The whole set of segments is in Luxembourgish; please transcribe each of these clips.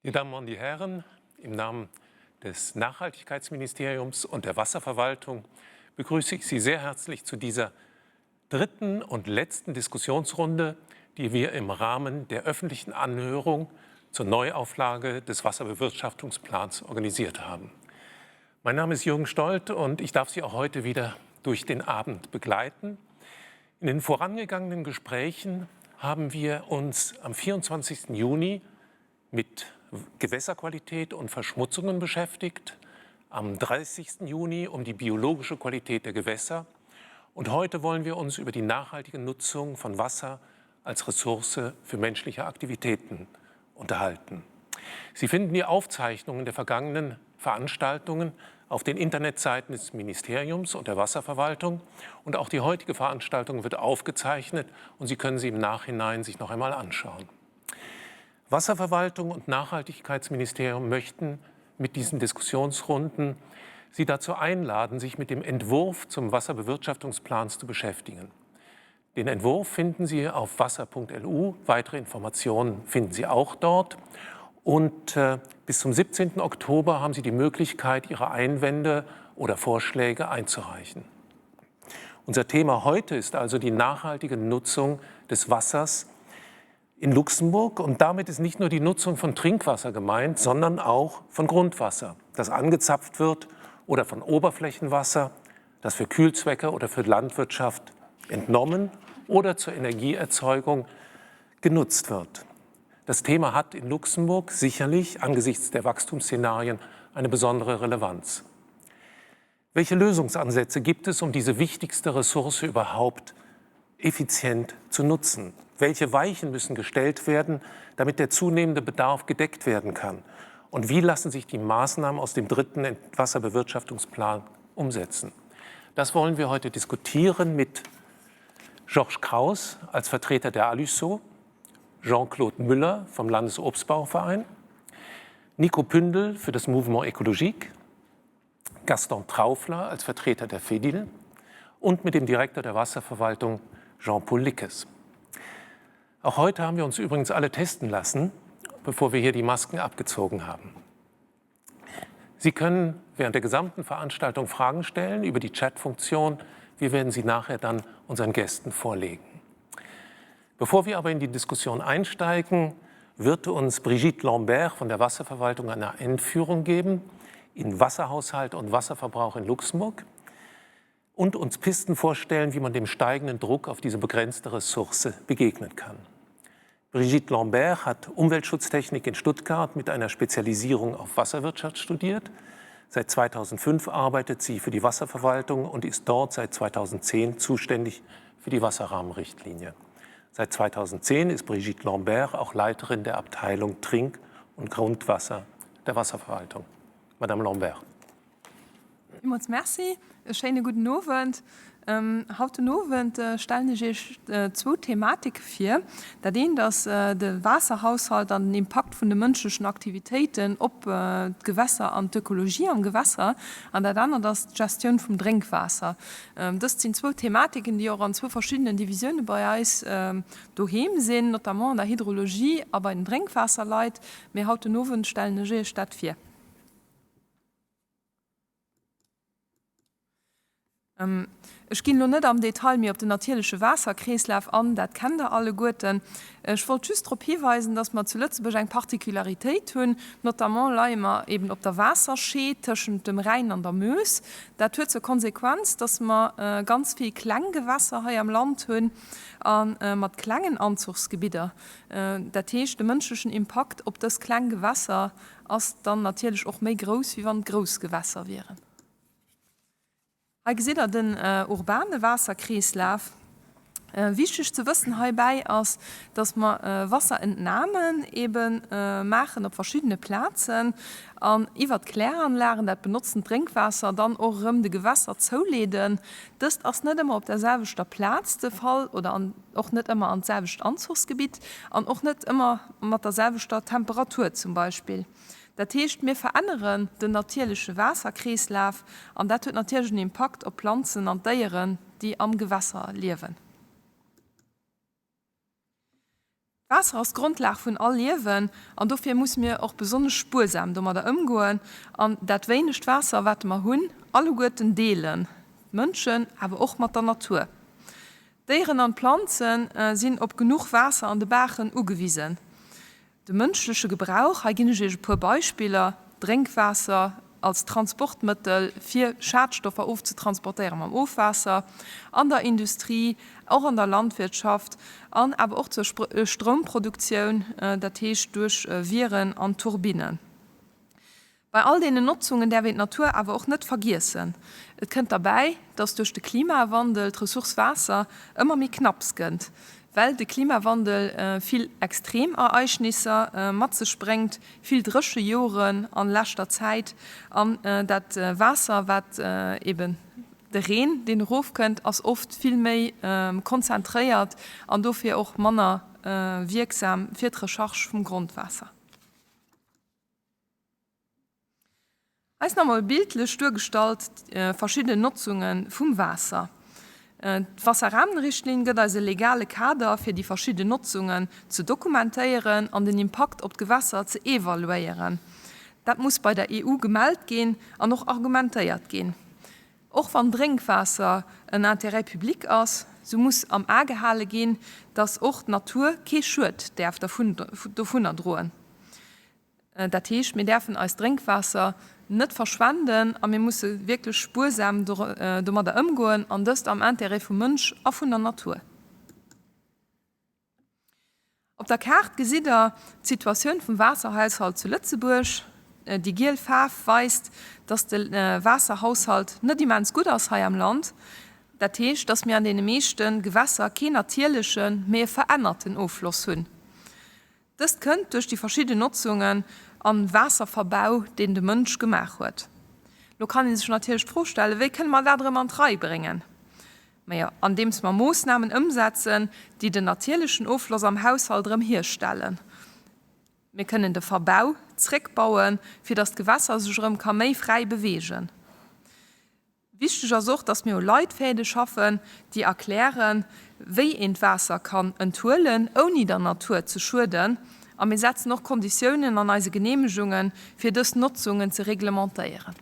Die Damen und die Herren, im Namen des Nachhaltigkeitsministeriums und der Wasserverwaltung begrüße ich Sie sehr herzlich zu dieser dritten und letzten Diskussionsrunde, die wir im Rahmen der öffentlichen Anhörung zur Neuauflage des Wasserbewirtschaftungsplans organisiert haben. Mein Name ist Jürgen Stolt und ich darf Sie auch heute wieder durch den Abend begleiten. In den vorangegangenen Gesprächen haben wir uns am 24. Juni mit Gewässerqualität und Verschmutzungen beschäftigt, am 30. Juni um die biologische Qualität der Gewässer und heute wollen wir uns über die nachhaltige Nutzung von Wasser als Ressource für menschliche Aktivitäten unterhalten. Sie finden die Aufzeichnungen der vergangenen Veranstaltungen auf den Internetseiten des Ministeriums und der Wasserverwaltung. Und auch die heutige Veranstaltung wird aufgezeichnet und Sie können sie im Nachhinein sich noch einmal anschauen. Wasserverwaltung und Nachhaltigkeitsministerium möchten mit diesen Diskussionsrunden Sie dazu einladen, sich mit dem Entwurf zum Wasserbewirtschaftungsplan zu beschäftigen. Den Entwurf finden Sie auf wasser.lu. Weitere Informationen finden Sie auch dort. Und äh, bis zum 17. Oktober haben Sie die Möglichkeit, Ihre Einwände oder Vorschläge einzureichen. Unser Thema heute ist also die nachhaltige Nutzung des Wassers in Luxemburg. Und damit ist nicht nur die Nutzung von Trinkwasser gemeint, sondern auch von Grundwasser, das angezapft wird oder von Oberflächenwasser, das für Kühlzwecke oder für Landwirtschaft entnommen oder zur Energieerzeugung genutzt wird. Das Thema hat in Luxemburg sicherlich angesichts der Wachstumsszenarien eine besondere Relevanz. Welche Lösungsansätze gibt es, um diese wichtigste Ressource überhaupt effizient zu nutzen? Welche Weichen müssen gestellt werden, damit der zunehmende Bedarf gedeckt werden kann? Und wie lassen sich die Maßnahmen aus dem dritten Wasserbewirtschaftungsplan umsetzen? Das wollen wir heute diskutieren mit Georges Kraus als Vertreter der Aluso, Jean-Claude Müller vom Landesobstbauverein, Nico Pündel für das Mouvement Écologique, Gaston Traufler als Vertreter der FEDIL und mit dem Direktor der Wasserverwaltung Jean-Paul Lickes. Auch heute haben wir uns übrigens alle testen lassen, bevor wir hier die Masken abgezogen haben. Sie können während der gesamten Veranstaltung Fragen stellen über die Chatfunktion. Wir werden sie nachher dann unseren Gästen vorlegen. Bevor wir aber in die Diskussion einsteigen, wird uns Brigitte Lambert von der Wasserverwaltung eine Einführung geben in Wasserhaushalt und Wasserverbrauch in Luxemburg und uns Pisten vorstellen, wie man dem steigenden Druck auf diese begrenzte Ressource begegnen kann. Brigitte Lambert hat Umweltschutztechnik in Stuttgart mit einer Spezialisierung auf Wasserwirtschaft studiert. Seit 2005 arbeitet sie für die Wasserverwaltung und ist dort seit 2010 zuständig für die Wasserrahmenrichtlinie. Seit 2010 ist Brigitte Lambert auch Leiterin der Abteilung Trink- und Grundwasser der Wasserverwaltung. Madame Lambert. Villmools Merci. E schéine gudden Owend. Haut den Owend stellen ech Iech zwou Thematike vir. Dat eent ass de Waasserhaushalt an den Impakt vun de mënschlechen Aktivitéiten op d'Gewässer an d'Ökologie am Gewässer. An dat anert ass d'Gestioun vum Drénkwaasser. Dëst sinn zwou Thematiken, déi och an zwou verschiddenen Divisioune bei eis doheem sinn, notamment an der Hydrologie a bei den Drénkwaasserleit. Mee haut den Owend stellen ech Iech dat vir. Ech ginn elo net am Detail méi op den natierleche Waasserkreeslaf an, dat kennt Der alleguerten. Ech wollt just drop hiweisen, dass mer zu Lëtzebuerg eng Particularitéit hunn, notamment leie mer eben op der Waasserscheed tëschent dem Rhäin an der Meuse. Dat huet zur Konsequenz, dass mer ganz vill kleng Gewässer hei am Land hunn a mat klengen Anzuchsgebidder. Dat heescht, de mënschlechen Impakt op dës kleng Gewässer ass dann natierlech och méi grouss, wéi wann et grouss Gewässer wieren. Hei gesitt Der den urbane Waasserkreeslaf. Wichteg ze wëssen heibäi ass, dass mer Wasserentnamen ebe maachen op verschiddene Plazen an iwwert d'Kläranlagen dat benotztent Drénkwaasser dann och erëm de Gewässer zouleeden. Dëst ass net ëmmer op der selwechter Plaz de Fall oder an och net ëmmer an d'selwecht Anzuchsgebitt an och net ëmmer mat der selwechter Temperatur zum Beispill. Dat heescht, mir veränneren den natierleche Waasserkreeslaf an dat huet natierlech en Impakt op d'Planzen an d'Déieren, déi am Gewässer liewen. Waasser ass d'Grondlag vun all Liewen an dofir musse mir och besonnesch spuersam domadder ëmgoen an dat wéinegt Waasser, wat mer hunn, alleguerten deelen, d'Mënschen, awer och mat der Natur. D'Déieren an d'Planze sinn op genuch Waasser an de Baachen ugewisen. De mënschleche Gebrauch, hei ginn ech Iech e puer Beispiller, Drénkwaasser als Transportmëttel fir Schadstoffer ofzetransportéiere mam Ofwaasser, an der Industrie, och an der Landwirtschaft an awer och zur Stroumproduktioun, dat heescht duerch Wieren an Turbinnen. Bei all deenen Notzungen däerf een d'Natur awer och net vergiessen. Et kënnt derbäi, dass duerch de Klimawandel d'Ressource Waasser ëmmer méi knapps gënnt. Well de Klimawandel vill Extremereignisser mat sech bréngt, vill dréche Joren an leschter Zäit an dat Waasser, wat eben de Reen, deen erofkënnt, ass oft vill méi konzentréiert an dofir och manner wierksam fir d'Recharge vum Grondwaasser. Hei ass nach emol bildlech duergestallt verschidden Notzunge vum Waasser. D'Wasserrahmenrichtlinn gëtt eis e legale Kader fir déi verschidden Notzungen ze dokumentéieren an den Impakt op d'Gewässer ze evaluéieren. Dat muss bei der EU gemellt ginn an och argumentéiert ginn. Och wann Drénkwaasser en Intérêt public ass, sou muss am A gehale ginn, dass och d'Natur kee Schued däerf dovunner droen. Dat heescht, mir däerfen eist Drénkwaasser net verschwenden a mir musse wierklech spuersam domadder ëmgoen, an dëst am Intérêt vum Mënsch a vun der Natur. Op der Kaart gesitt Der d'Situatioun vum Waasserhaushalt zu Lëtzebuerg. Déi giel Faarf weist, dass de Waasserhaushalt net immens gutt ass hei am Land. Dat heescht, dass mir an deene meeschte Gewässer keen natierlechen, mee e verännerten Offloss hunn. Dëst kënnt duerch déi verschidden Notzungen an Waasserverbau, deen de Mënsch gemaach huet. Lo kann ee sech natierlech d'Fro stellen, wéi kënne mer dat erëm an d'Rei bréngen? Majo, andeems mer Moossnamen ëmsetzen, déi den natierlechen Offloss am Haushalt erëm hierstellen. Mir kënnen de Verbau zréckbauen, fir datt d'Gewässer sech erëm ka méi fräi beweegen. Wichteg ass och, dass mir u Leitfäde schaffen, déi erklären, wéi een d'Waasser kann enthuelen, ouni der Natur ze schueden. A mir setzen och Konditiounen an eise Geneemegungen, fir dës Notzungen ze reglementéieren.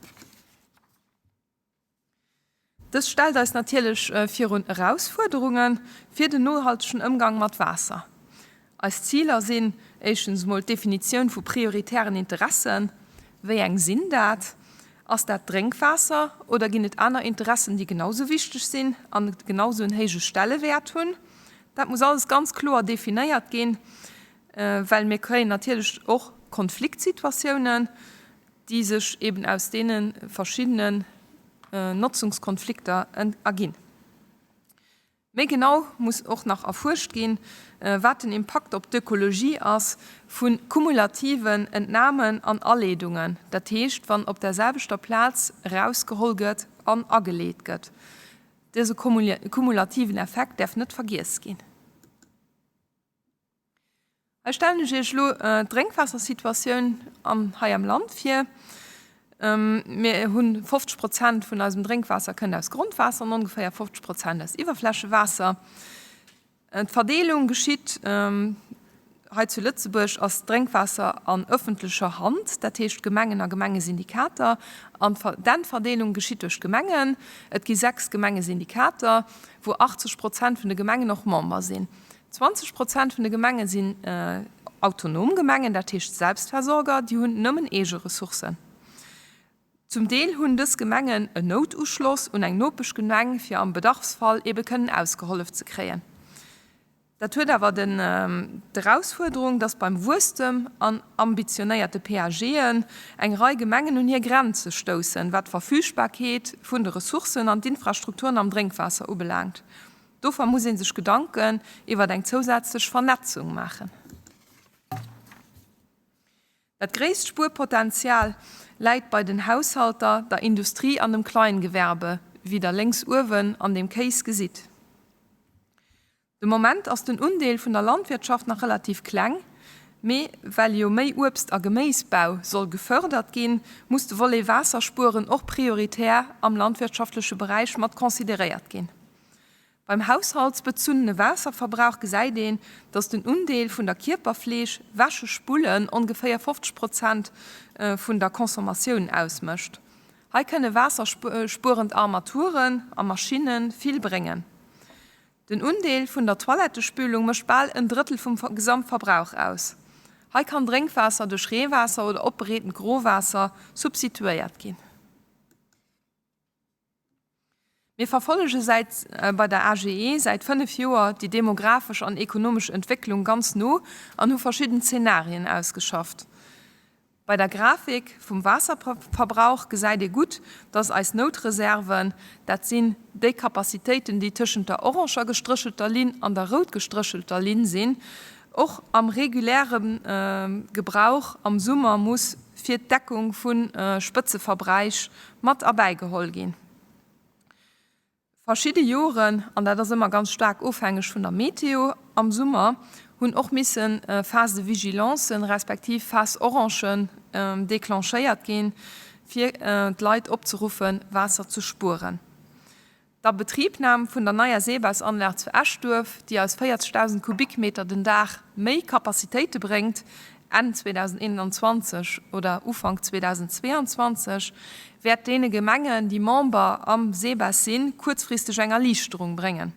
Dëst stellt eis natierlech virun Erausfuerderunge fir den nohaltegen Ëmgang mat Waasser. Eis Ziler sinn éischtens emol d'Definitioun vu prioritären Interessen. Wéi eng sinn dat? Ass dat d'Drénkwaasser oder ginn et aner Interessen, déi genau sou wichteg sinn an genau sou en héije Stellewäert hunn? Dat muss alles ganz kloer definéiert ginn, well mir kréien natierlech och Konfliktsituatiounen, déi sech eben aus deene verschiddenen Notzungskonflikter erginn. Méi genau muss och nach erfuerscht ginn, wat den Impakt op d'Ökologie ass vu kumulativen Entnamen an Aleedungen, dat heescht wann op der selwechter Plaz erausgeholl gëtt an ageleet gëtt. Dëse kumulativen Effekt däerf net vergiess ginn. Hei stellen ech Iech elo d'Drénkwaassersituatioun an hei am Land vir. Mir hunn 50 Prozent vun eisem Drénkwaasser kënnt aus Grondwaasser an ongeféier 50 Prozent aus Iwwerflächewaasser. D'Verdeelung geschitt hei zu Lëtzebuerg ass d'Drénkwaasser an ëffentlecher Hand, dat heescht Gemengen a Gemengesyndikater. An d'Endverdeelung geschitt duerch d'Gemengen. Et gi 6 Gemengesyndikater, wou 80 Prozent vun de Gemengen och Member sinn. 20 Prozent vun de Gemenge sinn autonom Gemengen, dat heescht Selbstversorger, déi hunn nëmmen eege Ressourcen. Zum Deel hunn dës Gemengen en Noutuschloss un eng Nopeschgemeng, fir am Bedarfsfall ebe kënnen ausgehollef ze kréien. Dat huet awer d'Erausfuerderung, dass beim Wuesstem an ambitionéierte PAGen eng Rei Gemengen un hir Grenze stoussen, wat d'Verfügbarkeet vun de Ressourcen an d'Infrastrukturen am Drénkwaasser ubelaangt. Dofir muss ee sech Gedanken iwwert eng zousätzlech Vernetzung maachen. Dat gréisst Spuerpotenzial läit bei den Haushalter, der Industrie an dem Kleingewerbe, wéi der lénks uewen an dem Kéis gesitt. De Moment ass den Undeel vun der Landwirtschaft nach relativ kleng, mee well jo méi Uebst a Geméisbau soll gefördert ginn, muss de Volet Waasserspueren och prioritär am landwirtschaftleche Beräich mat consideréiert ginn. Beim haushaltsbezunnene Waasserverbrauch gesäit een, dass den Undeel vun der Kierperfleeg, Wäsche, Spullen, ongeféier 50 Prozent vun der Consommatioun ausmécht. Hei kënne waasserspuerend Armaturen a Maschinne vill bréngen. Den Undeel vun der Toilettespülung mécht bal en Drëttel vum Gesamtverbrauch aus. Hei kann Drénkwaasser duerch Reewaasser oder opbereetent Growaasser substituéiert ginn. Mir verfollege säit bei der AGE säit 5 Joer déi demografesch an ekonomesch Entwécklung ganz no an hu verschidden Zenarien ausgeschafft. Bei der Grafik vum Waasserverbrauch gesäit ee gutt, dass eis Noutreserven, dat sinn déi Capacitéiten, déi tëschent der oranger gestréchelter Linn an der rout gestréchelter Linn sinn, och am reguläre Gebrauch am Summer muss fir d'Deckung vu Spëtzeverbräich mat erbäigeholl ginn. Verschidde Joren, an dat ass ëmmer ganz staark ofhängeg vun der Meteo am Summer, hunn och misse Phase de vigilancen, respektiv Phase orangen declenchéiert ginn, fir d'Leit opzeruffen, Waasser ze spueren. D'Abetribnam vun der neier Seebausanlag zu Eschduerf, déi eis 40.000 Kubikmeter den Dag méi Capacitéite bréngt, Enn 2021 oder Ufank 2022, wäert deene Gemengen, déi Member am SEBES sinn, kuerzfristeg eng Erliichterung bréngen.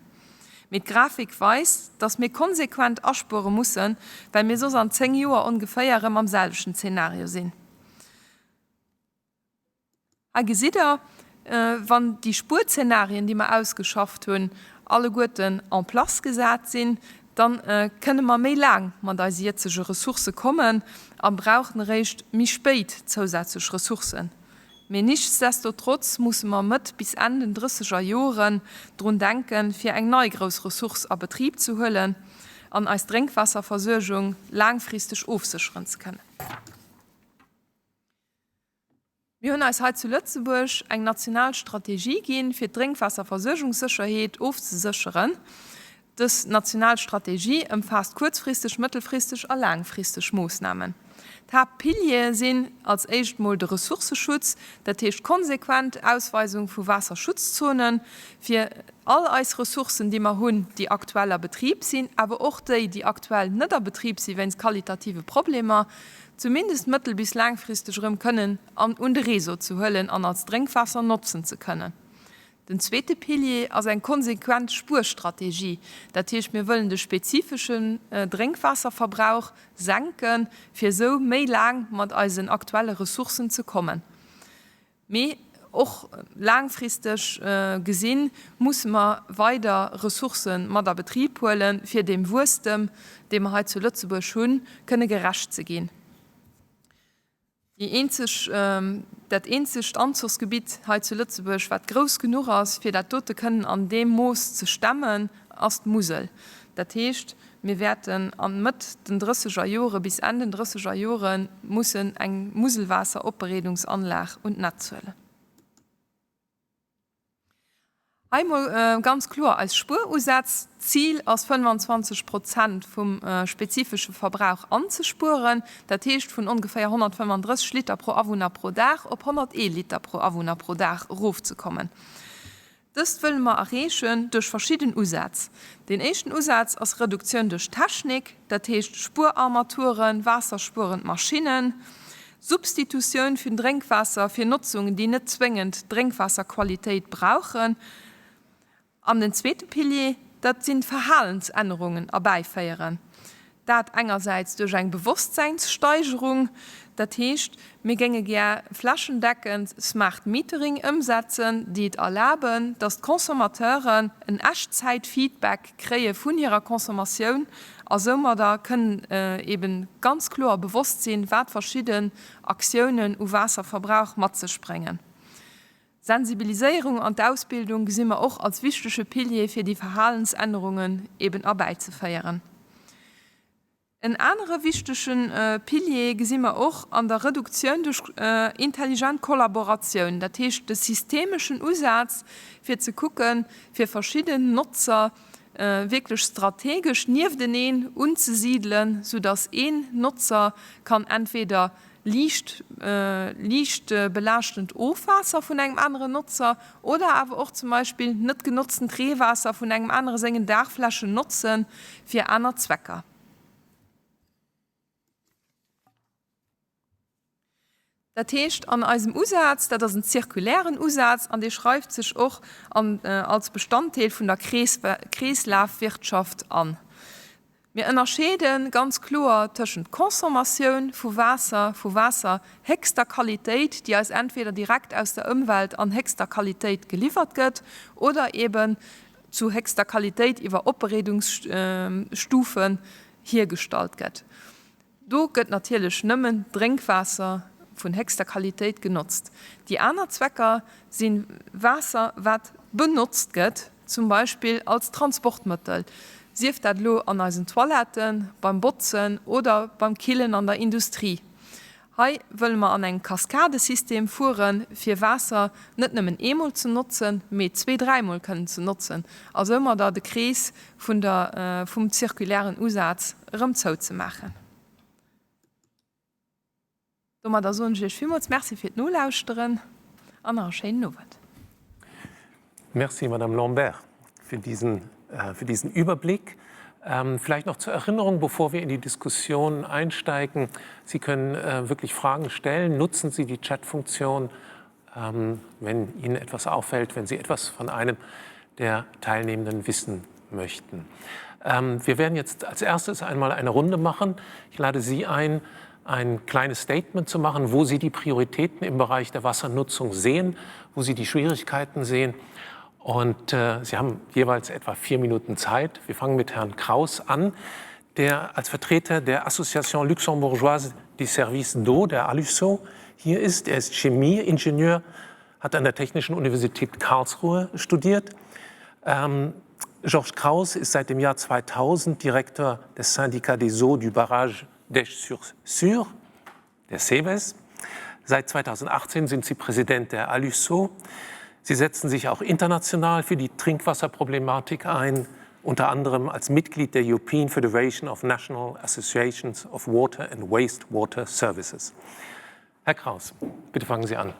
Mee d'Grafik weist, dass mir konsequent aspuere mussen, well mir soss an 10 Joer ongeféier erëm am selwechten Zeenario sinn. Hei gesitt Der, wann déi Spuerzenarien, déi mer ausgeschafft hunn, alleguerten en place gesat sinn, da kënne mer méi laang mat eise jëtzege Ressourcë kommen a brauchen eréischt méi spéit zousätzlech Ressourcen. Mee nichtsdestotrotz musse mer Mëtt bis Enn den drësseger Joren drun denken, fir eng nei grouss Ressource a Betrib ze huelen an eis Drénkwaasserversuergung laangfristeg ofsécheren ze kënnen. Mir hunn eis hei zu Lëtzebuerg eng national Strategie ginn, fir d'Drénkwaasserversuergungssécherheet ofzesécheren. Dës national Strategie ëmfaasst kuerzfristeg, mëttelfristeg a laangfristeg Moossnamen. D'Haaptpiliere sinn als éischt mol de Ressourcëschutz, dat heescht konsequent Ausweisung vu Waasserschutzzonen, fir all eis Ressourcen, déi mer hunn, déi aktuell a Betrib sinn, awer och déi, déi aktuell net a Betrib si wéinst qualitative Problemer, zumindest mëttel bis laangfristeg erëm kënnen an un de Réseau ze huelen an als Drénkwaasser notzen ze kënnen. Den zweete Pilier ass eng konsequent Spuerstrategie. Dat heescht, mir wëllen de spezifeschen Drénkwaasserverbrauch senken, fir esou méi laang mat eisen aktuelle Ressourcen ze kommen. Mee och laangfristeg gesinn, musse mer weider Ressourcë mat a Betrib huelen, fir deem Wuesstem, dee mer hei zu Lëtzebuerg hunn, kënne gerecht ze ginn. Déi eenzeg, dat eenzegt Anzuchsgebitt hei zu Lëtzebuerg, wat grouss genuch ass, fir dat dote kënnen an deem Mooss ze stemmen, ass d'Musel. Dat heescht, Mir wäerten an Mëtt den drësseger Jore bis Enn den drësseger Jore mussen eng Muselwaasseropbereedungsanlag un d'Netz huelen. Hei mol ganz kloer eis Spuerusätz. D'Zil ass 25 Prozent vum spezifesche Verbrauch anzespueren, dat heescht vun ongeféier 135 Liter pro Awunner pro Dag op 101 Liter pro Awunner pro Dag erofzekommen. Dëst wëlle mer erreechen duerch verschidden Usätz. Deen éischten Usaz ass Reduktioun duerch Technik, dat heescht Spuerarmaturen, waasserspuerend Maschinnen, Substitutioun vun Drénkwaasser fir Notzungen, déi net zwéngend Drénkwaasserqualitéit brauchen. An den zweete Pilier, dat sinn d'Verhalensännerungen erbäiféieren. Dat engersäits duerch eng Bewosstsäinssteigerung, dat heescht, mir géinge gär flächendeckend Smart Metering ëmsetzen, déi et erlaben, dass d'Consommateuren en Echtzäit-Feedback kréie vun hirer Consommatioun a soumadder kënnen eeben ganz kloer bewosst sinn, wat verschidden Aktiounen u Waasserverbrauch mat sech bréngen. D'Sensibiliséierung an d'Ausbildung gesi mer och als wichtege Pilier fir déi Verhalensännerungen eben erbäizeféieren. En anere wichtege Pilier gesi mer och an der Reduktioun duerch intelligent Kollaboratioun, dat heescht de systemeschen Usaz fir ze kucken, fir verschidden Notzer wierklech strategesch niefteneen unzesidelen, soudass een Notzer kann entweder. Liicht, liicht belaaschtent Ofwaasser vun engem aneren Notzer oder awer och zum Beispill net genotztent Reewaasser vun engem anere sengen Daachflächen notze fir aner Zwecker. Dat heescht, an eisem Usaz, dat ass en zirkulären Usaz an dee schreift sech och an als Bestanddeel vun der Kreeslafwirtschaft an. Mir ënnerscheede ganz kloer tëschent Consommatioun vu Waasser, vu Waasser héchster Qualitéit, déi eis entweder direkt aus der Ëmwelt an héchster Qualitéit geliwwert gëtt oder eben zu héchster Qualitéit iwwer Opbereedungsstufen hiergestallt gëtt. Do gëtt natierlech nëmmen Drénkwaasser vun héchster Qualitéit genotzt. Déi aner Zwecker si Waasser, wat benotzt gëtt, zum Beispill als Transportmëttel, sief dat elo an eisen Toiletten, beim Botzen oder beim Killen an der Industrie. Hei wëlle mer an engem Kaskadesystem fueren, fir Waasser net nëmmen eemol ze notzen, mee zwee-, dräimol kënnen ze notzen a soumadder de Krees vun der, vum zirkulären Usaz erëm zouzemaachen. Domadder soen ech Iech villmools Merci fir d'Nolauschteren an nach e schéinen Owend. Merci, Madame Lambert, für diesen, äh, für diesen Überblick. Ähm, vielleicht noch zur Erinnerung, bevor wir in die Diskussion einsteigen. Sie können äh, wirklich Fragen stellen. Nutzen Sie die Chatfunktion, ähm, wenn Ihnen etwas auffällt, wenn Sie etwas von einem der Teilnehmenden wissen möchten. Ähm, wir werden jetzt als erstes einmal eine Runde machen. Ich lade Sie ein, ein kleines Statement zu machen, wo Sie die Prioritäten im Bereich der Wassernutzung sehen, wo Sie die Schwierigkeiten sehen. Und äh, Sie haben jeweils etwa vier Minuten Zeit. Wir fangen mit Herrn Kraus an, der als Vertreter der Association Luxembourgeoise des Services d'eau, der ALUSO, hier ist. Er ist Chemieingenieur, hat an der Technischen Universität Karlsruhe studiert. Ähm, Georges Kraus ist seit dem Jahr 2000 Direktor des Syndicat des Eaux du Barrage d'Esch-sur-Sûre, der CEBES. Seit 2018 sind sie Präsident der ALUSO. Sie setzen sich auch international für die Trinkwasserproblematik ein, unter anderem als Mitglied der European Federation of National Associations of Water and Wastewater Services. Här Kraus, bitte fangen Sie an.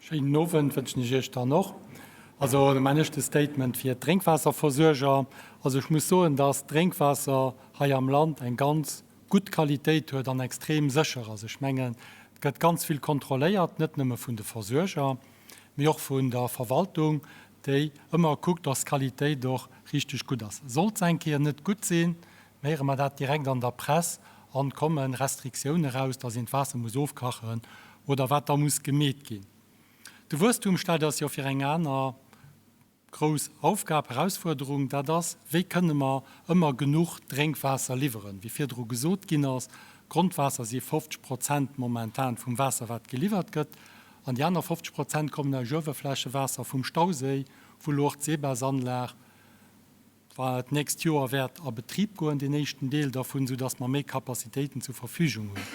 Schéinen Owend wënschen ech Iech dann och. Also mäin éischte Statement fir d'Drénkwaasserversuerger. Also ech muss soen, dass d'Drénkwaasser hei am Land eng ganz gutt Qualitéit huet an extrem sécher ass. Ech mengen, et gëtt ganz vill kontrolléiert, net nëmme vun de Versuerger, mee och vun der Verwaltung, déi ëmmer kuckt, dass d'Qualitéit och richteg gutt ass. Sollt se eng Kéier net gutt sinn, héiere mer dat direkt an der Press an komme Restriktioune raus, dass een d'Waasser muss ofkachen oder wat da muss gemeet ginn. De Wuesstum stellt eis jo fir eng aner grouss Aufgab, Herausfuerderung, dat ass, wéi kënne mer ëmmer genuch Drénkwaasser liwweren. Wéi virdru gesot ginn ass, Grondwaasser si 50 Prozent momentan vum Waasser wat geliwwert gëtt an déi aner 50 Prozent kommen aus Uewerflächewaasser vum Stauséi, wou elo och d'Seebaasanlag War d'nächst Joer wäert a Betrib goen, deen éischten Deel dervun, soudass mer méi Capacitéiten zur Verfügung hunn.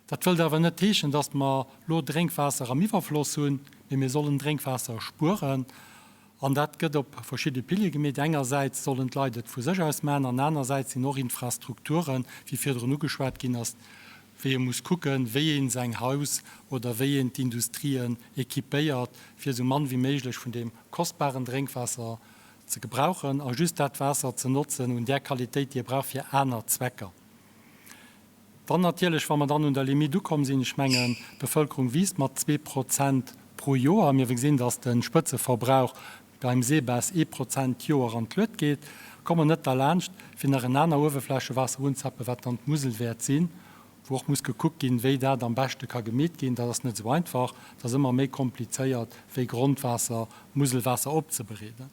Dat wëllt awer net heeschen, dass mer lo Drénkwaasser am Iwwerfloss hunn, mee mir sollen Drénkwaasser spueren. An dat gëtt op verschidde Piliere gemeet. Engersäits sollen d'Leit et vu sech aus maachen an anersäits sinn och Infrastrukturen, wéi virdrun ugeschwat ginn ass, wéi ee muss kucken, wéi ee säin Haus oder wéi een d'Industrien équipéiert, fir esou mann wéi méiglech vun deem kostbaren Drénkwaasser ze gebrauchen a just dat Waasser ze notzen un där Qualitéit, déi e brauch fir aner Zwecker. Dann natierlech, wa mer dann un der Limite ukomm sinn, ech mengen, d'Bevölkerung wiisst mat 2% pro Joer, mir gesinn, dass de Spëtzeverbrauch beim SEBES ee Prozent d'Joer an d'Luet geet, komme mer net derlaanscht, fir nach en aner Uewerflächewaasser unzappen, wat dann d'Musel wäert sinn, wou och muss gekuckt ginn, wéi dat am beschte ka gemeet ginn. Dat ass net esou einfach, dat ass ëmmer méi komplizéiert wéi Grondwaasser, Muselwaasser opzebereeden.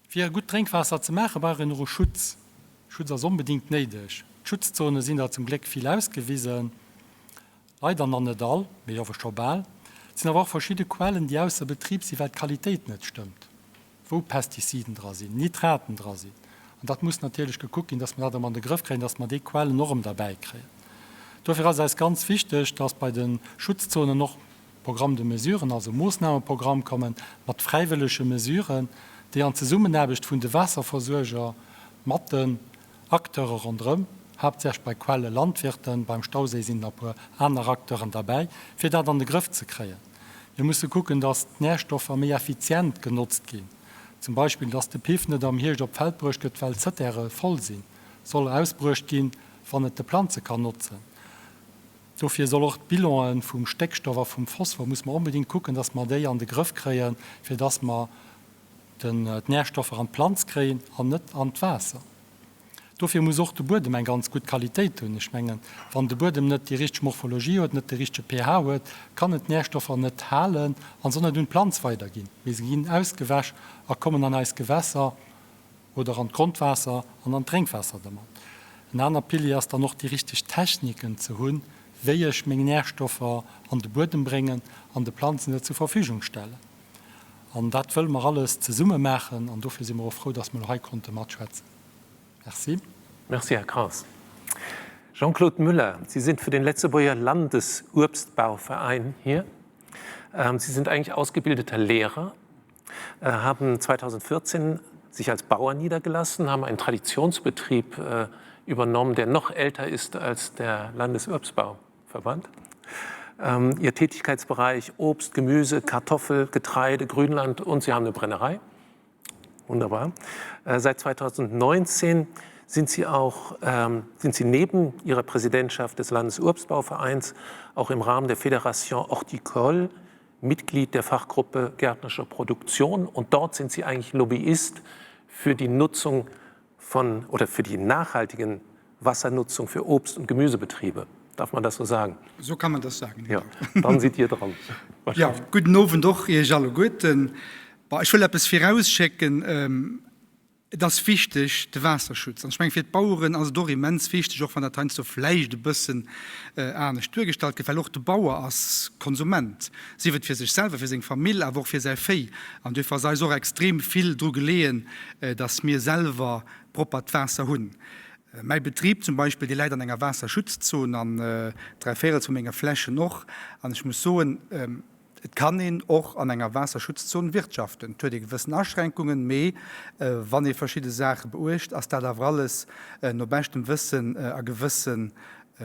Fir e gutt Drénkwaasser ze maachen, brauch een och e Schutz. Schutz ass onbedéngt néideg. D'Schutzzone sinn der zum Gléck vill ausgewisen, leider nach net all, mee awer scho bal. Et sinn awer och verschidde Quellen, déi ausser Betrib sinn, well d'Qualitéit net stëmmt. wou Pestiziden dra sinn, Nitraten dra sinn. An dat muss natierlech gekuckt ginn, dass mer dat erëm an de Grëff kréien, dass mer déi Quellen och erëm derbäi kréien. Dofir ass et eis ganz wichteg, dass bei de Schutzzonen och Programme de mesures, also Moossnameprogramm kommen, mat fräiwëllege Mesuren, déi an Zesummenaarbecht vun de Waasserversuerger mat den Acteure ronderëm. haaptsächlech bei Quellelandwirten, beim Stauséi sinn nach e puer aner Acteuren derbäi, fir dat an de Grëff ze kréien. Mir musse kucken, dass d'Närstoffer méi effizient genotzt ginn, zum Beispill, dass de Piff net am Hierscht op d'Feld bruecht gëtt, well d'Zëttäre voll sinn, soll ausbruecht ginn, wann et de Planze kann notzen. Dofir soll och d'Bilanen vum Stéckstoff a vum Phosphor, muss mer onbedéngt kucken, dass mer déi an de Grëff kréien, fir dass mer d'Närstoffer an d'Planz kréien an net an d'Waasser. Dofir muss och de Buedem eng ganz gutt Qualitéit hunn. Ech mengen, wann de Buedem net déi richteg Morphologie huet, net de richtege pH huet, kann en d'Närstoffer net halen an se net un d'Planz weiderginn, mee se ginn ausgewäsch a kommen an eis Gewässer oder an d'Grondwaasser an an d'Drénkwaasser dermat. En aner Pilier ass dann och déi richteg Techniken ze hunn, wéi ech meng Närstoffer an de Buedem bréngen an de Planzen se zur Verfügung stellen. An dat wëlle mer alles zesumme maachen an dofir si mer och frou, dass mer elo hei konnte matschwätzen. Merci. Merci, Här Kraus. Jean-Claude Müller, Sie sind für den Lëtzebuerger Landesuebstbauverein hier. Sie sind eigentlich ausgebildeter Lehrer, haben 2014 sich als Bauer niedergelassen, haben einen Traditionsbetrieb übernommen, der noch älter ist als der Landesuebstbauverband. Ihr Tätigkeitsbereich Obst, Gemüse, Kartoffel, Getreide, Grünland und Sie haben eine Brennerei. Wunderbar. Seit 2019 sind Sie auch sind Sie neben Ihrer Präsidentschaft des Landesurbstbauvereins auch im Rahmen der Fédération Horticole Mitglied der Fachgruppe gärtnerische Produktion und dort sind Sie eigentlich Lobbyist für die Nutzung von oder für die nachhaltigen Wassernutzung für Obst- und Gemüsebetriebe. Darf man das so sagen? So kann man das sagen. Ja, dann sidd Dir dran. Ja, gudden Owend och Iech alleguerten. Bon, ech wëll eppes virausschécken. Et ass wichteg, de Waasserschutz. An ech mengen, fir d'Baueren ass et och immens wichteg, och wann dat heiansdo vläicht e bëssen anescht duergestallt gëtt, well och de Bauer ass Konsument, sief et fir sech selwer, fir seng Famill, awer och fir säi Véi. An duerfir ass eis och extrem vill dru geleeën, dass mir selwer proppert Waasser hunn. Mäi Betrib zum Beispill, dee läit an enger Waasserschutzzon an dräivéierels vu menge Flächen och. An ech muss soen, et kann een och an enger Waasserschutzzon wirtschaften. Et huet ee gewëssen Aschränkungen, mee wann ee verschidde Saache beuecht, ass dat awer alles no beschtem Wëssen a Gewësse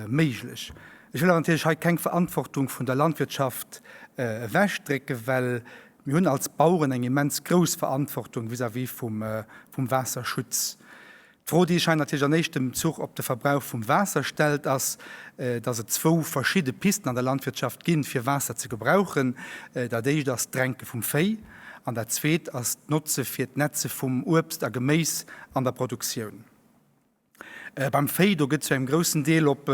méiglech. Ech wëll awer natierlech hei keng Verantwortung vun der Landwirtschaft ewechdrécken, well mir hunn als Baueren eng immens grouss Verantwortung vis-à-vis vum Waasserschutz. D'Fro, déi sech hei natierlech an éischtem Zuch op de Verbrauch vum Waasser stellt, ass, dass et zwou verschidde Pisten an der Landwirtschaft ginn, fir Waasser ze gebrauchen. Dat éischt ass d'Dränke vum Véi an dat zweet ass d'Notze fir d'Netze vum Uebst a Geméis an der Produktioun. Beim Véi, do gëtt zu engem groussen Deel op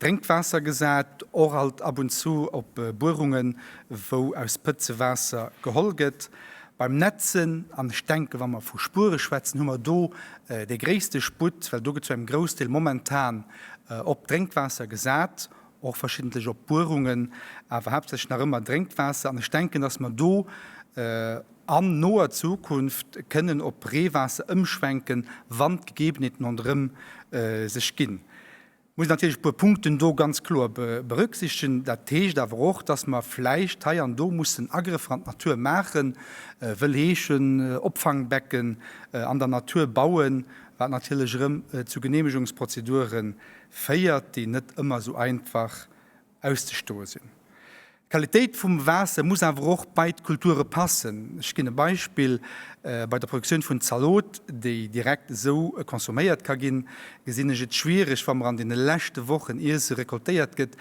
Drénkwaasser gesat, och alt ab und zu op Buerungen, wou aus Pëtze Waasser geholl gëtt. Beim Netzen, an ech denken, wa mer vu Spuere schwätzen, hu mer do dee gréisste Sputt, well do gëtt zu engem Groussdeel momentan op Drénkwaasser gesat, och verschiddentlech op Buerungen, awer haaptsächlech nach ëmmer Drénkwaasser. An ech denken, dass mer do an noer Zukunft kënnen op Reewaasser ëmschwenken, wann d'Gegebenheeten ronderëm sech ginn. Muss natierlech e puer Punkten do ganz kloer berücksichtegen. Dat heescht awer och, dass mer vläicht hei an do mussen Agrëffer an d'Natur maachen, wëll heeschen, Opfangbecken an der Natur bauen, wat natierlech erëm zu Genehmegungsprozedure féiert, déi net ëmmer esou einfach auszestoe sinn. D'Qualitéit vum Waasser muss awer och bei d'Kulture passen. Ech ginn e Beispill, Bei der Produktioun vun Zalot, déi direkt esou consomméiert ka ginn, gesinn ech et schwiereg, wa mer an deene leschte Wochen, ier se recoltéiert gëtt,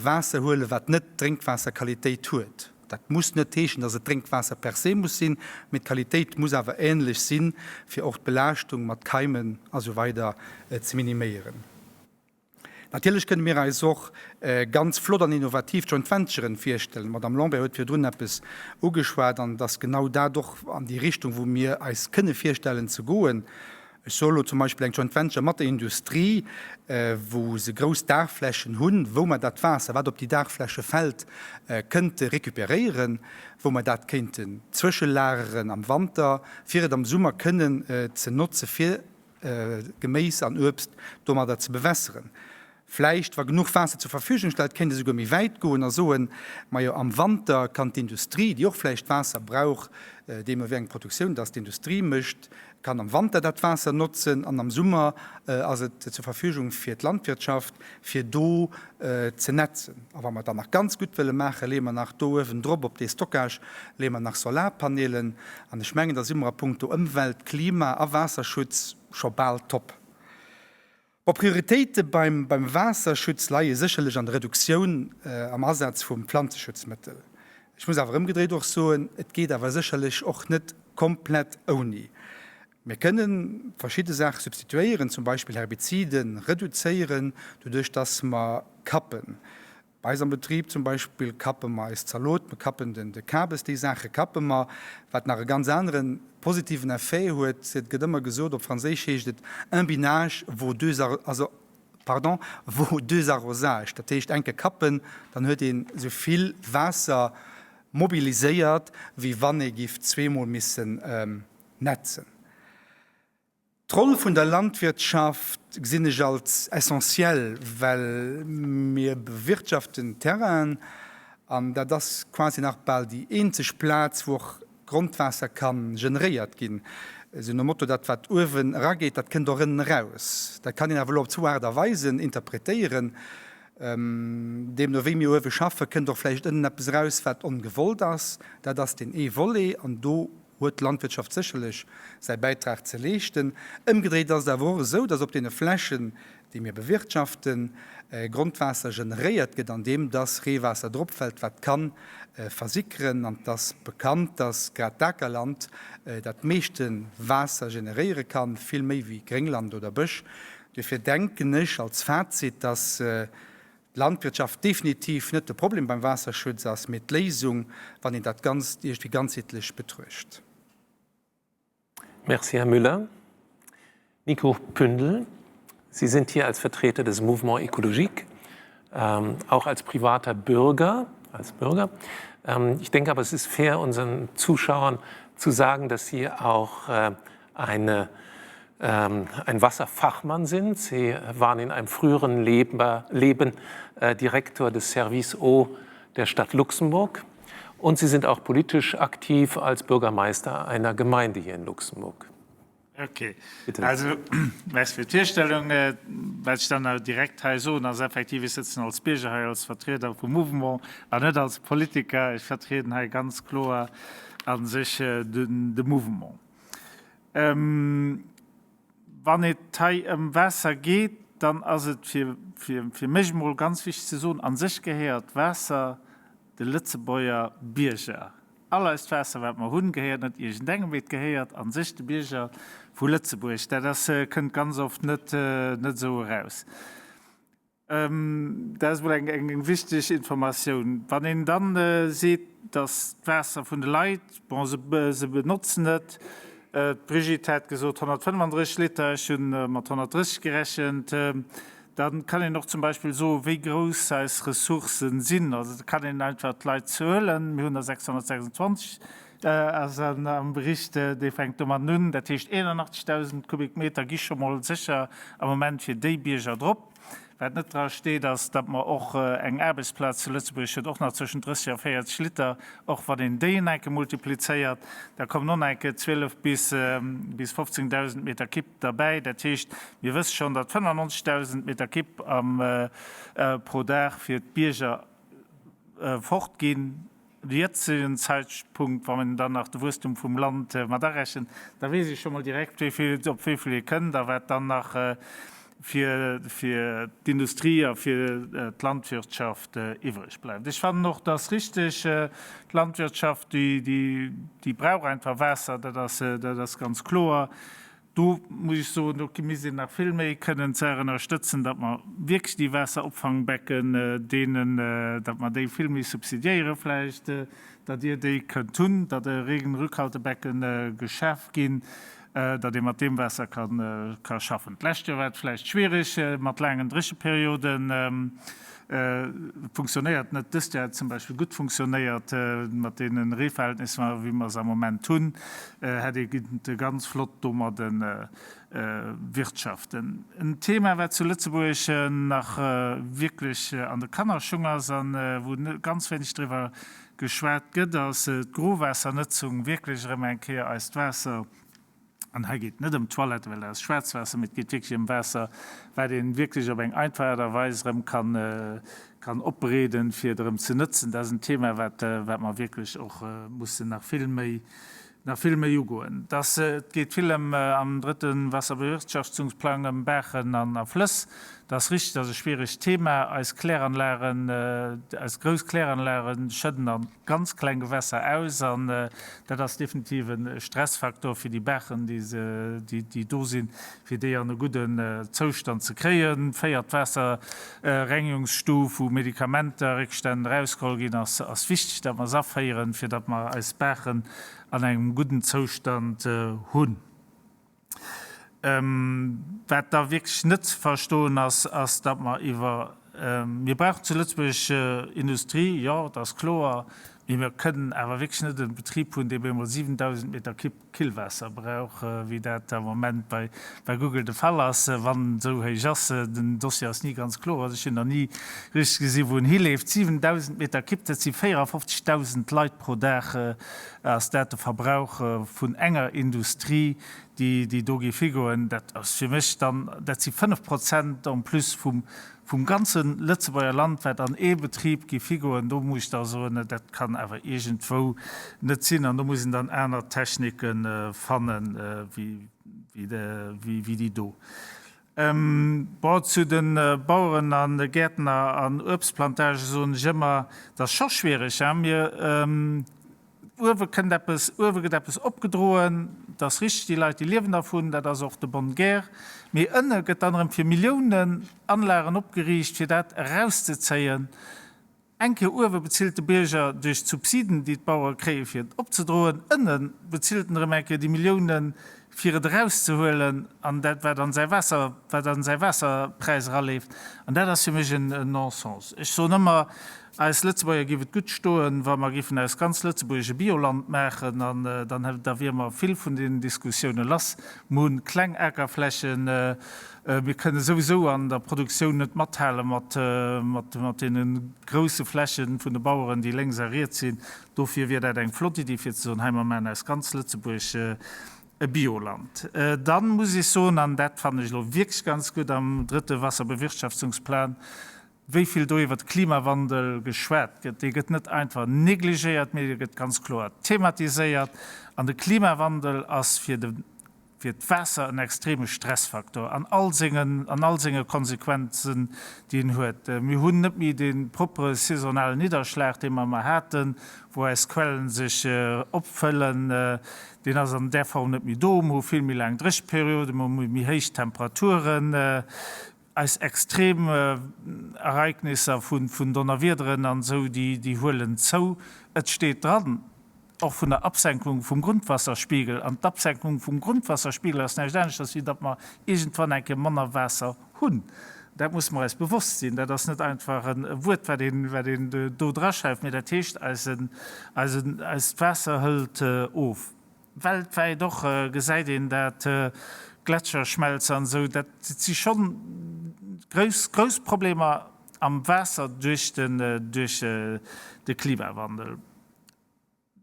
Waasser huelen, wat net Drénkwaasserqualitéit huet. Dat muss net heeschen, dass et Drénkwaasser per se muss sinn, mee d'Qualitéit muss awer änlech sinn, fir och d'Belaaschtung mat Keimen a sou weider ze miniméieren. Natierlech kënne mir eis och ganz flott an innovativ Joint Venturen virstellen. D'Madame Lambert huet virdrun eppes ugeschwat an et ass genau dat och an déi Richtung, wou mir eis kënne virstellen ze goen. Ech soe elo zum Beispill eng Joint Venture mat der Industrie, wou se grouss Daachflächen hunn, wou mer dat Waasser, wat op déi Daachfläche fält, kënnte récupéréieren, wou mer dat kéinten zwëschelageren am Wanter, fir et am Summer kënnen ze notze fir Geméis an Uebst domadder ze bewässeren. Vläicht, wa genuch Waasser zur Verfügung stellt, kéint ee souguer méi wäit goen a soen, Majo, am Wanter kann d'Industrie, déi och vläicht Waasser brauch, deemno wéi eng Produktioun dass d'Industrie mécht, kann am Wanter dat Waasser notzen an am Summer ass et zur Verfügung fir d'Landwirtschaft, fir do ze netzen. A wa mer et dann nach ganz gutt wëlle maachen, leeë mer nach do uewendrop op dee Stockage leeë mer nach Solarpanelen. An ech mengen, da si mer a puncto Ëmwelt-, Klima a Waasserschutz scho bal top. Bon, Prioritéite beim beim Waasserschutz leie sécherlech an der Reduktioun am Asaz vum Pflanzeschutzmëttel. Ech muss awer ëmgedréit och soen, et geet awer sécherlech och net komplett ouni. Mir kënne verschidde Saache substituéieren, zum Beispill Herbizide reduzéieren, doduerch dass mer kappen. Bei eis am Betrib zum Beispill kappe mer eis Zalot, mer kappen den de Kabes, déi Saache kappe mer, wat nach e ganz anere positiven Effet huet. Et gëtt ëmmer gesot, op Franséisch heescht et un binage vaut deux also pardon vaut deux arrosages. Dat heescht enke kappen, dann huet een esou vill Waasser mobiliséiert, wéi wann ee giff zweemol missen netzen. D'Roll vun der Landwirtschaft gesinn ech als essentiell, well mir bewirtschaften Terrainen an dat ass quasi nach bal déi eenzeg Plaz, wou och Grondwaasser ka generéiert ginn. Esou nom Motto, dat wat uewen erageet, dat kënnt och ënnen eraus. Dat kann een awer elo op zwou Aart a Weisen interpretéieren. Deemno wéi mir uewe schaffen, kënnt och vläicht ënnen eppes eraus, wat ongewollt ass. Dat ass deen ee Volet an do huet d'Landwirtschaft sécherlech säi Bäitrag ze leeschten. Ëmgedréit ass et awer och esou, dass op deene Flächen, déi mir bewirtschaften, Grondwaasser generéiert gëtt, andeem dass Reewaasser dropfält, wat ka versickeren. An et ass bekannt, dass grad d'Akerland dat meeschte Waasser generéiere kann, vill méi wéi Gréngland oder Bësch. Duerfir denken ech als Fazit, dass d'Landwirtschaft definitiv net de Problem beim Waasserschutz ass, mee d'Léisung, wann een dat Ganzt iergendwéi ganzheetlech betruecht. Merci, Här Müller. Nico Pündel, Sie sind hier als Vertreter des Mouvement Écologique, auch als privater Bürger, als Bürger. Ich denke aber, es ist fair, unseren Zuschauern zu sagen, dass Sie auch eine ein Wasserfachmann sind. Sie waren in einem früheren Leben, Leben Direktor des Service O der Stadt Luxemburg und Sie sind auch politisch aktiv als Bürgermeister einer Gemeinde hier in Luxemburg. Okay. Bitte. Also, merci fir d'Virstellung. Wat ech dann awer direkt hei soen, ass effektiv, ech sëtzen als Bierger hei, als Vertrieder vum Mouvement an net als Politiker. Ech vertrieden hei ganz kloer a sech de Mouvement. Wann et hei ëm Waasser geet, dann ass et fir mech emol ganz wichteg ze soen, a sech gehéiert Waasser de Lëtzebuerger Bierger. All eist Waasser, wat mer hunn, gehéiert net iergendengem, mee et gehéiert a sech de Bierger vu Lëtzebuerg. Dat ass, kënnt ganz oft net esou eraus. Dat ass emol eng wichteg Informatioun. Wann een dann seet, datt d'Waasser vun de Leit, bon, se benotzen et, d'Brigitte hat gesot 135 Liter, ech hu mat 130 gerechent, da kann een och zum Beispill soen, wéi grouss eis Ressourcen sinn. Also da kann een einfach d'Leit zuelen, mir hunn der 626 ass am Bericht, dee fänkt domadden un, dat heescht 81.000 Kubikmeter gi scho mol sécher am Moment fir déi Bierger drop. Wat net dra steet, ass, datt mer och eng Aarbechtsplaz zu Lëtzebuerg huet och nach zwëschen 30 a 40 Liter. Och wann een déi en enke multiplizéiert, da kommen och nach enke 12 bis 15.000 Meter Kipp derbäi. Dat heescht, mir wësse schonn, datt 95.000 Meter Kipp am pro Dag fir d'Bierger fortginn. Jëtzegen Zäitpunkt, wann een dann nach de Wuesstum vum Land mat arechent, da weess ee scho mol direkt, wéi vill, op wéi vill ee kënnt a wat dann nach fir, fir d'Industrie a fir d'Landwirtschaft iwwreg bleift. Ech fannen och, dass richteg, d'Landwirtschaft, déi, déi, déi brauch einfach Waasser, dat ass, dat ass ganz kloer. Do muss ech soen, do misst een nach vill méi kënnen d'Saach ënnerstëtzen, datt mer wierklech déi Waasseropfangbecken deenen, datt mer déi vill méi subsidiéiere vläicht, datt Dir déi kënnt hunn, datt e Regenrückhaltebecken geschaf ginn. datt ee mat deem Waasser ka schaffen. D'lescht Joer war et vläicht schwierig mat laangen Drécheperioden, funktionéiert net. Dëst Joer hätt et zum Beispill gutt funktionéiert mat deene Reeverhältnisser, wéi mer se am Moment hunn, hätt ee kinnte ganz flott domadde wirtschaften. En Thema, wat zu Lëtzebuerg nach wierklech an de Kannerschung ass a wou ganz wéineg driwwer geschwat gëtt, ass d'Growaassernutzung. Wierklech erëm eng Kéier eist Waasser, an hei geet et net ëm d'Toilette, well dat ass Schwaarzwaasser, mee et geet wierklech ëm Waasser, wat ee wierklech op eng einfach Aart a Weis erëm kann opbereeden, fir et erëm ze nëtzen. Dat ass en Thema, wat mer wierklech och mussen nach vill méi nach vill méi ugoen. Dass et geet vill ëm am drëtte Wasserbewirtschaftungsplang ëm Baachen an a Flëss. Dat ass richtig, dat ass e schwieregt Thema. Eis Kläranlagen, eis grouss Kläranlage schëdden a ganz kleng Gewässer aus an dat ass definitiv e Stressfaktor fir déi Baachen, déi se, déi do sinn, fir déi an e gudden Zoustand ze kréien. Véiert Waasserrengungsstuf, wou Medikamenter-Réckstänn erausgeholl ginn, ass ass wichteg, datt mer se aféieren, fir datt mer eis Baachen an engem gudden Zoustand hunn. Wat da wierklech net ze verstoen ass, ass, datt mer iwwer, mir brauchen zu Lëtzebuerg Industrie, jo, dat ass kloer, mee mir kënnen awer wierklech net e Betrib hunn, dee bemol 7.000 Meter Kipp Killwaasser brauch, wéi dat am Moment bei Google de Fall ass, wann en esou héich ass. Den Dossier ass ni ganz kloer, also ech hunn nach ni richteg gesi wou en hileeft. 7.000 Meter Kipp, dat si 54.000 Leit pro Dag, ass dat de Verbrauch vun enger Industrie, déi do géif higoen. Dat ass fir mech dann, dat si 5 Prozent en plus vum Vum ganze Lëtzebuerger Land, wat an ee Betrib géif higoen, do muss ech da soen, dat kann awer iergendwou net sinn. An do muss een dann aner Technike fanne wéi déi do. Bon, zu de Baueren a Gäertner an Uebstplantage soen ech ëmmer, dat ass scho schwiereg. Mir Uewe kënnt eppes, uewe gëtt eppes opgedroen, dat ass richteg, déi Leit, déi liewen dervun, dat ass och de bonne guerre, mee ënne gëtt dann erëm fir Milliounen Anlagen opgeriicht, fir dat erauszezéien. Eng Kéier uewe bezilt de Bierger duerch d'Subsiden, déi d'Bauere kréien, fir et opzedroen, ënne bezilt en erëm eng Kéier déi Milliounen, fir et erauszehuelen an dat, wat an säi Waasser, wat an säi Waasserpräis eraleeft. An dat ass fir mech en Non-sens. Ech soen ëmmer, Eis Lëtzebuerger géif et gutt stoen, wa mer géifen aus ganz Lëtzebuerg e Bioland maachen, an dann da wiere mer vill vun den Diskussioune lass. Mer hunn kleng Akerflächen, mir kënne souwisou an der Produktioun net mathale mat mat deene grousse Fläche vun de Baueren, déi lénks a riets sinn. Dofir wier dat eng flott Iddi fir ze soen, hei mer maachen aus ganz Lëtzebuerg e Bioland. Dann muss ech soen, an dat fannen ech elo wierklech ganz gutt am drëtte Wasserbewirtschaftungsplan, Wéi vill do iwwer de Klimawandel geschwat gëtt, dee gëtt net einfach negligéiert, mee dee gëtt ganz kloer thematiséiert. An de Klimawandel ass fir de, fir d'Waasser en extreme Stressfaktor an all sengen, an all senge Konsequenzen, déi en huet. Mir hunn net méi dee propere saisonalen Nidderschlag, dee mer ëmmer haten, wou eis Quellen sech opfëllen. Deen ass an där Form net méi do. Mer hu vill méi laang Drécheperioden, mer hu méi héich Temperaturen. Eis extrem Ereignisser vun Donnerwiederen an esou, déi huelen zou. Et steet dran, och vun der Absenkung vum Grundwasserspiegel. An d'Absenkung vum Grundwasserspiegel ass näischt aneschters, wéi datt mer iergendwann eng Kéier manner Waasser hunn. Dat musse mer eis bewosst sinn. Dat ass net einfach e Wuert, wat een, wat een do draschreift, mee dat heescht, eisen, eisen, eist Waasser hëlt of. Weltwäit och gesäit een dat, Gletscherschmelze an esou, dat si schonn grouss, grouss Problemer am Waasser duerch den, duerch de Klimawandel.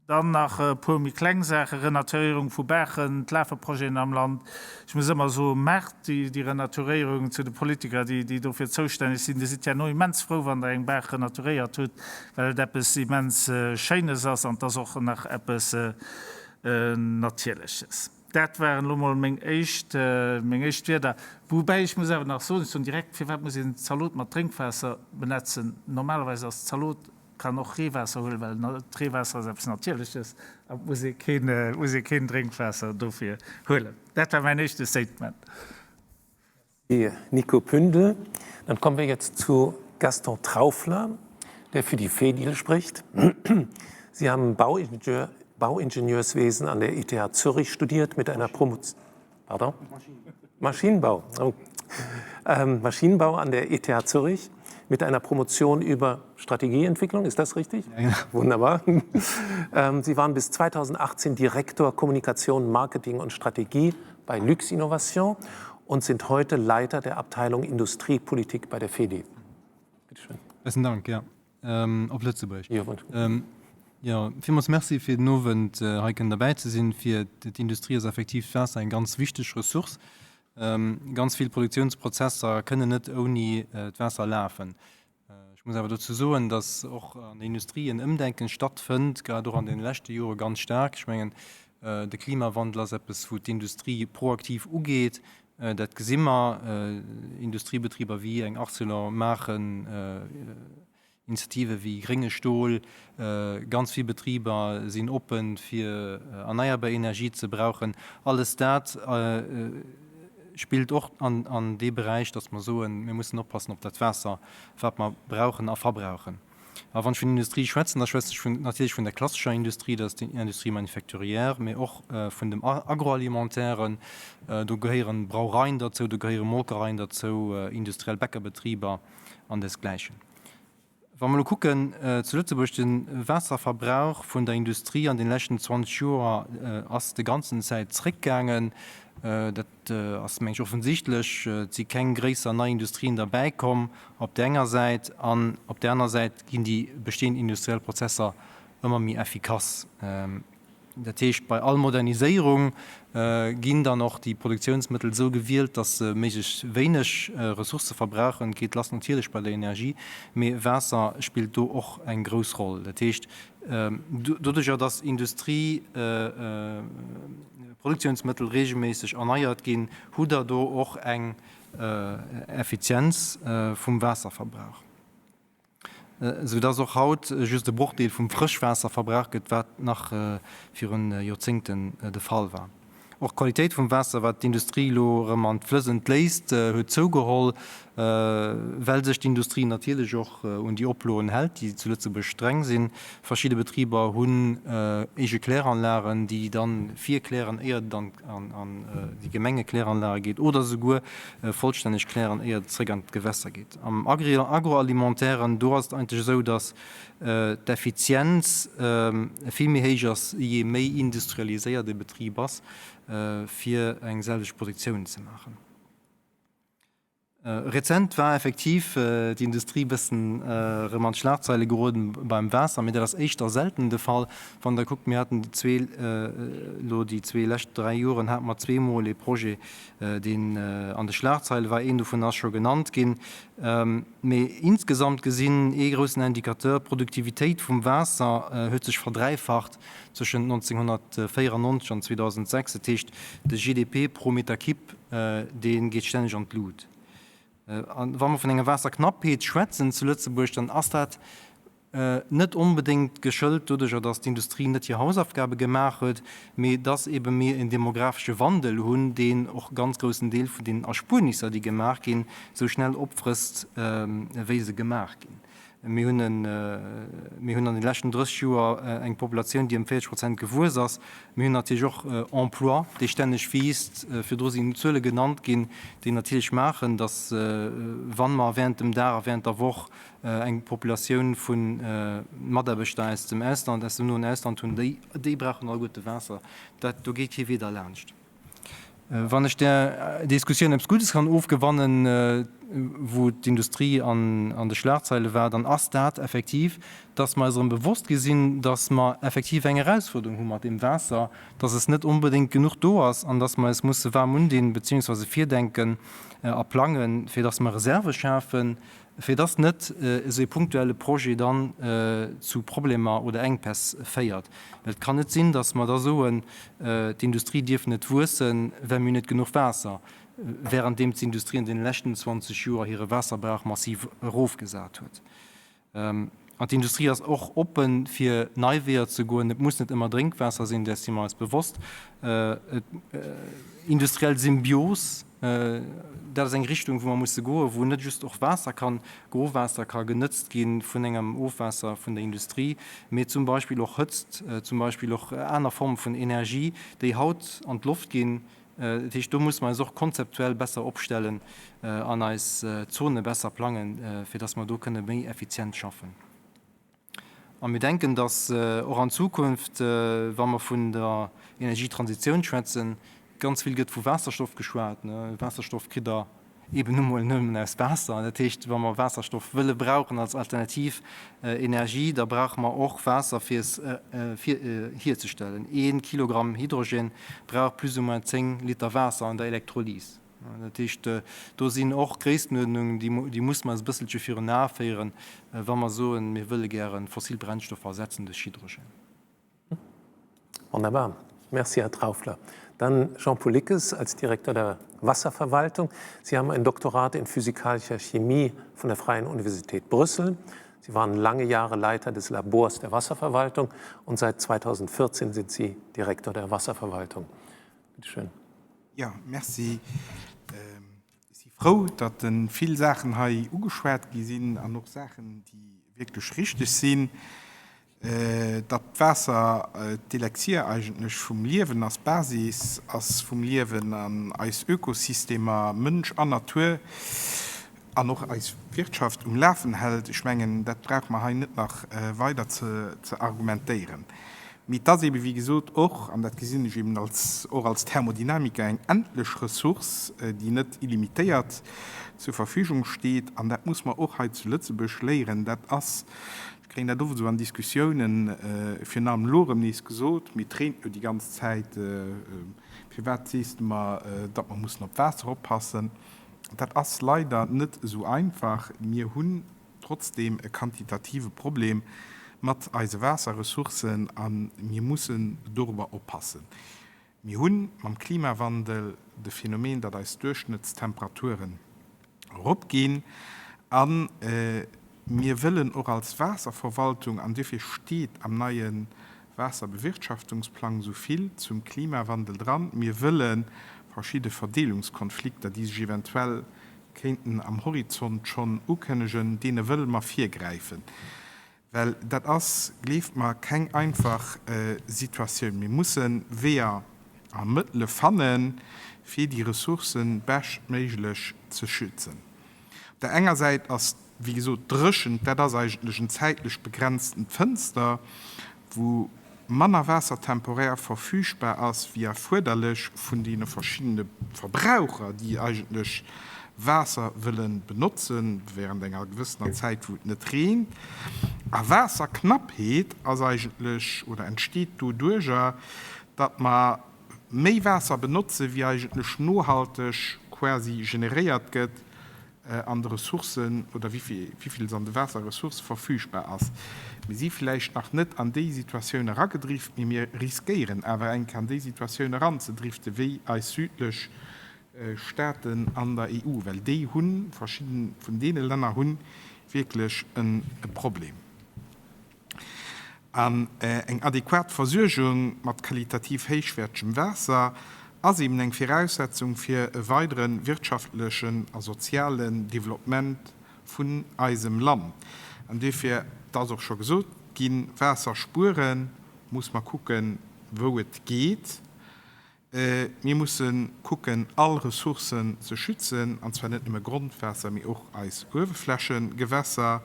Dann nach e puer méi kleng Saachen, Renaturéierung vu Baachen, et lafe Projeten am Land. Ech muss ëmmer soen, maacht déi, déi Renaturéierung zu de Politiker, déi, déi dofir zoustänneg sinn. Dir sidd herno immens frou, wann Der eng Baach renaturéiert hutt, well et eppes immens Schéines ass an et ass och nach eppes Natierleches. Dat waren elo mol meng éischt, meng éischt Wierder. Woubäi ech muss awer nach soen, ech soen direkt, firwat muss een Zalot mat Drénkwaasser benetzen? Normalerweis ass Zalot, kann och Reewaasser huelen, well d'Reewaasser ass eppes Natierleches a et muss ee keen, muss ee keen Drénkwaasser dofir huelen. Dat war mäin éischte Statement. Nico Pündel. Dann kommen wir jetzt zu Gaston Trauffler, der für die Fedil spricht. Sie haben Bauingenieur. Bauingenieurswesen an der ETH Zürich studiert mit einer Promotion. Pardon? Maschinenbau. Oh. Ähm, Maschinenbau an der ETH Zürich mit einer Promotion über Strategieentwicklung. Ist das richtig? Ja, genau. Wunderbar. Ähm, Sie waren bis 2018 Direktor Kommunikation, Marketing und Strategie bei Lux Innovation und sind heute Leiter der Abteilung Industriepolitik bei der FEDI. Bitte schön. Besten Dank, ja. Ähm, op Lëtzebuerg. Ja, ähm, ja, villmools Merci fir den Owend äh, hei kënnen derbäi ze sinn. Fir d'Industrie ass effektiv d'Waasser eng ganz wichteg Ressource. Ähm, ganz vill Produktionsprozesser kënnen net ouni äh, d'Waasser lafen. Äh, ech muss awer dozou soen, dass och an der Industrie en Ëmdenken stattfënnt, grad och an den leschte Jore ganz staark. Ech mengen, äh, de Klimawandel ass eppes, wou d'Industrie proaktiv ugeet. Dat gesi mer. Industriebetriber wéi eng Arcelor maachen Initiative wéi grénge Stol. Ganz vill Betriber sinn oppen, fir erneierbar Energie ze brauchen. Alles dat spillt och an dee Beräich, datt mer soen, mir mussen oppassen op dat Waasser, wat mer brauchen a verbrauchen. A wann ech vun Industrie schwätzen, da schwätzen ech vun, natierlech vun der klassescher Industrie, dat ass déi Industrie manufacturière, mee och vun dem Agroalimentairen. Do gehéieren Brauereien derzou, do gehéiere Molkereien derzou, industriell Bäckerbetriber an desgläichen. Wa mer elo kucken zu Lëtzebuerg, de Waasserverbrauch vun der Industrie an den leschten 20 Joer ass de ganzen Zäit zréckgaangen. Dat ass, meng ech, offensichtlech. Et si keng gréisser nei Industrien derbäi komm op där enger Säit, an op där aner Säit ginn déi bestehend industriell Prozesser ëmmer méi effikass. Dat heescht, bei all Moderniséierung ginn dann och déi Produktionsmëttel esou gewielt, dass se méiglechst wéineg Ressourcë verbrauchen. Et geet lass natierlech bei der Energie, mee Waasser spillt do och eng grouss Roll. Dat heescht, doduerjer dass Industrie, Produktionsmëttel regelméisseg erneiert ginn, hutt Der do och eng Effizienz vum Waasserverbrauch, sou dass och haut just e Brochdeel vum Frëschwaasser verbraucht gëtt, wat nach virun Joerzéngten de Fall war. Och d'Qualitéit vum Waasser, wat d'Industrie elo erëm an d'Flëss entléisst, huet zougeholl, well sech d'Industrie natierlech och un déi Oploen hält, déi zu Lëtzebuerg streng sinn. Verschidde Betriber hunn eege Kläranlagen, déi dann virklären, éier et an déi Gemengekläranlage geet, oder souguer vollstänneg klären, éier et zréck an d'Gewässer geet. Am Agroalimentairen, do ass et eigentlech esou, datt d'Effizienz vill méi héich ass, jee méi industrialiséiert e Betrib ass, fir eng selwecht Produktioun ze maachen. Rezent war effektiv d'Industrie bëssen erëm an d'Schlagzeile geroden beim Waasser, mee dat ass éischter selten de Fall. Wann Der kuckt, mir haten déi zwee, elo déi zwee lescht dräi Joren hate mer zweemol ee Projet, deen an de Schlagzeile war. Een dovun ass scho genannt ginn. Mee insgesamt gesinn, ee groussen Indicateur, d'Produktivitéit vum Waasser huet sech verdräifacht zwëschent 1994 an 2006. Dat heescht, de GDP pro Meter Kibb, dee geet stänneg an d'Lut. A wa mer vun enger Waasserknappheet schwätzen zu Lëtzebuerg, dann ass dat net onbedéngt geschëlt doduercher, dass d'Industrie net hir Hausaufgabe gemaach huet, mee dass ebe mir en demographesche Wandel hunn, deen och e ganz groussen Deel vun den Erspuernisser, déi gemaach ginn, esou schnell opfrësst, wéi se gemaach ginn. Mir hunn en, mir hunn an de leschten 30 Joer eng Populatioun, déi ëm 40 Prozent gewuess ass. Mir hunn natierlech och Emploi, dee stänneg wiisst. Virdru sinn Zuele genannt ginn, déi natierlech maachen, dass, wa mer während dem Dag a während der Woch eng Populatioun vu Mataarbechter aus dem Ausland, aus dem noen Ausland hunn, déi, déi brauchen alleguerte Waasser. Dat, do geet kee Wee derlaanscht. Wann ech där Diskussioun eppes Guddes kann ofgewannen, wou d'Industrie an, an de Schlagzeile war, dann ass dat effektiv, dass mer eis erëm bewosst gi sinn, dass mer effektiv eng Erausfuerderung hu mat deem Waasser, dass es net onbedéngt genuch do ass an dass mer eis musse waarm undinn beziehungsweise virdenken a plangen, fir dass mer Reserve schafen, fir dass net esou ee punktuelle Projet dann zu Problemer oder Enkpäss féiert. Well et kann net sinn, dass mer da soen, d'Industrie dierf net wuessen, well mir hunn net genuch Waasser, währenddeem d'Industrie an deene leschten 20 Joer hire Waasserbrauch massiv erofgesat huet. An d'Industrie ass och oppen, fir nei Weeër ze goen. Et muss net ëmmer Drénkwaasser sinn, däers si mer eis bewosst. Industriell Symbios. Dat ass eng Richtung, wou mer musse goen, wou net just och Waasser kann, Grofwaasser ka genëtzt gi vun engem Ofwaasser vun der Industrie, mee zum Beispill och Hëtzt, zum Beispill och aner Forme vun Energie, déi haut an d'Loft ginn. Dat heescht, do musse mer eis och konzeptuell besser opstellen an eis Zone besser plangen, fir dass mer do kënne méi effizient schaffen. A mir denken, dass och an Zukunft, wa mer vun der Energietransitioun schwätzen, ganz vill gëtt vu Waasserstoff geschwat. Waasserstoff kritt Der eeben nu mol nëmmen aus Waasser. Dat heescht, wa mer Waasserstoff wëlle brauchen als alternativ Energie, da brauche mer och Waasser, fir es hierzestellen. Ee Kilogramm Hydrogen brauch plus ou moins 10 Liter Waasser an der Elektrolys. Dat heescht, do sinn och Gréisstenuerdnungen, déi musse mer eis e bësselche virun Ae féieren, wa mer soen, mir wëlle gäre fossil Brennstoffer ersetzen duerch Hydrogen. Wonnerbar. Merci, Herr Trauffler. Dann Jean-Paul Lickes als Direktor der Wasserverwaltung. Sie haben ein Doktorat in physikalischer Chemie von der Freien Universität Brüssel. Sie waren lange Jahre Leiter des Labors der Wasserverwaltung und seit 2014 sind Sie Direktor der Wasserverwaltung. Bitte schön. Jo, merci. Ech si frou, datt vill Saachen hei ugeschwat gi sinn an och Saachen, déi wierklech richteg sinn. Datt d'Waasser d'Elexier eigentlech vum Liewen ass, d'Basis ass vum Liewen an eis Ökosystemer, Mënsch an Natur, an och eis Wirtschaft um Lafen hält, ech mengen, dat brauche mer hei net nach weider ze argumentéieren. Mee et ass eebe wéi gesot och, an dat gesinn ech eeben als, och als Thermodynamiker, eng endlech Ressource, déi net illimitéiert zur Verfügung steet. An dat muss mer och hei zu Lëtzebuerg léieren. Dat ass, ech kréien dat oft esou an Diskussiounen, virun allem elo erëm nees gesot, mee et reent jo déi ganz Zäit, firwat sees de mer, datt mer mussen op d'Waasser oppassen? Dat ass leider net esou einfach. Mir hunn trotzdeem e quantitative Problem mat eise Waasserressourcen a mir mussen dorobber oppassen. Mir hu mam Klimawandel de Phänomen, datt eis Duerchschnëttstemperaturen eropginn a mir wëllen och als Waasserverwaltung, an duerfir steet am neie Waasserbewirtschaftungsplang esou vill zum Klimawandel dran. Mir wëlle verschidde Verdeelungskonflikter, déi sech eventuell kéinten am Horizont schonn ukënnegen, deene wëlle mer virgräifen. Well dat ass, gleeft mer, keng einfach Situatioun. Mir musse Weeër a Mëttele fannen, fir déi Ressourcë beschtméiglech ze schützen. Op der enger Säit ass, wéi gesot, d'Dréchent, dat ass eigentlech en zäitlech begrenztent Fënster, wou manner Waasser temporär verfügbar ass wéi erfuerderlech vun deene verschiddene Verbraucher, déi eigentlech Waasser wëlle benotze während enger gewëssener Zäit, wou et net reent. A Waasserknappheet ass eigentlech oder entsteet doduerjer, datt mer méi Waasser benotze wéi eigentlech nohalteg quasi generéiert gëtt an de Ressourcen oder wéivill an de Waasserressourcë verfügbar ass. Mir si vläicht nach net an déi Situatioun eragedrift, mee mir riskéieren awer eng Kéier an déi Situatioun eranzedriften, wéi eis südlech Staaten an der EU, well déi hunn, verschidde vun deene Länner hu wierklech e Problem. An eng adequat Versuergung mat qualitativ héichwäertegem Waasser ass eben eng Viraussetzung fir e weidere wirtschaftlechen a sozialen Developpement vun eisem Land. An duerfir, et ass och scho gesot ginn, Waasser spueren, muss mer kucken, wou et geet. Mir musse kucken, all Ressourcen ze schützen, an zwar net nëmme Grondwaasser, mee och eis Uewerflächengewässer.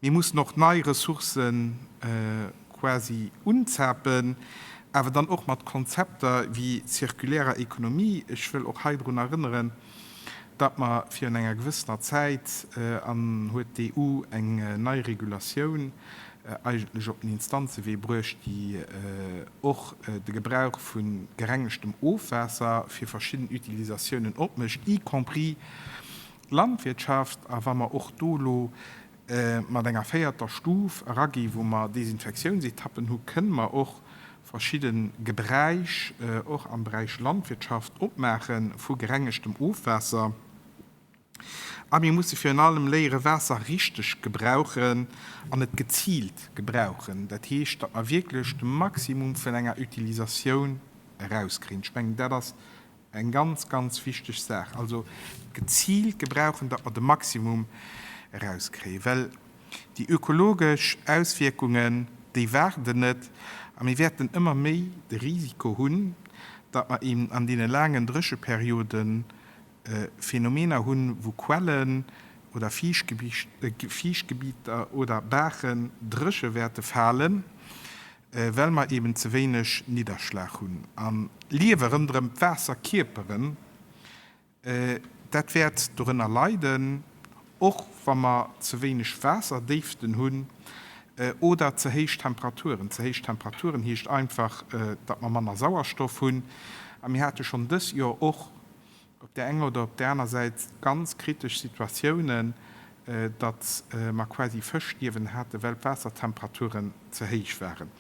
Mir mussen och nei Ressourcë quasi unzapen, awer dann och mat Konzepter wéi zirkulärer Ekonomie. Ech wëll och hei drun erënneren, datt mer virun enger gewëssener Zäit, an huet d'EU eng nei Regulatioun eigentlech op den Instanzewee bruecht, déi och de Gebrauch vu gerengegtem Ofwaasser fir verschidden Utilisatiounen opmécht, y compris d'Landwirtschaft. A wa mer och do elo mat enger véierter Stuf eragi wou mer Desinfektiounsetappen hu, kënne mer och verschidde Gebräich och am Beräich Landwirtschaft opmaache vu gerengegtem Ofwaasser. A mir musse virun allem léiere Waasser richteg gebrauchen an et geziilt gebrauchen. Dat heescht, datt mer wierklech de Maximum vun enger Utilisatioun erauskriegen. Ech mengen, dat ass. Eng ganz, ganz wichteg Saach. Also geziilt gebrauchen, datt mer de Maximum erauskréien. Well déi ökologesch Auswierkungen, déi waarden net a mir wäerten ëmmer méi de Risiko hunn, datt mer eben an deene laangen Drécheperioden Phänomener hunn, wou Quellen oder Fiichtgebieter oder Baachen dréche wäerte falen, well mer eben ze wéineg Nidderschlag hunn. An d'Liewe rënderëm d'Waasserkierperen, dat wäert dorënner leiden, och wa mer ze wéineg Waasserdéiften hunn oder ze héich Temperaturen. Ze héich Temperaturen heescht einfach, datt mer manner Sauerstoff hunn. A mir hate schonn dës Joer och op där enger oder op där aner Säit ganz kritesch Situatiounen, datt mer quasi Fëschstierwen haten, well d'Waassertemperaturen ze héich waren.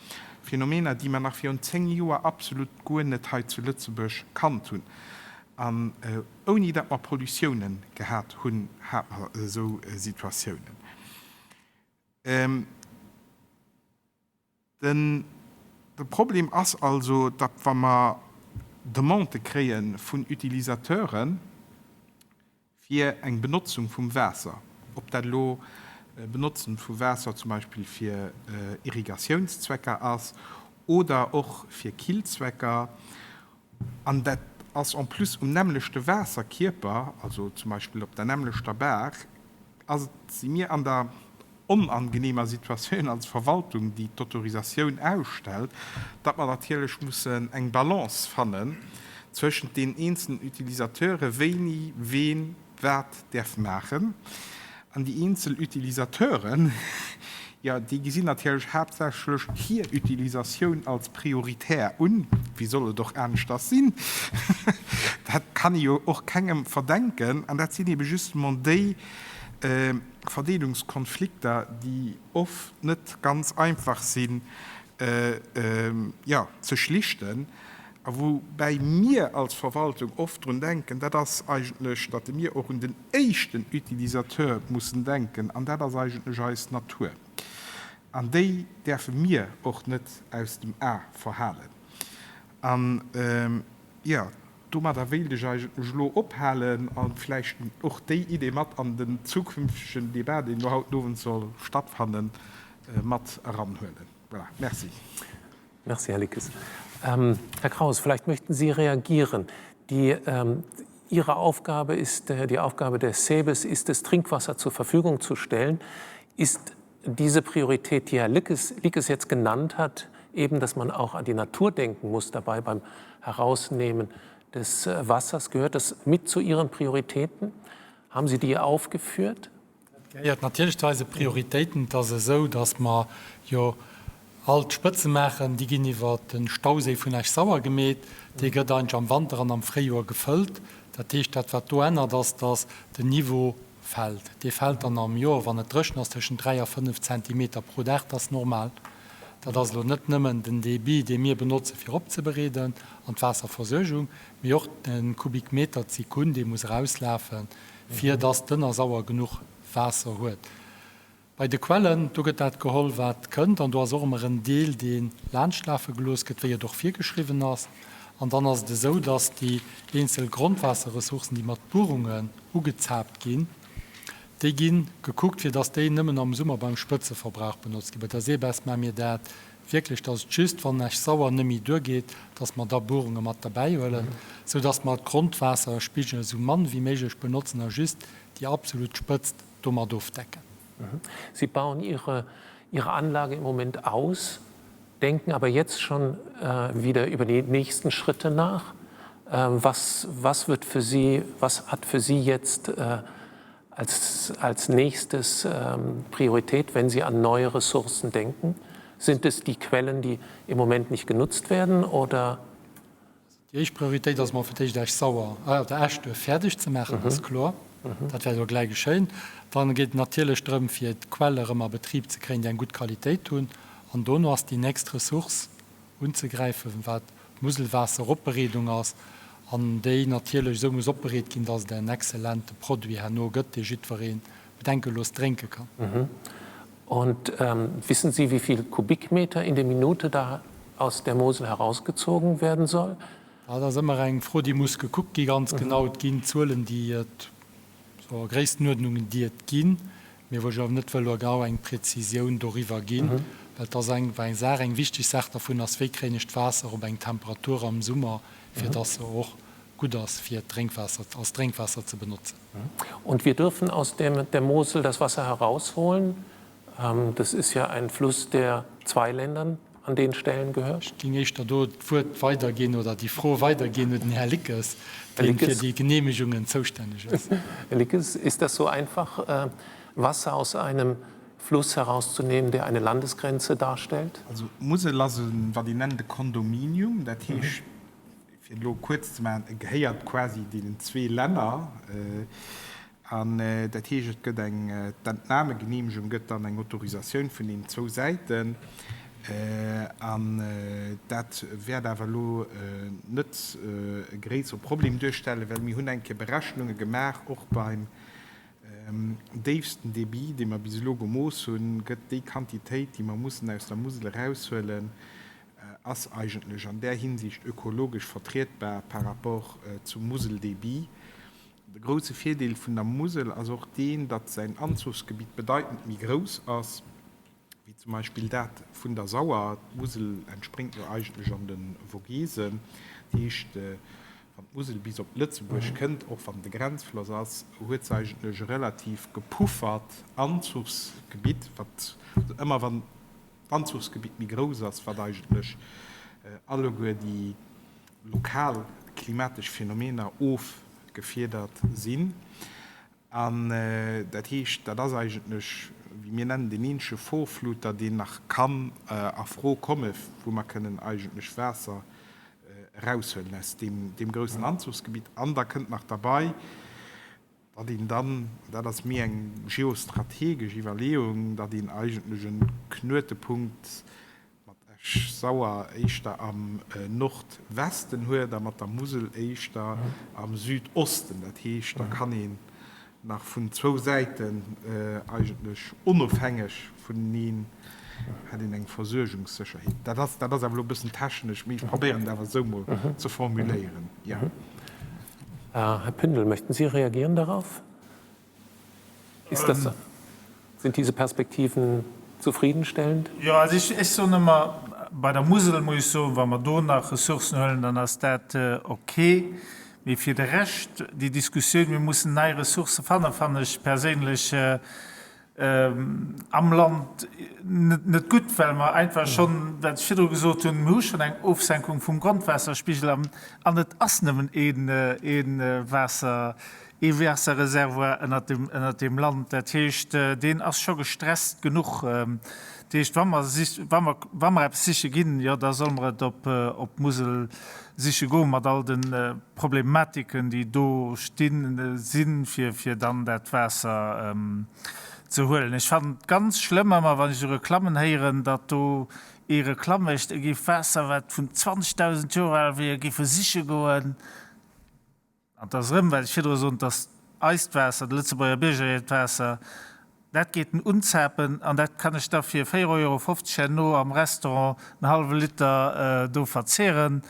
Phänomener, déi mer nach virun 10 Joer absolut guer net hei zu Lëtzebuerg kannt hunn. An ouni datt mer Pollutiounen gehat hunn, hate mer esou Situatiounen. Den Problem ass also, datt wa mer Demandë kréie vun Utilisateure fir eng Benotzung vum Waasser, ob dat elo Benotzen vu Waasser zum Beispill fir Irrigatiounszwecker ass oder och fir Killzwecker, an dat ass en plus um nämmlechte Waasserkierper, also zum Beispill op der nämmlechter Baach, ass et, si mir an der onangenehmer Situatioun als Verwaltung, déi d'Autorisatioun ausstellt, datt mer natierlech mussen eng Balance fannen zwëschent deenen eenzelnen Utilisateure wéini ween wat däerf maachen. An déi eenzel Utilisateuren, jo, déi gesinn natierlech haaptsächlech hir Utilisatioun als prioritär un. Wéi soll et och aneschters sinn? Dat kann ee jo och kengem verdenken. An dat sinn ebe justement déi Verdeelungskonflikter, déi oft net ganz einfach sinn, jo, ze schlichten. A woubäi mir als Verwaltung oft drun denken, dat ass eigentlech, datt mir och un den éischten Utilisateur mussen denken, an dat ass eigentlech eis Natur. An déi däerfe mir och net aus dem A verhalen. An, jo, domadder wéilt ech eigentlech elo ophalen a vläicht och déi Idee mat an den zukünftegen Debat, deen elo haut den Owend soll stattfannen, mat eranhuelen. Voilà, merci. Merci, Här Lickes. Herr Kraus, vielleicht möchten Sie reagieren. Die, Ihre Aufgabe ist, die Aufgabe des SEBES ist es, Trinkwasser zur Verfügung zu stellen. Ist diese Priorität, die Herr Lickes, Lickes jetzt genannt hat, eben, dass man auch an die Natur denken muss dabei beim Herausnehmen des Wassers, gehört das mit zu Ihren Prioritäten? Haben Sie die aufgeführt? Dat gehéiert natierlech zu eise Prioritéiten. Et ass esou, datt mer jo all d'Spëtze maachen. Déi ginn iwwer de Stauséi vun Esch-Sauer gemeet. Dee gëtt eigentlech am Wanter an am Fréijoer gefëllt. Dat heescht, dat wat do ännert, ass, datt den Niveau fält. Dee fält dann am Joer, wann et dréchen ass, tëschent 3 a 5 Zentimeter pro Dag. Dat ass normal. Dat ass elo net nëmmen den Débit, dee mir benotze fir opzebereeden an d'Waasserversuergung, mee och de Kubikmeter d'Sekunn, dee muss erauslafen, fir dass d'Ënnersauer genuch Waasser huet. Bei de Quellen, do gëtt dat geholl, wat kënnt, an do ass och ëmmer en Deel, dee laanschtlafe gelooss gëtt, wéi et och virgeschriwwen ass. An dann ass et esou, dass déi eenzel Grondwaasserressourcen, déi mat Buerungen ugezaapt ginn, déi gi gekuckt, fir dass déi nëmmen am Summer beim Spëtzeverbrauch benotzt ginn. Bei der Sebes maache mir dat wierklech, dass et just, wann Esch-Sauer net méi duergeet, dass mer da Buerunge mat derbäihuelen, sou dass mer d'Grondwaasserspigel esou mann wéi méiglech benotzen a just déi absolut Spëtzt domat ofdecken. Sie bauen Ihre, Ihre Anlage im Moment aus, denken aber jetzt schon wieder über die nächsten Schritte nach. Was, was wird für Sie, was hat für Sie jetzt als, als nächstes Priorität, wenn Sie an neue Ressourcen denken? Sind es die Quellen, die im Moment nicht genutzt werden oder? Déi éischt Prioritéit ass emol fir d'éischt Esch-Sauer, oder Eschduerf fäerdeg ze maachen, dat ass kloer. Dat wäert elo gläich geschéien. Dann geet et natierlech drëm, fir d'Quelle erëm a Betrib ze kréien, déi eng gutt Qualitéit hunn. An dono ass déi nächst Ressource unzegräifen, wat d'Muselwaasseropbereedung ass, an déi natierlech esou muss opbereet ginn, dass et en exzellente Produit herno gëtt, dee jiddweree bedenkelos drénke kann. Und wissen Sie, wie viel Kubikmeter in der Minute da aus der Mosel herausgezogen werden soll? Dat ass ëmmer eng Fro, déi muss gekuckt gi ganz genau. Et ginn Zuelen, déi et, sou a Gréisstenuerdnungen, déi et ginn, mee wou ech awer net wëll elo genau eng Präzisioun doriwwer ginn, well et ass eng eng Saach, eng wichteg Saach dervun ass, wéi kréien ech d'Waasser op eng Temperatur am Summer, fir dass se och gutt ass fir d'Drénkwaasser, als Drénkwaasser ze benotzen. Und wir dürfen aus dem der Mosel das Wasser herausholen. Das ist ja ein Fluss, der zwei Ländern an den Stellen gehört. Ech géing éischter do d'Wuert weiderginn oder déi Fro weiderginn un den Här Lickes, dee fir déi Genehmegungen zoustänneg ass. Här Lickes, ist das so einfach, Wasser aus einem Fluss herauszunehmen, der eine Landesgrenze darstellt? Also d'Musel ass e wat een nennt e Kondominium, dat heescht, fir et elo kuerz ze maachen, e gehéiert quasi deenen zwee Länner. An dat heescht, et gëtt eng, d'Entnahmegenehmegung gëtt dann eng Autorisatioun vun deenen zwou Säiten. An dat wäert awer elo net e gréissere Problem duerstellen, well mir hunn eng Kéier Berechnunge gemaach, och beim déifsten Débit, dee mer bis elo gemooss hunn, gëtt déi Quantitéit, déi mer mussen aus der Musel eraushuelen, ass eigentlech an där Hinsicht ökologesch vertrietbar par rapport zum Museldébit. De grousse Virdeel vun der Musel ass och deen, datt säin Anzuchsgebitt bedeitend méi grouss ass, wéi zum Beispill dat vun der Sauer. D'Musel entspréngt jo eigentlech an de Vogesen. Dat heescht, wann d'Musel bis op Lëtzebuerg kënnt, och wann et e Grenzfloss ass, huet se eigentlech e relativ gepuffert Anzuchsgebitt, wat ëmmer wann d'Anzuchsgebitt méi grouss ass, wat eigentlech alleguer déi lokal klimatesch Phänomener ofgefiedert sinn. An dat heescht, dat ass eigentlech, wéi mir nennen, deen eenzege Vorfluter, deen nach kann a Fro komme wou mer kënnen eigentlech Waasser eraushuelen aus deem groussen Anzuchsgebitt. An da kënnt nach derbei, datt een dann, dat ass méi eng geostrategesch Iwwerleeung, datt een eigentlech e Knuetepunkt mat Esch-Sauer éischter am Nordwesten huet a mat der Musel éischter am Südosten. Dat heescht, da kann een nach vun zwou Säiten eigentlech onofhängeg vuneneen hätt een eng Versuergungssécherheet. Dat ass, dat ass awer elo e bëssen technesch, mee ech probéieren et awer esou mol ze formuléieren, jo. Herr Pündel, möchten Sie reagieren darauf? Ist das, sind diese Perspektiven zufriedenstellend? Jo, also ech, ech soen ëmmer, bei der Musel muss ech soen, wa mer do nach Ressourcen huelen, dann ass dat ok. Mee fir de Rescht, déi Diskussioun, mir mussen nei Ressourcë fannen, fannen ech perséinlech am Land net gutt, well mer einfach schonn, wat ech virdru gesot hunn, mir hu schonn eng Ofsenkung vum Grondwaasserspigel an, an et ass nëmmen een, ee Waasser, ee Waasserreservoir ënnert dem, ënnert deem Land. Dat heescht, deen ass scho gestresst genuch. Dat heescht, wa mer, wa mer, wa mer eppes siche ginn, jo, da solle mer et op, op d'Musel siche goen, mat all de Problematiken, déi do stinn, sinn, fir, fir dann dat Waasser ze huelen. Ech fannen et ganz schlëmm ëmmer, wann ech esou Reklammen héieren, datt do ee Reklamm mécht, e géif Waasser, wat vun 20.000 Joer al wier, géif e siche goen. An et ass erëm, wat ech virdru sot, dass eist Waasser, de Lëtzebuerger Bierger hiert Waasser, dat geet en unzapen an dat kann ech da fir 4,50 Euro herno am Restaurant en hallwe Liter do verzehren,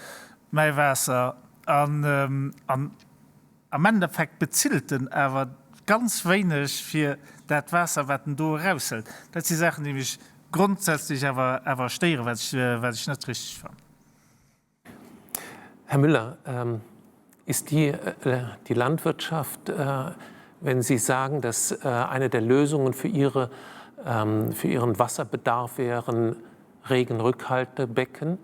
mäi Waasser. An am Endeffekt bezilt en awer ganz wéineg fir dat Waasser, wat en do eraushëlt. Dat si Saachen, déi mech grondsätzlech awer stéieren, wat ech net richteg fannen. Herr Müller, ähm, ist die, äh, die Landwirtschaft, äh, wenn Sie sagen, dass äh, eine der Lösungen für, ihre, ähm, für Ihren Wasserbedarf wären Regenrückhaltebecken,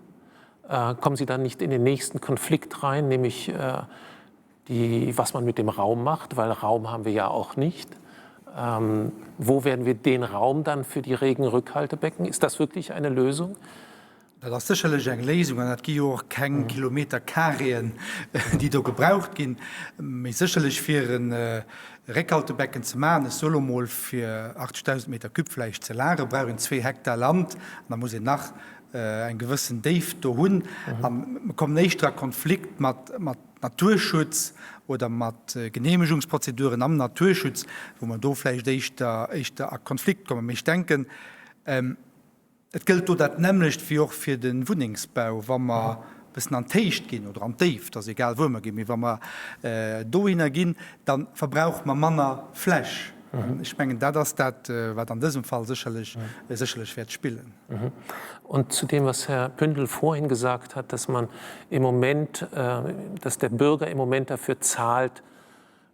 kommen Sie dann nicht in den nächsten Konflikt rein, nämlich die, was man mit dem Raum macht, weil Raum haben wir ja auch nicht. Ähm, wo werden wir den Raum dann für die Regenrückhaltebecken? Ist das wirklich eine Lösung? Dat ass sécherlech eng Léisung an dat gi jo och keng Kilometercarréen, déi do gebraucht ginn, mee sécherlech fir e Réckhaltebecken ze maachen, ech soe lo mol fir 80.000 Meter cube vläicht ze lagere, brauch een zwee Hektar Land an da muss een nach eng gewëssen Déift do hunn. A mer kommen éischter a Konflikt mat Naturschutz oder mat Genehmegungsprozeduren am Naturschutz, wou mer do vläicht éischter a Konflikt kommen. Mee ech denken, Et gëllt do dat nämmlecht wéi och fir de Wunnengsbau. Wa mer. bëssen an d'Héicht ginn oder an d'Déift, ass egal wou mer ginn, mee wa mer dohinner ginn, da verbrauche mer manner Fläch. An ech mengen, dat ass dat, wat an dësem Fall sécherlech, sécherlech wäert spillen. Und zu dem, was Herr Pündel vorhin gesagt hat, dass man im Moment, dass der Bürger im Moment dafür zahlt,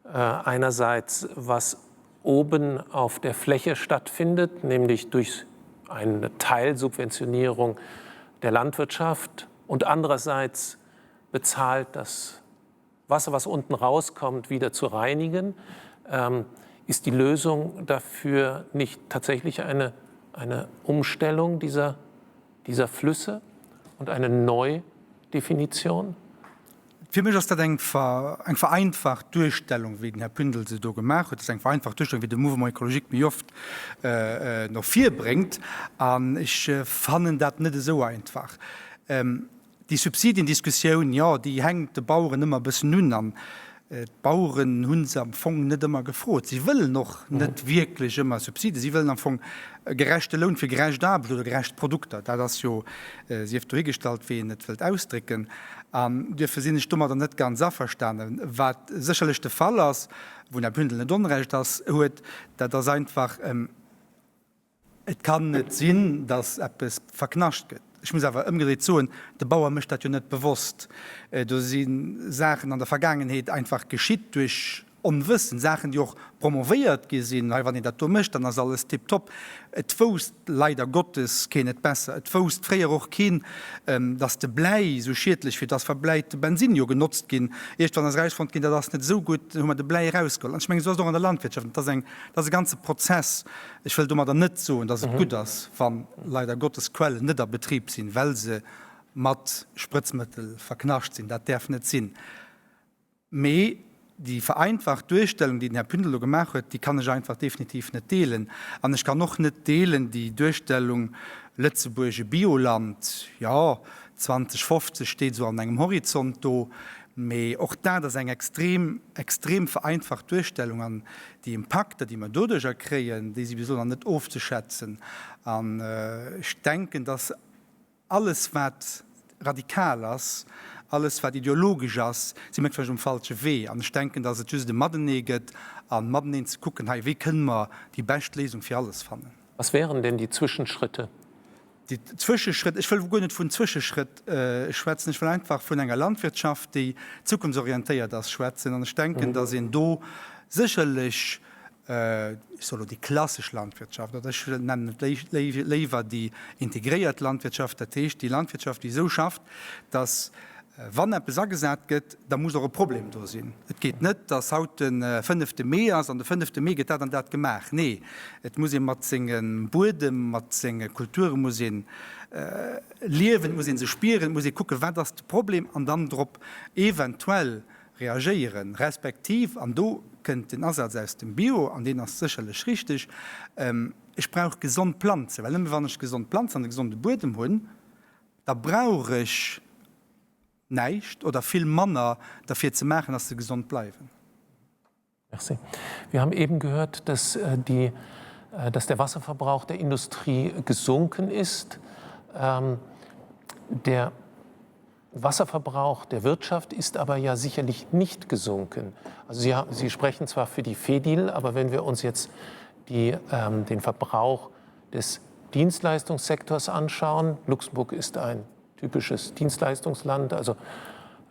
einerseits was oben auf der Fläche stattfindet, nämlich durch eine Teilsubventionierung der Landwirtschaft und andererseits bezahlt das Wasser, was unten rauskommt, wieder zu reinigen. Ähm, ist die Lösung dafür nicht tatsächlich eine, eine Umstellung dieser, dieser Flüsse und eine Neudefinition? Fir mech ass dat eng eng vereinfacht Duerstellung, wéi den Här Pündel se do gemaach huet. Dat ass eng vereinfacht Duerstellung, wéi de Mouvement écologique méi oft no vir bréngt. An ech fannen dat net esou einfach. Déi Subsidiendiskussioun, jo, déi hänkt de Baueren ëmmer e bëssen un. An d'Baueren hu se am Fong net ëmmer gefrot. Si wëllen och net wierklech ëmmer Subsiden. Si wëllen am Fong e gerechte Loun fir gerecht Aarbecht oder gerecht Produkter. Dat ass jo, sief dohigestallt, wéi een et wëllt ausdrécken. An duerfir sinn ech domadder net ganz averstanen. Wat sécherlech de Fall ass, wou den Här Pündel net Onrecht ass, huet, dat ass einfach, Et kann net sinn, datt eppes verknascht gëtt. Ech muss awer ëmgedréit soen, de Bauer mécht dat jo net bewosst. Do si Saachen an der Vergaangenheet einfach geschitt duerch Onwëssen, Saachen, déi och promovéiert gi sinn, hei wann een dat do mécht, dann ass alles tiptop. Et wousst leider Gottes keen et besser. Et wousst fréier och keen, datt de Bläi esou schiedlech fir, et ass verbläite Bensinn jo genotzt ginn. Iergendwann ass erausfonnt ginn, dat ass net esou gutt, dann hu mer de Bläi erausgeholl. An ech mengen, esou ass et och an der Landwirtschaft. Et ass eng, dat ass e ganze Prozess. Ech wëll domadder net soen, datt et gutt ass, wa leider Gottes Quellen net a Betrib sinn, well se mat Sprëtzmëttel verknascht sinn. Dat däerf net sinn. Mee déi vereinfacht Duerstellung, déi den Här Pündel do gemaach huet, déi kann ech einfach definitiv net deelen. An ech kann och net deelen déi Duerstellung, Lëtzebuerg e Bioland, jo, 2050 steet esou an engem Horizont do, mee och dat ass eng extrem, extrem vereinfacht Duerstellung. An déi Impakter, déi mer doduerjer kréien, déi si bis elo nach net ofzeschätzen. An ech denken, dass Alles wat radikal ass, alles wat ideologesch ass, si mir vläicht um falsche Wee. An ech denken, datt et just e Matenee gëtt a mateneen ze kucken, hei wéi kënne mer déi bescht Léisung fir alles fannen. Was wären denn die Zwischenschritte? Déi Zwëscheschrëtt, ech wëll guer net vun Zwëscheschrëtt schwätzen, ech wëll einfach vun enger Landwirtschaft, déi zukunftsorientéiert ass, schwätzen. An ech denken, datt een do sécherlech ech soe lo déi klassesch Landwirtschaft, oder ech nennen et léiwer déi integréiert Landwirtschaft, dat heescht déi Landwirtschaft, déi esou schafft, dass wann eppes agesat gëtt, da muss och e Problem do sinn. Et geet net, dass haut de fënnefte Mee ass an de fënnefte Mee gëtt dat an dat gemaach. Nee, et muss ee mat sengem Buedem, mat senge Kulture muss ee liewen, et muss ee se spieren, et muss ee kucken, wat ass de Problem an dann drop eventuell reagéieren, respektiv, an do kënnt den Asaz aus dem Bio, an deen ass sécherlech richteg, ech brauch gesond Planzen, well nëmme wann ech gesond Planzen an e gesonde Buedem hunn, da brauch ech näischt oder vill manner derfir ze maachen, dass se gesond bleiwen. Merci. Wir haben eben gehört, dass, äh, die, äh, dass der Wasserverbrauch der Industrie gesunken ist. Ähm, der Wasserverbrauch der Wirtschaft ist aber ja sicherlich nicht gesunken. Also Sie, Sie sprechen zwar für die Fedil, aber wenn wir uns jetzt die, ähm, den Verbrauch des Dienstleistungssektors anschauen, Luxemburg ist ein typisches Dienstleistungsland. Also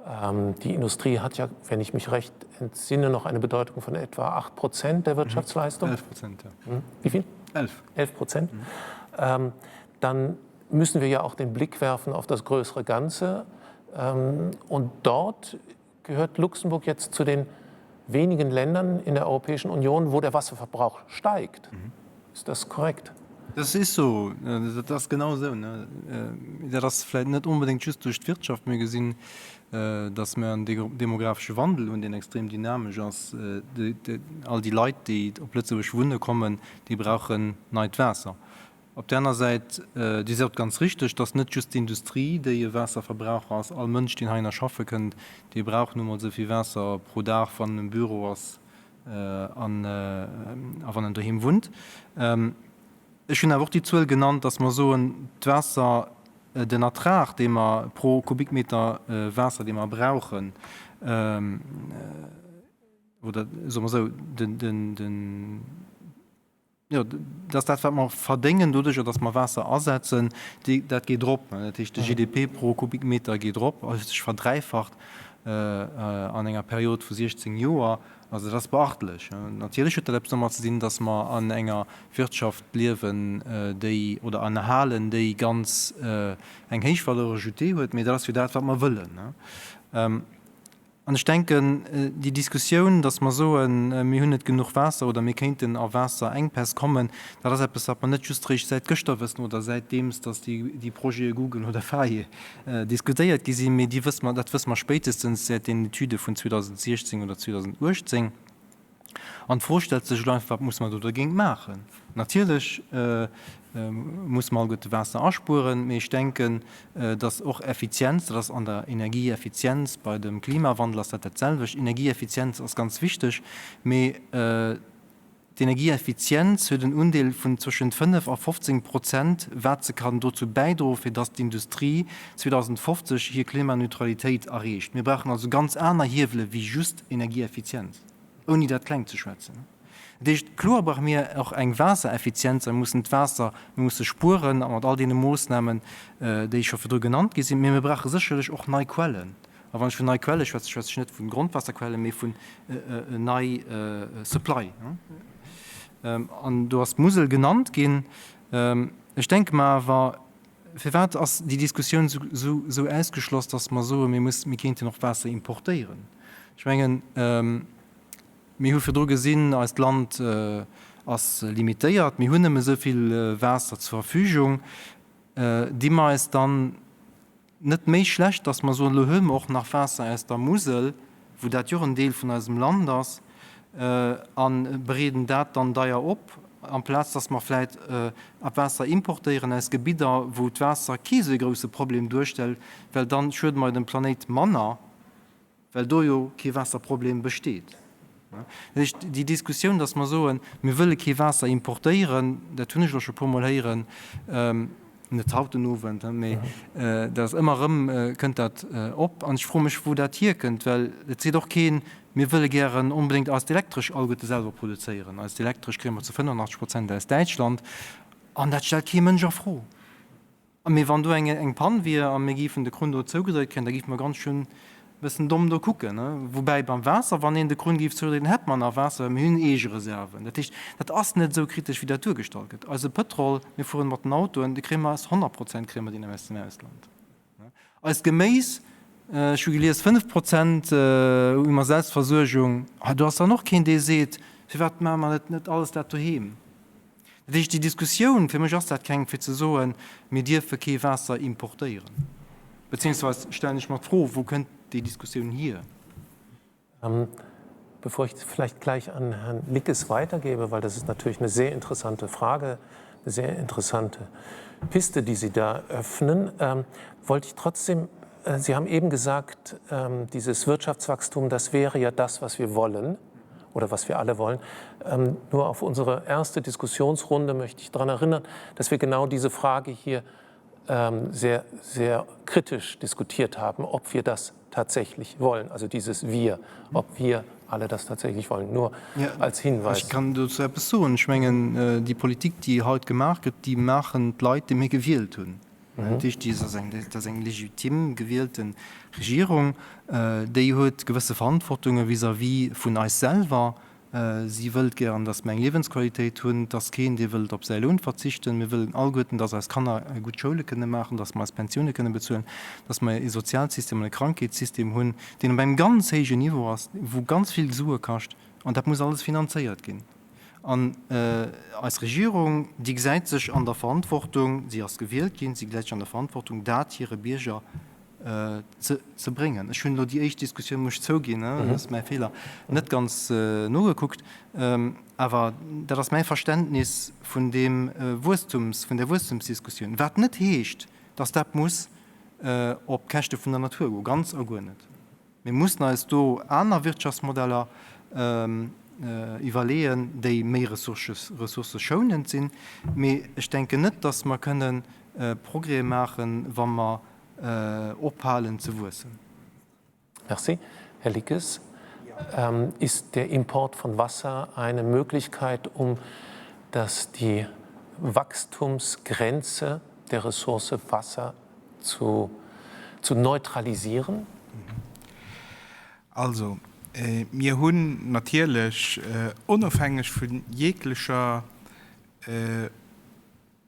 ähm, die Industrie hat ja, wenn ich mich recht entsinne, noch eine Bedeutung von etwa 8 Prozent der mhm. Wirtschaftsleistung. 11 Prozent, ja. Hm? Wie viel? 11. 11 Prozent. Mhm. Ähm, dann müssen wir ja auch den Blick werfen auf das größere Ganze. Ähm, und dort gehört Luxemburg jetzt zu den wenigen Ländern in der Europäischen Union, wo der Wasserverbrauch steigt. Mhm. Ist das korrekt? Das ist so dat ass genau esou. Dat ass vläit net onbedéngt just duerch d'Wirtschaft. Mir gesinn, datt mir en demografesche Wandel hunn, deen extrem dynamesch ass. All déi Leit, déi op Lëtzebuerg wunne kommen, déi brauchen neit Waasser. Op där aner Säit, Dir sot ganz richteg, dass net just d'Industrie, déi e Waasserverbraucher ass. All Mënsch, deen heihinner schaffe kënnt, dee brauch nu mol esou vill Waasser pro Dag, wann en um Büro ass an a wann en doheem wunnt. Ech hunn awer och déi Zuel genannt, dass mer soen, d'Waasser. Den Ertrag, dee mer pro Kubikmeter Waasser, dee mer brauchen, oder soe mer esou, den, jo, dass dat, wat mer verdéngen doduerjer, dass mer Waasser asetzen, déi, dat geet erop. Dat heescht, de GDP pro Kubikmeter geet erop, huet sech verdräifacht an enger Period vu 16 Joer. Also dat ass beachtlech. Natierlech huet dat eppes domat ze dinn, dass mer an enger Wirtschaft liewen, déi, oder erhalen, déi ganz eng héich Valeur ajoutée huet, mee dat ass jo dat, wat mer wëllen. An ech denken, déi Diskussioun, dass mer soen, mir hunn net genuch Waasser oder mir kéinten a Waasserenkpäss kommen, dat ass eppes, wat mer net just eréischt säit gëschter wëssen oder säitdeems, dass déi Projete Google oder Faye diskutéiert gi sinn, mee déi wësse mer, dat wësse mer spéitestens säit den Etüde vun 2016 oder 2018. An d'Fro stellt sech elo einfach, Wat musse mer do dergéint maachen? Natierlech musse mer alleguerte Waasser aspueren, mee ech denken, dass och Effizienz, dat ass an der Energieeffizienz, bei dem Klimawandel ass dat dat selwecht, Energieeffizienz ass ganz wichteg, mee D'Energieeffizienz huet en Undeel vun zwëschent 5 a 15 Prozent, wat se kann dozou bäidroen, fir datt d'Industrie 2050 hir Klimaneutralitéit erreecht. Mir brauchen also ganz aner Hiewele wéi just Energieeffizienz, ouni dat kleng ze schwätzen. Dat heescht, kloer brauche mir och eng Waassereffizienz a mir mussen d'Waasser, mir musse spueren a mat all deene Moossnamen, déi scho virdru genannt gi sinn. Mee mir brauche sécherlech och nei Quellen. A wann ech vun nei Quelle schwätze, schwätze ech net vu Grondwaasserquellen, mee vun nei Supply. An do ass d'Musel genannt ginn. Ech denke mer awer, firwat ass déi Diskussioun esou ausgeschloss, datt mer soen, mir mussen, mir kéinten och Waasser importéieren? Ech mengen, mir hu virdru gesinn, eist Land ass limitéiert, mir hunn nëmme esou vill Waasser zur Verfügung. Di mer eis dann Net méi schlecht, dass mer soen, elo huele mer och nach Waasser aus der Musel, wou dat jo och en Deel vun eisem Land ass, a bereeden dat dann deier op, amplaz dass mer vläicht Waasser importéieren aus Gebidder, wou d'Waasser kee sou e grouse Problem duerstellt, well dann schuede mer jo dem Planéit manner. Well do jo kee Waasserproblem besteet. Dat heescht, déi Diskussioun, datt mer soen, mir wëlle kee Waasser importéieren, dat hunn ech elo scho e puermol héieren, net haut den Owend, mee dat ass ëmmer erëm kënnt dat op. An ech froe mech, wou dat hierkënnt, well et seet och keen, mir wëlle gären onbedéngt eist Elektresch alleguerte selwer produzéieren. Eist Elektresch kréie mer zu 85 Prozent aus Däitschland an dat stellt kee Mënsch a Fro. Mee wann do eng Pann wier a mir géifen de Krunn do zougedréit kréien, da géife mer ganz schön e bëssen domm do kucken. Woubäi beim Waasser, wann een de Krunn géif zoudréinen, hätt mer nach Waasser, well mir hunn eege Reserven. Dat heescht, dat ass net esou kritesch, wéi dat duergestallt gëtt. Eise Pëtrol, mir fueren mat den Autoen, dee kréie mer aus 100 Prozent kréie mer deen aus dem Ausland. Eist Geméis, ech hu gelies, 5 Prozent hu mer Selbstversuergung. Do ass dann och keen, dee seet, firwat maache mer net alles dat doheem? Dat heescht, déi Diskussioun, fir mech ass dat keng, fir ze soen, mir dierfe kee Waasser importéieren. Beziehungsweis stellen ech mer d'Fro, wou kënnt déi Diskussioun hier? Bevor ich vielleicht gleich an Herrn Lickes weitergebe, weil das ist natürlich eine sehr interessante Frage, eine sehr interessante Piste, die Sie da öffnen, ähm, wollte ich trotzdem, äh, Sie haben eben gesagt, ähm, dieses Wirtschaftswachstum, das wäre ja das, was wir wollen oder was wir alle wollen. Ähm, nur auf unsere erste Diskussionsrunde möchte ich daran erinnern, dass wir genau diese Frage hier ähm, sehr, sehr kritisch diskutiert haben, ob wir das tatsächlich wollen, also dieses Wir, ob wir alle das tatsächlich wollen, nur ja, als Hinweis. Ech kann dozou eppes soen. Ech mengen, déi Politik, déi haut gemaach gëtt, déi maachen d'Leit, déi mir gewielt hunn. Dat heescht, déi ass eng, dat ass eng legitim gewielte Regierung, déi huet gewësse Verantwortunge vis-à-vis vun eis selwer. Si wëllt gären, datt mer eng Liewensqualitéit hunn, et ass keen, dee wëllt op säi Loun verzichten. Mir wëllen alleguerten, datt eis Kanner gutt Schoule kënne maachen, datt mer eis Pensioune kënne bezuelen, datt mer e Sozialsystem an e Krankheetssystem hunn, deen op engem ganz héijen Niveau ass, wou ganz vill Sue kascht. An dat muss alles finanzéiert ginn. An eis Regierung, déi gesäit sech an der Verantwortung, si ass gewielt ginn, si gesäit sech an der Verantwortung, dat hire Bierger ze bréngen. Ech hunn elo déi éischt Diskussioun, muss ech zouginn, dat ass mäi Feeler, net ganz nogekuckt. Awer dat ass mäi Verständnis vun deem Wuesstums, vun där Wuesstumsdiskussioun. Wat net heescht, datt dat muss op d'Käschte vun der Natur goen, ganz a guer net. Mir mussen eis do aner Wirtschaftsmodeller. iwwerleeën, déi méi ressourcëschounend sinn. Mee ech denken net, dass mer kënnen Progrès maachen, wa mer ophalen ze wuessen. Merci. Här Lickes, ist der Import von Wasser eine Möglichkeit, um dass die Wachstumsgrenze der Ressource Wasser zu, zu neutralisieren? Also, mir hunn natierlech, onofhängeg vu jeglecher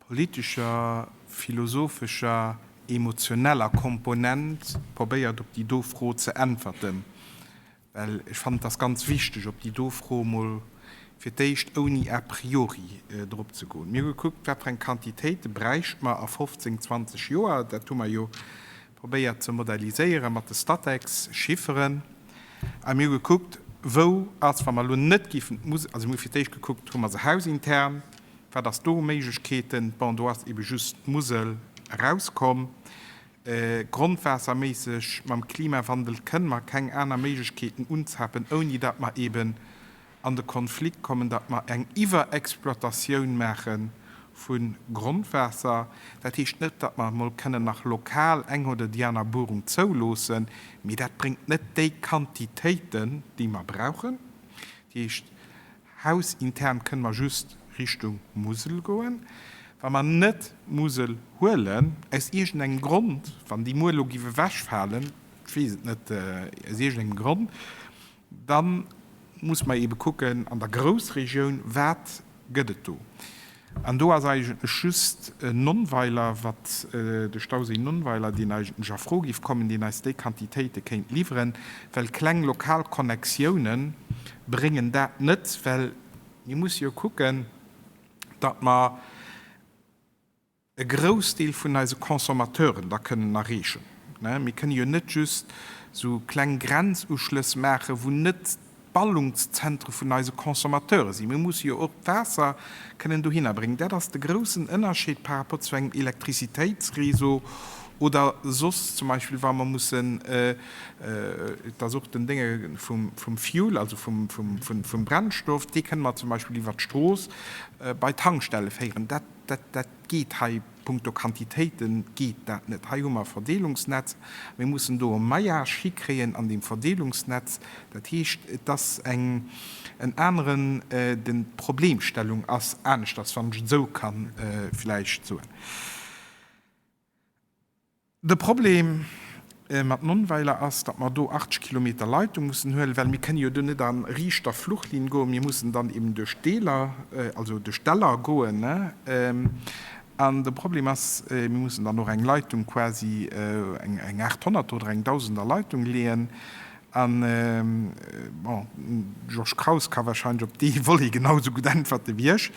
politescher, philosophescher, emotioneller Komponent probéiert op déi do Fro ze äntwerten, well ech fannen, et ass ganz wichteg op déi do Fro emol fir d'éischt ouni a priori drop ze goen. Mir hu gekuckt, wat fir eng Quantitéite bräicht mer a 15, 20 Joer. Dat hu mer jo probéiert ze modelliséiere mat de Statex-Chifferen. A mir hu gekuckt, wou ass, wa mer elo net géifen d'Musel, also mir hu fir d'éischt gekuckt, hu mer se hausintern, Wat ass do u Méiglechkeeten? Bon, do ass ebe just d'Musel erauskomm. Grondwaasserméisseg, mam Klimawandel kënne mer keng aner Méiglechkeeten unzapen, ouni datt mer eben an de Konflikt kommen, datt mer eng Iwwerexploitatioun maache vu Grondwaasser. Dat heescht net, datt mer emol kënnen nach lokal eng oder déi aner Buerung zouloossen, mee dat bréngt net déi Quantitéiten, déi mer brauchen. Dat heescht, Hausintern kënne mer just Richtung Musel goen. Wa mer net d'Musel huelen, aus iergendengem Grond, wann déi muer elo giff ewechfalen, ech weess et net, aus iergendengem Grond, da muss mer eebe kucken an der Groussregioun, wat gëtt et do. An do ass eigentlech just Nonnweiler, wat de Stauséi Nonnweiler, deen eigentlech a Fro géif kommen, deen eis déi Quantitéite kéint liwweren, well kleng lokal Connectiounen bréngen dat net, well mir musse jo kucken, datt mer e Groussdeel vun eise Consommateuren da kënnen erreechen. Mir kënne jo net just esou kleng Grenzuschlëss maachen, wou net d'Ballungszentre vun eise Consommateure sinn. Mir musse jo och d'Waasser kënnen dohinner bréngen. Dat ass de groussen Ënnerscheed par rapport zu engem Elektrizitéitsréseau oder soss zum Beispill, wa mer mussen, et ass och den Dénge vum Fuel, also vum Brennstoff, dee kënne mer zum Beispill iwwert d'Strooss bei Tankstelle féieren. Dat, dat geet hei Punkto Quantitéite geet dat net. Hei hu mer e Verdeelungsnetz. Mir mussen do e Maillage hikréien an deem Verdeelungsnetz. Dat heescht, et ass eng, en aneren, den, d'Problemstellung ass aneschters, wann ech et esou ka vläicht soen. De Problem mat Nonnweiler ass, datt mer do 80 Kilometer Leitung mussen huelen, well mir kënne jo do net a riichter Fluchlinn goen. Mir mussen dann eben duerch d'Deeler, also duerch d'Däller goen. An de Problem ass, mir mussen dann och eng Leitung quasi, eng 800er oder eng Dausender Leitung leeën. An, bon, de Georges Kraus ka wahrscheinlech op dee Volet genau esou gutt äntwerte wéi ech.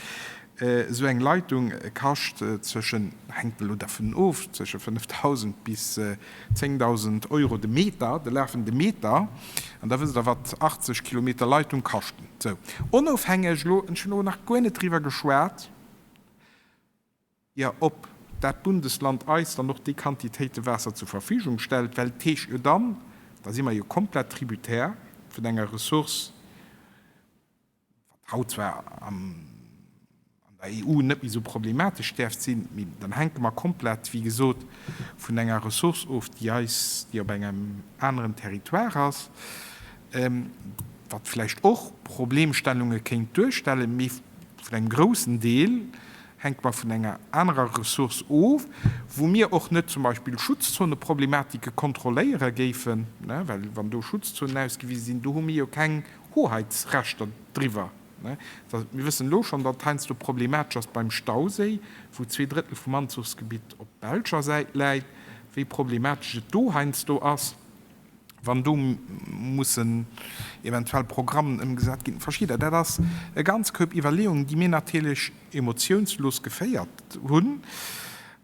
Esou eng Leitung kascht zwëschen, hänkt elo dervun of, zwësche 5.000 bis 10.000 Euro de Meter, de lafende Meter. An da wësst Der, wat 80 Kilometer Leitung kaschten. Sou, onofhängeg elo, ech hunn elo nach guer net driwwer geschwat, jo, ob dat Bundesland eis dann och déi Quantitéite Waasser zur Verfügung stellt, well et heescht jo dann, da si mer jo komplett tributaire vun enger Ressource, wat haut zwar an der EU net méi esou problematesch däerft sinn, mee dann hänke mer komplett, wéi gesot, vun enger Ressource of, déi eis, déi op engem aneren Territoire ass, wat vläicht och Problemstellunge kéint duerstellen, mee vun engem groussen Deel hänke mer vun enger anerer Ressource of, wou mir och net zum Beispill Schutzzoneproblematike kontrolléiere géifen, well wann do Schutzzonen ausgewise sinn, do hu mir jo keng Hoheitsrechter driwwer. Mir wëssen elo schonn, datt et heiansdo problematesch ass beim Stauséi, wou zweedrëttel vum Anzuchsgebitt op belscher Säit läit, wéi problematesch et do heiansdo ass, wann do mussen eventuell Programmen ëmgesat ginn. Verschidder. Dat ass e ganz Koup Iwwerleeungen, déi mir natierlech emotiounslos geféiert hunn.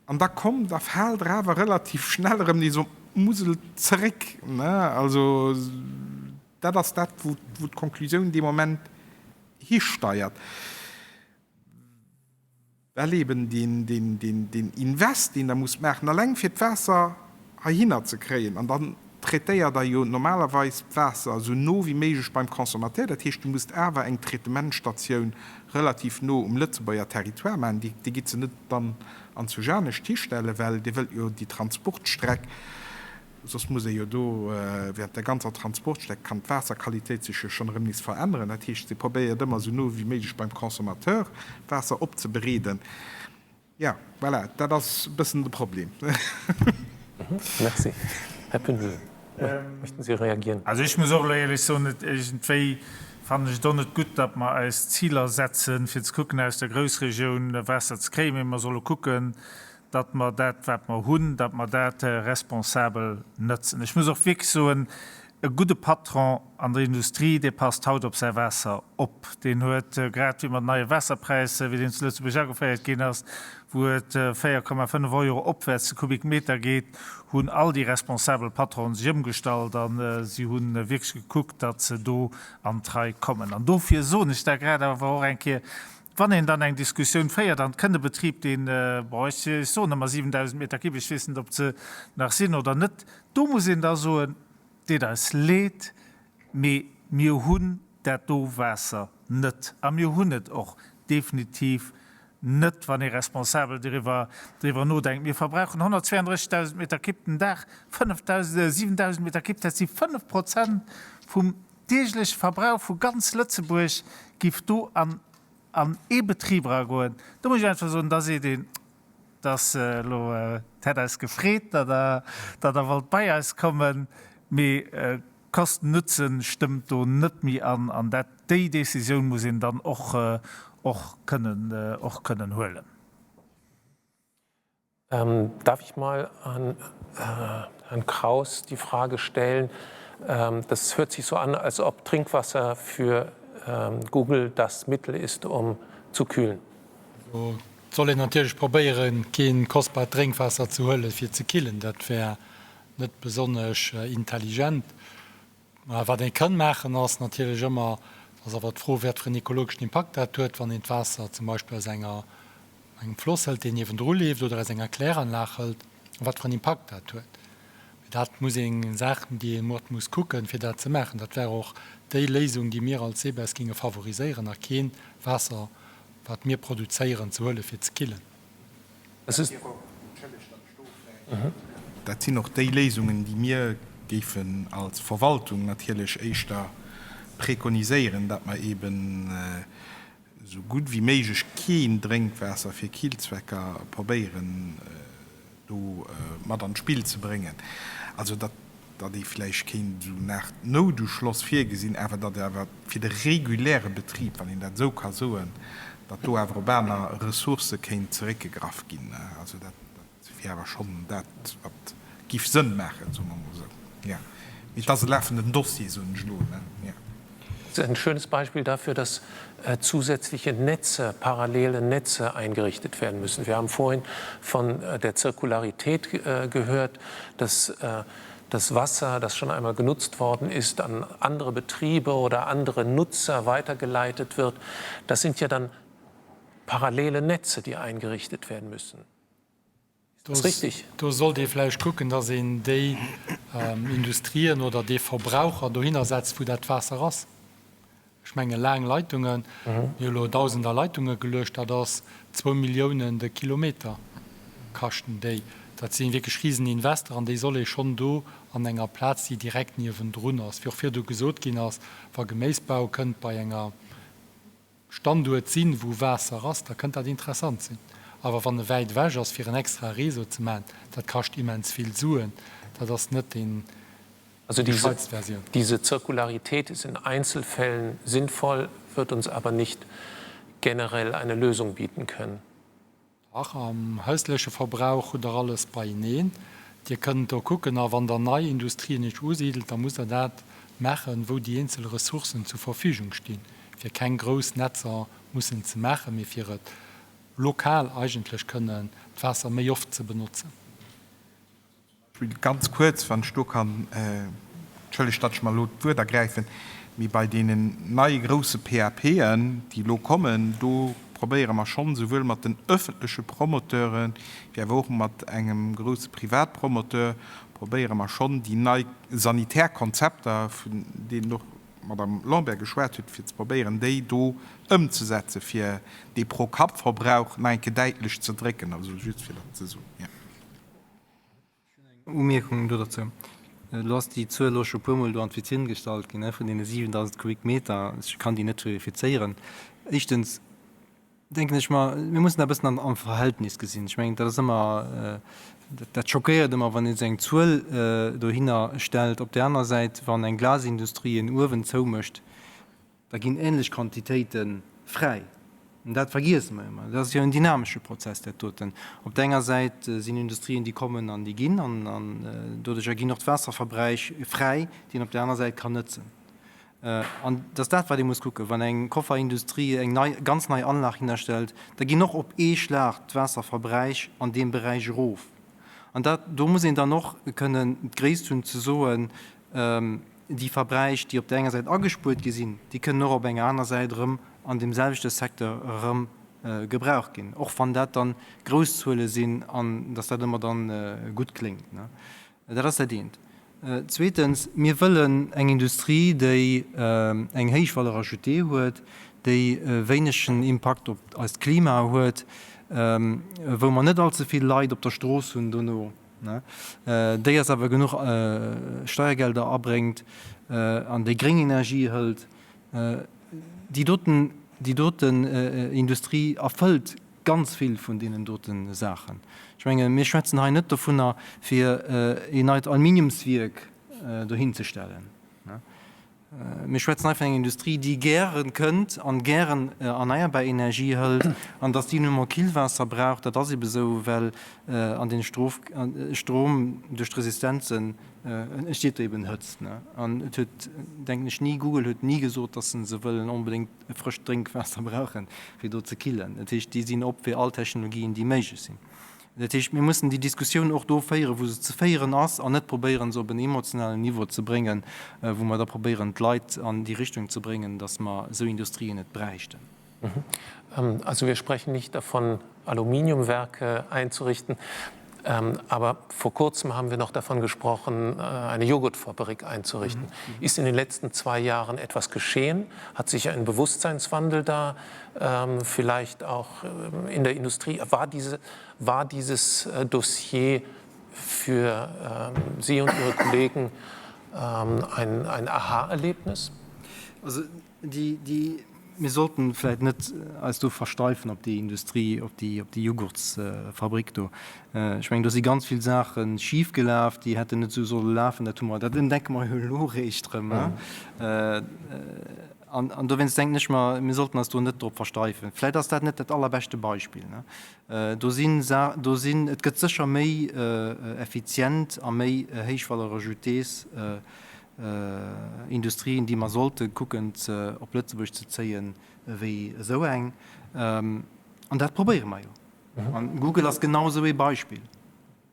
An da kommt a faalt Der awer relativ schnell erëm nees op d'Musel zeréck. Also. Dat ass dat, wou d'Konklusioun dee Moment histeiert, well eben deen Invest, deen Der musst maachen, alleng fir d'Waasser heihinner ze kréien, an dann. traitéiert Der jo normalerweis d'Waasser esou no wéi méiglech beim Consommateur. Dat heescht, Dir musst awer eng Traitementstatioun relativ no um Lëtzebuerger Territoire maachen. Dir gitt se net dann an zu Janescht histellen, well Dir wëllt jo déi Transportstreck, soss muss ee jo do während der ganzer Transportstreck kann d'Waasserqualitéit sech jo schonn erëm nees veränneren. Dat heescht, Dir probéiert ëmmer esou no wéi méiglech beim Consommateur d'Waasser opzebereeden. Ja, voilà, dat ass e bëssen de Problem. Merci. Här Pünzel, möchten Sie reagieren? Also ech muss och elo éierlech soen, et iergendwéi fannen ech et och net gutt, datt mer eis Ziler setzen, fir ze kucken, aus der Groussregioun Waasser ze kréien, mee mer solle kucken, datt mer dat, wat mer hunn, datt mer dat responsabel nëtzen. Ech muss och wierklech soen, e gudde Patron an der Industrie, dee passt haut op säi Waasser op. Deen huet, grad wéi mer den neie Waasserpräis, wéi deen zu Lëtzebuerg ageféiert ginn ass, wou et 4,5 Euro opwäerts de Kubikmeter geet, hunn all déi responsabel Patronen sech ëmgestallt a si hu wierklech gekuckt, datt se do an d'Rei kommen. An dofir soen ech da grad awer och eng Kéier, Wann een dann eng Diskussioun féiert an et kënnt e Betrib, deen, bon, ech soen ëmmer 7.000 Meter Kibb, ech weess net, ob se nach sinn oder net, do muss een da soen, deet eis leed, mee mir hunn dat do Waasser net a mir hunn et och definitiv net, wann ee responsabel driwwer, driwwer nodenkt. Mir verbrauchen 132.000 Meter Kibb den Dag, 5.000, 7.000 Meter Kibb, dat si 5 Prozent vum Deegleche Verbrauch vu ganz Lëtzebuerg giff do an an ee Betrib eragoen. Do muss ech einfach soen, da seet een, dass elo, et hätt eis gefreet, datt Der, datt Der wollt bei eis kommen, mee Kosten-Nutzen stëmmt do net méi an. An dat, déi Décisioun muss een dann och, och kënnen, och kënnen huelen. Ähm, darf ich mal an äh, Herrn Kraus die Frage stellen? Ähm, das hört sich so an, als ob Trinkwasser für ähm, Google das Mittel ist, um zu kühlen. Also, et soll een natierlech probéieren, keen kostbart Drénkwaasser ze huelen, fir ze killen. Dat wär net besonnesch intelligent. Mä wat ee kann maachen, ass natierlech ëmmer, ass awer d'Fro, wat fir en ekologeschen Impakt dat huet, wann een d'Waasser zum Beispill aus enger, engem Floss hëlt, deen niewendru leeft, oder aus enger Kläranlag hëlt, a wat fir en Impakt dat huet. Mee dat muss eng Saach, déi ee mat muss kucken, fir dat ze maachen. Dat wär och déi Léisung, déi mir als SEBES géinge favoriséieren, a keen Waasser, wat mir produzéieren, ze huelen, fir ze killen. Dat sinn och déi Léisungen, déi mir géifen als Verwaltung natierlech éischter prekoniséieren, datt mer eeben esou gutt wéi méiglech keen Drénkwaasser fir Killzwecker probéieren do mat an d'Spill ze bréngen. Also datt datt ee vläicht kéint esou en Aart Noutuschloss virgesinn, awer datt awer fir de reguläre Betrib, wann een dat esou ka soen, datt do awer op aner Ressourcë kéint zeréckgegraff ginn. Also dat wier awer schonn dat, wat giff Sënn maachen, soe mer emol esou. Jo, mee et ass e lafenden Dossier, soen ech elo, ne? Jo. Das ist ein schönes Beispiel dafür, dass äh, zusätzliche Netze, parallele Netze eingerichtet werden müssen. Wir haben vorhin von äh, der Zirkularität äh, gehört, dass äh, das Wasser, das schon einmal genutzt worden ist, an andere Betriebe oder andere Nutzer weitergeleitet wird. Das sind ja dann parallele Netze, die eingerichtet werden müssen. Do sollt ee vläicht kucken, dass een déi Industrien oder dee Verbraucher dohinner setzt, wou dat Waasser ass. Ech menge laang Leitungen, mir hu elo Dausender Leitunge geluecht, dat ass zwou Milliounen de Kilometer kaschten déi. Dat si wierklech Riseninvester an déi soll ee schonn do an enger Plaz, déi direkt niewendrun ass. Wéi och virdu gesot ginn ass, wa Geméisbau kënnt bei enger Standuert sinn, wou Waasser ass, da kënnt dat interessant sinn. Awer wann e wäit ewech ass, fir en extrae Réseau ze maachen, dat kascht immens vill Suen. Dat ass net déi gescheitst Versioun. Diese Zirkularität ist in Einzelfällen sinnvoll, wird uns aber nicht generell eine Lösung bieten können. Dach, am häusleche Verbrauch hutt Der alles beieneen. Dir kënnt do kucken. A wann Der nei Industrien Iech usidelt, da musst Der dat maachen, wou déi eenzel Ressourcen zur Verfügung stinn, fir keng grouss Netzer mussen ze maachen, mee fir et lokal eigentlech kënnen d'Waasser méi oft ze benotzen. Ganz kuerz, wann ech do kann, entschëllegt, datt ech mer elo d'Wuert ergräifen, mee bei deenen neie grousse PAPen, déi elo kommen, do. probéiere mer schonn, souwuel mat den öffentleche Promoteuren, wéi awer och mat engem grouse Privatpromoteur, probéiere mer schonn, déi nei sanitär Konzepter, vun deenen och d'Madame Lambert geschwat huet, fir ze probéieren, déi do ëmzesetzen, fir dee Pro-Kapp-Verbrauch nach eng Kéier däitlech ze drécken. Also just fir dat ze soen, jo. Ech hunn eng Umierkung do derzou. Elo ass déi Zuel elo scho e puermol do an d'Vitrinn gestallt ginn, vun deene 7.000 Kubikmeter. Ech kann déi net verifizéieren. Éischtens denken ech mer, mir mussen dat e bëssen am Verhältnis gesinn. Ech mengen, dat ass ëmmer, dat schockéiert ëmmer, wann een esou eng Zuel dohinner stellt. Op där aner Säit, wann eng Glasindustrie en Uewen zoumécht, da ginn änlech Quantitéite fräi. An dat vergiesse mer ëmmer. Dat ass jo en dynamesche Prozess, dat doten. Op der enger Säit sinn Industrien, déi kommen an déi ginn, an doduercher ginn och d'Waasserverbräich fräi, déi een op der aner Säit kann nëtzen. An dat ass dat, wat ee muss kucken. Wann eng Kofferindustrie eng nei, ganz nei Anlag hinnerstellt, da ginn och op ee Schlag d'Waasserverbräich an deem Beräich erof. An dat, do muss een dann och kënnen d'Gréisst hunn ze soen, Déi Verbräich, déi op där enger Säit agespuert gi sinn, déi kënnen och op enger aner Säit erëm an deem selwechte Secteur erëm gebraucht ginn, och wann dat dann grouss Zuele sinn an dass dat ëmmer dann gutt kléngt. Dat ass dat eent. Zweetens, mir wëllen eng Industrie, déi eng héich Valeur ajoutée huet, déi wéinegen Impakt op eist Klima huet, wou mer net allze vill Leit op der Strooss hunn dono. déi eis awer genuch Steiergelder abréngt an déi gréng Energie hëlt, déi doten, déi doten Industrie erfëllt ganz vill vun deenen dote Saachen. Ech menge mir schwätzen hei net dovunner, fir een neit Aluminiumswierk dohinzestellen. Mir schwätzen hei vun enger Industrie, déi gäre kënnt an gären erneierbar Energie hëlt. An datt déi nu emol Killwaasser brauch, dat ass ebe sou, well an den Strom duerch d'Resistenzen entsteet do eben Hëtzt. An et huet, denken ech, ni, Google huet ni gesot, datt se wëllen onbedéngt frëscht Drénkwaasser brauchen, fir do ze killen. Dat heescht, déi sinn op fir all Technologien, déi méiglech sinn. Dat heescht, mir mussen déi Diskussioun och do féieren, wou se ze féieren ass, an net probéieren, se op en emotionalen Niveau ze bréngen, wou mer da probéieren, d'Leit an déi Richtung ze bréngen, dass mer esou Industrien net bräichten. Also wir sprechen nicht davon, Aluminiumwerke einzurichten. Aber vor kurzem haben wir noch davon gesprochen, eine Joghurtfabrik einzurichten. Ist in den letzten zwei Jahren etwas geschehen? Hat sich ein Bewusstseinswandel da vielleicht auch in der Industrie? War, diese, war dieses Dossier für Sie und Ihre Kollegen ein, ein Aha-Erlebnis? Also déi, déi, mir sollten vläicht net eis do versteifen op déi Industrie, op déi, op déi Jughurtsfabrik do. Ech mengen, do si ganz vill Saache schif gelaf, déi hätten net esou solle lafen. Dat hu mer, dat entdecke mer jo elo eréischt erëm. An, an dowéinst denken ech mer, mir sollten eis do net drop versteifen. Vläicht ass dat net dat allerbeschte Beispill. Do sinn, do sinn, et gëtt sécher méi effizient a méi héich Valeur ajoutées Industrien, déi mer sollte kucken ze op Lëtzebuerg ze zéien, wéi esou eng. An dat probéiere mer jo. An Google ass genau esou ee Beispill.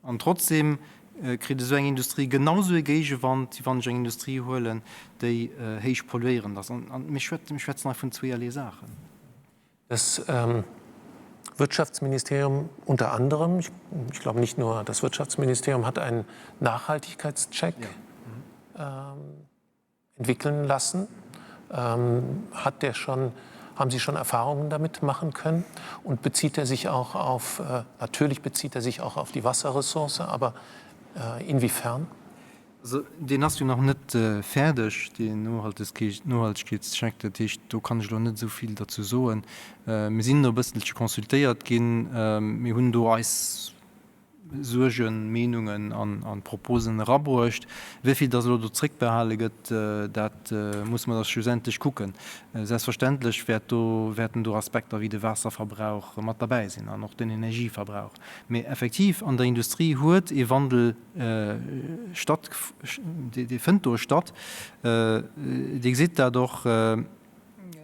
An trotzdeem kritt esou eng Industrie genau esou ee Géigewand, wéi wann ech eng Industrie huelen, déi héich polluéierend ass. An mir schwätzen hei vun zweeërlee Saachen. Das Wirtschaftsministerium unter anderem, ich, ich glaube nicht nur das Wirtschaftsministerium, hat einen Nachhaltigkeitscheck ja. ähm, entwickeln lassen. Ähm, hat der schon, haben Sie schon Erfahrungen damit machen können? Und bezieht er sich auch auf, äh, natürlich bezieht er sich auch auf die Wasserressource, aber äh, inwiefern? Also deen ass jo nach net fäerdeg, deen Nohaltegkeetscheck. Dat heescht, do kann ech elo net esou vill derzou soen. Mir sinn do e bësselche consultéiert ginn. Mir hunn do eis Suergen, Meenungen an Proposen erabruecht. Wéi vill dass elo do zréckbehale gëtt, dat musse mer da schlussendlech kucken. Selbstverständlech wäert do, wäerten do Aspekter wéi de Waasserverbrauch mat derbäi sinn an och den Energieverbrauch. Mee effektiv, an der Industrie huet ee Wandel statt, dee fënnt do statt. Dir gesitt dat och,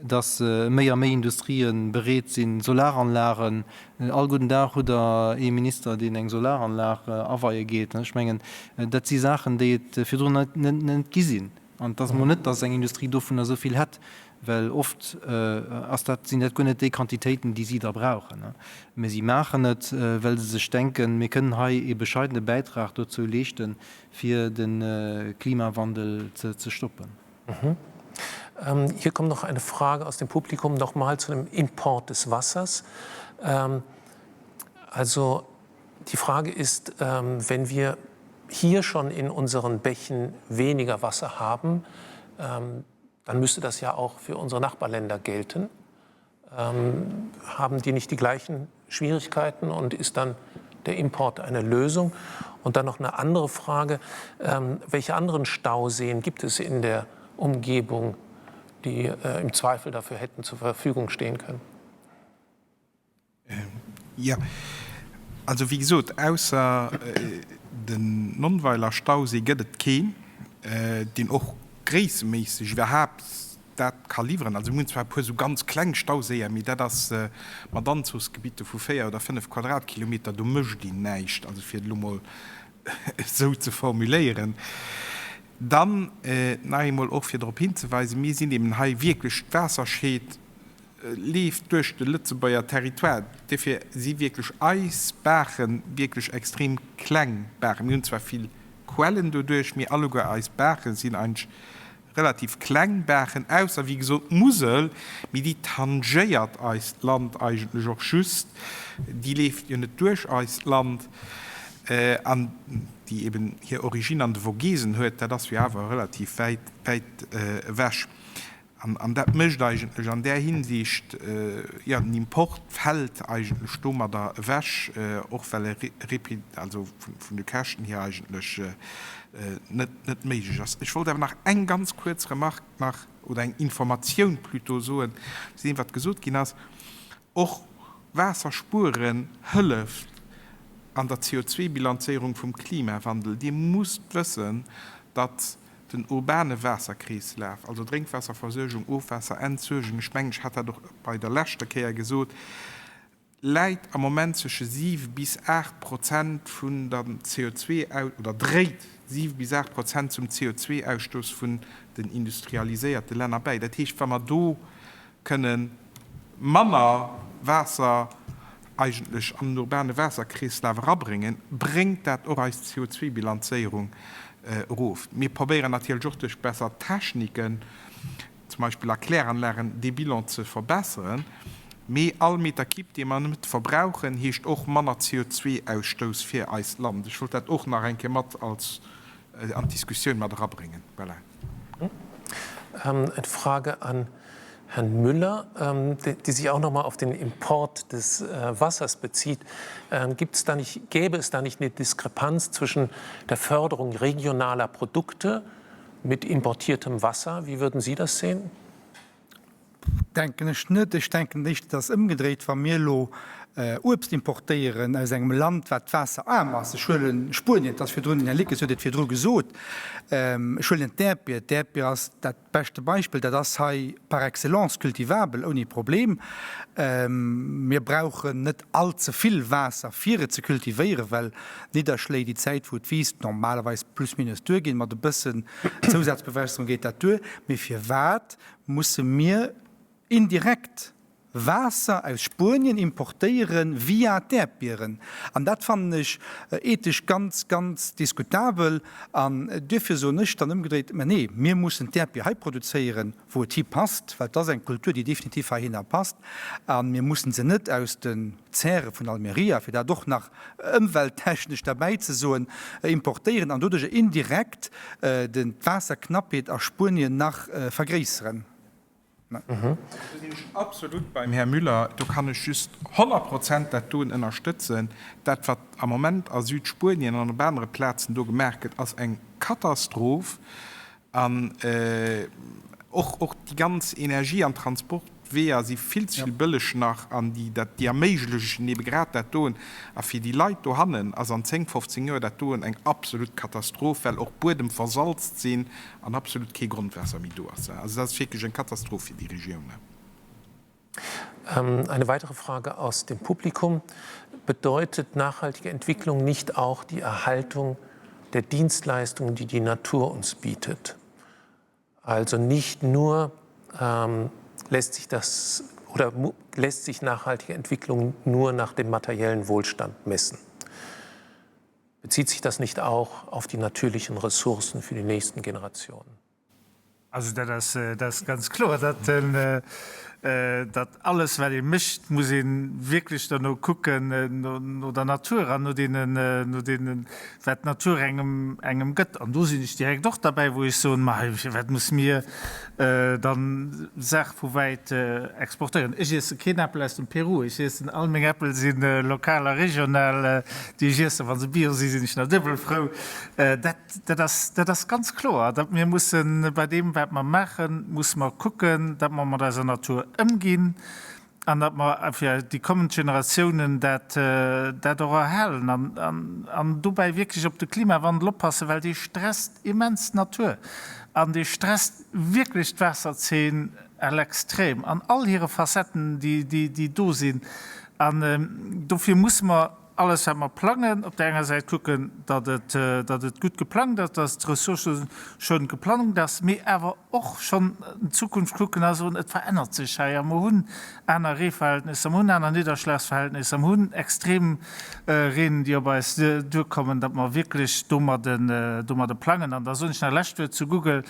dass méi a méi Industrië bereet sinn, Solaranlagen, all gudden Dag hutt Der ee Minister, deen eng Solaranlag aweie geet. Ech mengen, dat si Saachen, déi et virdrun net gi sinn. An et ass emol net, dass eng Industrie dovunner esou vill hätt. Well oft ass dat, sinn dat guer net déi Quantitéiten, déi si da brauchen. Mä si maachen et, well se sech denken, mir kënnen hei ee bescheidene Bäitrag dozou leeschten, fir de Klimawandel ze stoppen. Hier kommt noch eine Frage aus dem Publikum, noch mal zu dem Import des Wassers. Also die Frage ist, wenn wir hier schon in unseren Bächen weniger Wasser haben, dann müsste das ja auch für unsere Nachbarländer gelten. Ähm, haben die nicht die gleichen Schwierigkeiten und ist dann der Import eine Lösung? Und dann noch eine andere Frage: ähm, Welche anderen Stauseen gibt es in der Umgebung, die äh, im Zweifel dafür hätten zur Verfügung stehen können? Jo, also wéi gesot, ausser den Nonnweiler Stausee gëtt et keen, deen och gréisseméisseg iwwerhaapt dat ka liwweren. Also mir hunn zwar e puer esou ganz kleng Stauséier, mee dat ass mat Anzuchsgebitte vu 4 oder 5 Quadratkilometer, do mécht een näischt, also fir et elo mol esou ze formuléieren. Dann nach eemol och fir drop hinzeweisen, mir sinn eben hei wierklech d'Waasserscheed leeft duerch de Lëtzebuerger Territoire. Duerfir si wierklech eis Baache wierklech extrem kleng Baachen. Mir hunn zwar vill Quellen doduerch, mee alleguer eis Baache sinn eigentlech relativ kleng Baachen, ausser wéi gesot d'Musel, mee déi tangéiert eist Land eigentlech och just. Déi leeft jo net duerch eist Land an déi eben hir Origine an de Vogesen huet, dat ass jo awer relativ wäit, wäit ewech. An dat mécht eigentlech an där Hinsicht, jo, den Import fält eigentlech domadder ewech, och well e also vun de Käschten hier eigentlech net, net méiglech ass. Ech wollt awer nach eng ganz kuerz Remarque nach, oder eng Informatioun plutôt soen, zu deem wat gesot ginn ass. Och Waasser spueren hëlleft an der CO2-Bilanzéierung vum Klimawandel. Dir musst wëssen, datt den urbane Waasserkreeslaf, also Drénkwaasserversuergung, Ofwaasser, Entsuergung, ech mengen, ech hat dat och bei der leschter Kéier gesot, läit am Moment zwësche 7 bis 8 Prozent vun der CO2, oder dréit 7 bis 8 Prozent zum CO2-Ausstoss vun den industrialiséierte Länner bäi. Dat heescht, wa mer do kënne manner Waasser eigentlech an den urbane Waasserkreeslaf erabréngen, bréngt dat och eis CO2-Bilanzéierung erof. Mir probéieren natierlech och duerch besser Techniken, zum Beispill a Kläranlagen, dee Bilan ze verbesseren. Mee all Meter Kipp, dee mer net verbrauchen, heescht och manner CO2-Ausstouss fir eist Land. Ech wollt dat och nach eng Kéier mat als an d'Diskussioun mat erabréngen. Voilà. Eng Frage an Herrn Müller, die sich auch noch mal auf den Import des Wassers bezieht. Gibt es da nicht, gäbe es da nicht eine Diskrepanz zwischen der Förderung regionaler Produkte mit importiertem Wasser? Wie würden Sie das sehen? Denken ech net. Ech denken éischter, et ass ëmgedréit, wa mir elo Uebst importéieren aus engem Land, wat waasseraarm ass, ech huelen Spuenien, et ass virdrun, den Här Lickes huet et virdru gesot, ech huelen d'Äerdbier, d'Äerdbier ass dat beschte Beispill, dat ass hei par excellence cultivabel ouni Problem. Mir brauchen net all ze vill Waasser fir et ze cultivéieren, well Nidderschléi, déi Zäit wou et wiisst, normalerweis plus minus duerginn, mat e bëssen Zousazbewässerung geet dat duer. Mee firwat musse mir indirekt Waasser aus Spuenien importéiere via d'Äerdbieren. An dat fannen ech ethesch ganz, ganz diskutabel. An duerfir soen ech dann ëmgedréit, Mä nee, mir mussen d'Äerdbier hei produzéieren, wou et hi passt, well et ass eng Kultur, déi definitiv heihinner passt. A mir mussen se net aus den Zäre vun Almeria, fir dat och nach ëmwelttechnesch derbäi ze soen, importéieren an doduerjer indirekt d'Waasserknappheet a Spuenien nach vergréisseren. Do sinn ech absolut beim Här Müller. Do kann ech just 100 Prozent dat doen ënnerstëtzen. Dat, wat am Moment a Südspuenien an op anere Plazen do gemaach gëtt, ass eng Katastroph. An och, och déi ganz Energie an Transportweeër si vill ze vill bëlleg nach an déi, dat, déi erméiglechen ebe grad dat doen. A fir déi Leit dohannen ass an 10, 15 Joer dat doen eng absolut Katastroph, well och Buedem versalzt sinn an absolut kee Grondwaasser méi do ass. Also dat ass wierklech eng Katastroph fir déi Regioun. Eine weitere Frage aus dem Publikum. Bedeutet nachhaltige Entwicklung nicht auch die Erhaltung der Dienstleistungen, die die Natur uns bietet? Also nicht nur Ähm, lässt sich das oder lässt sich nachhaltige Entwicklung nur nach dem materiellen Wohlstand messen? Bezieht sich das nicht auch auf die natürlichen Ressourcen für die nächsten Generationen? Also dat ass, dat ass ganz kloer, datt den, datt alles wat ee mécht, muss ee wierklech derno kucken, no, no der Natur an no deenen, no deenen, wat d'Natur engem, engem gëtt. An do sinn ech direkt och derbäi, wou ech soen, ma firwat muss mir dann Saache vu wäit exportéieren? Ech iesse keen Äppel aus dem Peru, ech iessen, all meng Äppel si lokal a regional, déi ech iessen. Wa se bio si sinn ech nach duebel frou. Dat Dat ass, dat ass ganz kloer, datt mir mussen bei deem, wat mer maachen, musse mer kucken, datt mer mat eiser Natur ëmginn an datt mer fir déi kommend Generatiounen dat, dat och erhalen an, an, an dobäi wierklech op de Klimawandel oppassen, well dee stresst immens d'Natur an dee stresst wierklech d'Waasserzeen à l'extrême an all hire Facetten, déi, déi, déi do sinn. An dofir musse mer Alles wat mer plangen, op där enger Säit kucken, datt et, datt et gutt geplangt ass, datt d'Ressourcë geplangt ass, mee awer och schonn an d'Zukunft kucken a soen, et verännert sech hei a mer hunn aner Reeverhältnisser, mer hunn aner Nidderschlagsverhältnisser, mer hunn extrem Reenen, déi op eis duerkommen, datt mer wierklech domadde, domadde plangen. An da soen ech nach e lescht Wuert zu Google.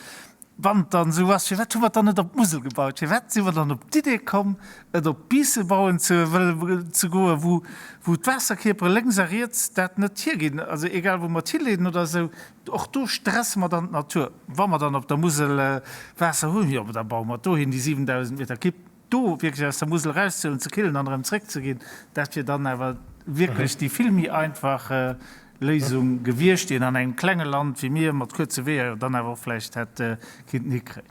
Wann et dann esou ass, firwat hu mer et dann net op d'Musel gebaut? Firwat si mer dann op d'Idee komm, et op Biissen bauen ze wëllen ze goen, wou, wou d'Waasserkierpere lénks a riets dat net hierginn? Also egal wou mer et hileeden oder esou, och do stresse mer dann d'Natur. Wa mer dann op der Musel Waasser hunn, jo, da baue mer et dohin, déi 7.000 Meter Kipp do wierklech aus der Musel erauszehuelen, ze killen an erëm zréckzeginn, dat wier dann awer wierklech déi vill méi einfach Léisung gewiescht, déi een an engem klenge Land wéi mir mat kuerze Weeër jo dann awer och vläicht hätt kinnten hikréien.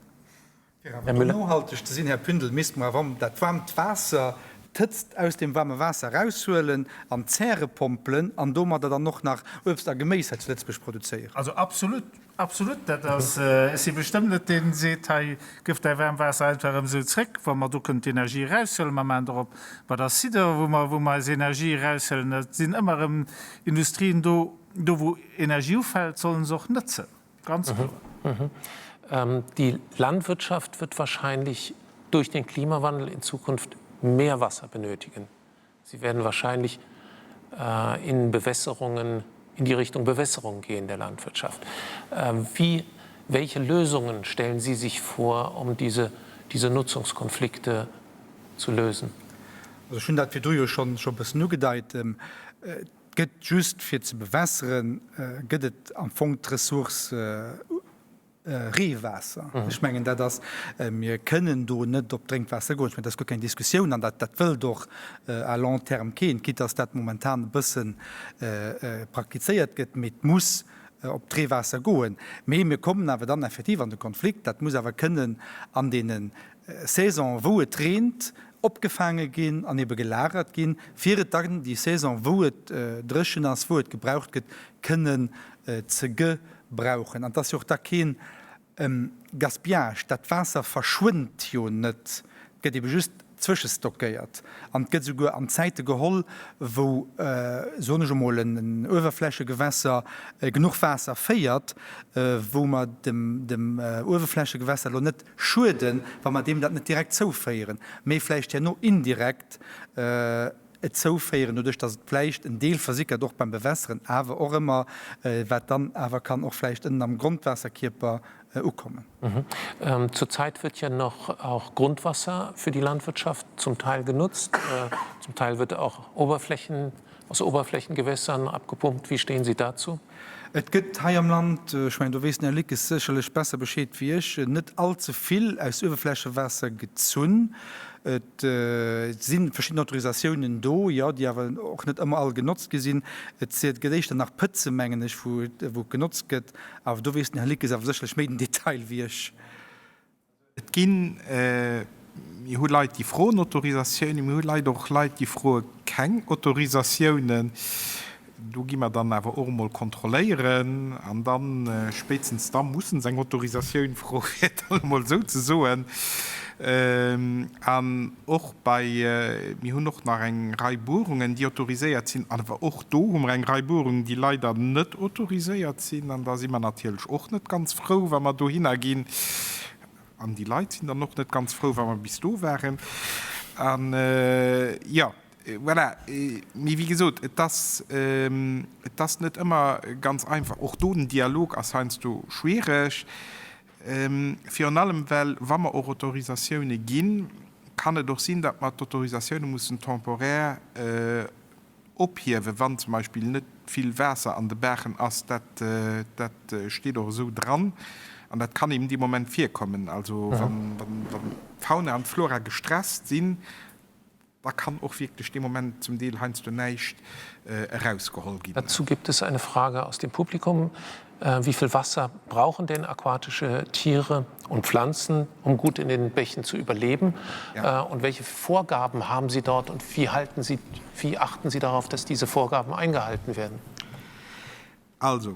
Fir awer do nohalteg ze sinn, Här Pündel, misste mer awer dat waarmt Waasser, d'Hëtzt aus deem waarme Waasser eraushuelen, an d'Zäre pompelen an domadder dann och nach Uebst a Geméis hei zu Lëtzebuerg produzéieren. Also absolut, absolut. Dat ass, ech si bestëmmt net deen, dee seet, hei gëff däi waarmt Waasser einfach erëm esou zréck, wa mer do kënnen d'Energie eraushuelen. Mer maachen der op bei der Sidor, wou mer, wou mer eis Energie eraushuelen. Et sinn ëmmer erëm Industrien do, do wou Energie ufält, sollen se och nëtzen, ganz kloer. Die Landwirtschaft wird wahrscheinlich durch den Klimawandel in Zukunft mehr Wasser benötigen. Sie werden wahrscheinlich in Bewässerungen, in die Richtung Bewässerung gehen der Landwirtschaft. Wie, welche Lösungen stellen Sie sich vor, um diese, diese Nutzungskonflikte zu lösen? Also ech hunn dat virdru jo schonn e bëssen ugedeit. Et gëtt just fir ze bewässeren, gëtt et am Fong d'Ressource Reewaasser. Ech mengen, dat ass, mir kënnen do net op d'Drénkwaasser goen. Ech mengen, dat ass guer keng Diskussioun an dat, dat wëllt och à long terme keen, quitte dass dat momentan e bësse praktizéiert gëtt, mee et muss op d'Reewaasser goen. Mee mir kommen awer dann effektiv an de Konflikt, dat muss awer kënnen an deene Saison, wou et reent, opgefaange ginn an ebe gelagert ginn, fir et dann déi Saison, wou et dréchen ass, wou et gebraucht gëtt, kënnen ze gebrauchen. An et ass jo och da kee Gaspillage, dat Waasser verschwënnt jo net, et gëtt ebe just zwëschestockéiert an et gëtt esouguer an Zäite geholl, wou, soen ech emol, en Uewerflächegewässer genuch Waasser féiert, wou mer dem Uewerflächegewässer elo net schueden, wa mer deem dat net direkt zouféieren, mee vläicht herno indirekt et zouféieren, doduerch datt et vläicht en Deel versickert, och beim Bewässeren, awer och ëmmer, wat dann awer kann och vläicht ënnen am Grondwaasserkierper ukommen. Zurzeit wird ja noch auch Grundwasser für die Landwirtschaft zum Teil genutzt. Zum Teil wird auch Oberflächen, aus Oberflächengewässern abgepumpt. Wie stehen Sie dazu? Et gëtt hei am Land, ech mengen, do weess den Här Lickes sécherlech besser Bescheed wéi ech, net all ze vill aus Uewerflächewaasser gezunn. Et si verschidden Autorisatiounen do, jo, déi awer och net ëmmer all genotzt gi sinn. Et gëtt éischter nach Pëtze, mengen ech, wou et genotzt gëtt. Awer do weess den Här Lickes awer sécherlech méi den Detail wéi ech. Et ginn, mir hu Leit, déi froen Autorisatiounen, mir hu Leit, och Leit, déi froe keng Autorisatiounen. Do gi mer dann awer och emol kontrolléieren an dann, spéitstens da mussen se eng Autorisatioun froen, fir et dann emol esou ze soen. An och bei, mir hunn och nach eng Rei Buerungen, déi autoriséiert sinn, awer och do hu mer eng Rei Buerungen, déi leider net autoriséiert sinn. An da si mer natierlech och net ganz frou, wa mer dohinner ginn. An déi Leit sinn dann och net ganz frou, wa mer bis do waren. An, jo, voilà. Mee wéi gesot, et ass, et ass net ëmmer ganz einfach. Och do den Dialog ass heiansdo schwiereg. Virun allem, well wa mer och Autorisatioune ginn, kann et och sinn, datt mer d'Autorisatioune mussen temporaire ophiewen, wann zum Beispill net vill Waasser an de Baachen ass. Dat, dat steet och esou dran an dat kann eben dee Moment virkommen. Also wann, wann d'Fauna an d'Flora gestresst sinn, da kann och wierklech dee Moment zum Deel heiansdo näischt erausgeholl ginn. Dazu gibt es eine Frage aus dem Publikum. Äh, wie viel Wasser brauchen denn aquatische Tiere und Pflanzen, um gut in den Bächen zu überleben? Ja. Äh, und welche Vorgaben haben Sie dort und wie, halten Sie, wie achten Sie darauf, dass diese Vorgaben eingehalten werden? Also,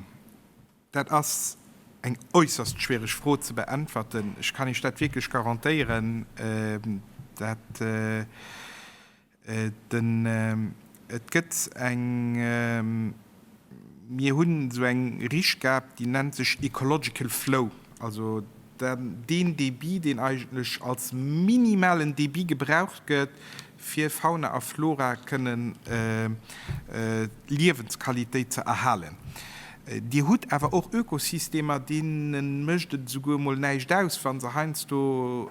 dat ass eng äusserst schwiereg Fro ze beäntwerten. Ech kann Iech dat wierklech garantéieren, dat den, et gëtt eng, mir hunn esou eng Richtgab, déi nennt sech Ecological Flow, also deen Débit, deen eigentlech als minimalen Débit gebraucht gëtt, fir Fauna a Flora kënnen d'Liewensqualitéit ze erhalen. Dir hutt awer och Ökosystemer, deene mécht et esouguer emol näischt aus, wa se heiansdo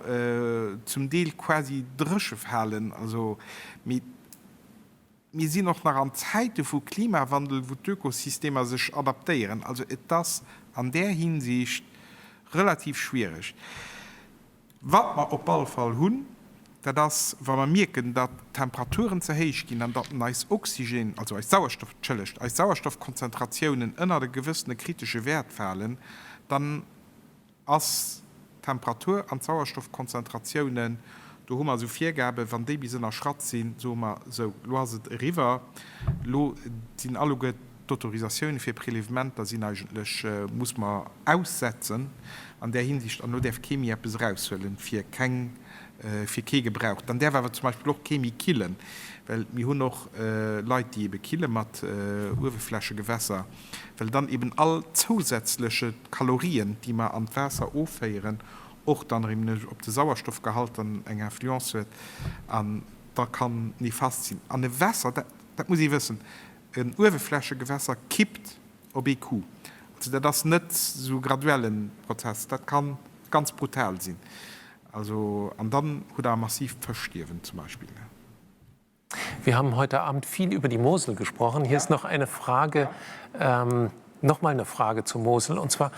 zum Deel quasi dréche falen. Also, mee mir sinn och nach an Zäite vu Klimawandel, wou d'Ökosystemer sech adaptéieren. Also et ass an där Hinsicht relativ schwiereg. Wat mer op alle Fall hunn, dat ass, wa mer mierken, datt d'Temperaturen ze héich ginn an datt eis Oxygen, also eis Sauerstoff, entschëllegt, eis Sauerstoffkonzentratiounen ënnert e gewëssene kritesche Wäert falen, dann ass d'Temperatur an d'Sauerstoffkonzentratiounen, do hu mer esou Virgaben, wann déi bis ënnerschratt sinn, soe mer, sou, lo ass et eriwwer, lo sinn alleguer D'Autorisatioune fir Prélèvementer sinn eigentlech, muss mer aussetzen an där Hinsicht, an elo däerf kee méi eppes eraushuelen fir keng, fir kee Gebrauch. Dann däerf awer zum Beispill och kee méi killen, well mir hunn och Leit, déi ebe kille mat Uewerflächegewässer, well dann eben all zousätzleche Kalorien, déi mer an d'Waasser offéieren, och dann erëm op de Sauerstoffgehalt dann eng Influence huet an da kann nefast sinn. An e Wässer, dat, dat muss ee wëssen, En Uewerflächegewässer kippt op ee Coup. Also dat ass net esou graduellen Prozess, dat kann ganz brutal sinn. Also an dann hutt Der e massiivt Fëschstierwen zum Beispill. Wir haben heute Abend viel über die Mosel gesprochen. Hier ist noch eine Frage, noch mal eine Frage zur Mosel. Und zwar,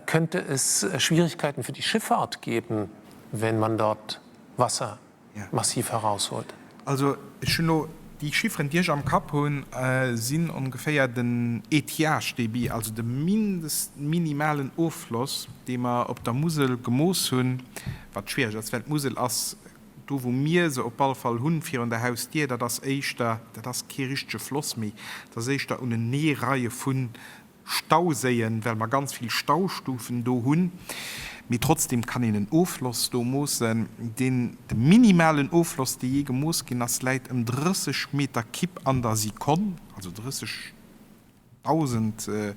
könnte es Schwierigkeiten für die Schifffahrt geben, wenn man dort Wasser massiv herausholt. Also ech hunn elo déi Chifferen, déi ech am Kapp hunn, sinn ongeféier den Étiage-Débit, also de mindest minimalen Offloss, dee mer op der Musel gemooss hunn, wat schwiereg ass, well d'Musel ass do, wou mir se op alle Fall hunn, virun der Hausdier, dat ass éischter, dat ass kee richtege Floss méi, dat ass éischter Uneneereie vu Stauséien, well mer ganz vill Staustufen do hunn, mee trotzdem kann een en Offloss do moossen, deen, de minimalen Offloss, dee jee gemooss ginn ass, läit ëm 30 Meter Kipp an der Sekonn, also 30.000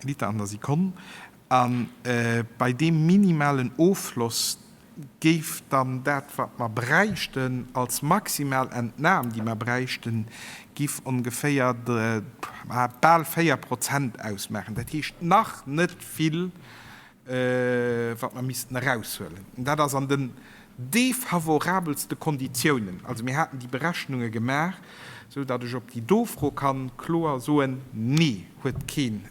Liter an der Sekonn. A bei deem minimalen Offloss géif dann dat, wat mer bräichten als maximal Entnam, déi mer bräichten, giff ongeféier bal 4 Prozent ausmaachen. Dat heescht nach net vill, wat mer missten eraushuelen. Dat ass an den defavorabelste Konditiounen. Also mir haten déi Berechnunge gemaach, esou datt ech op déi do Fro kann kloer soen, Nee, huet keen.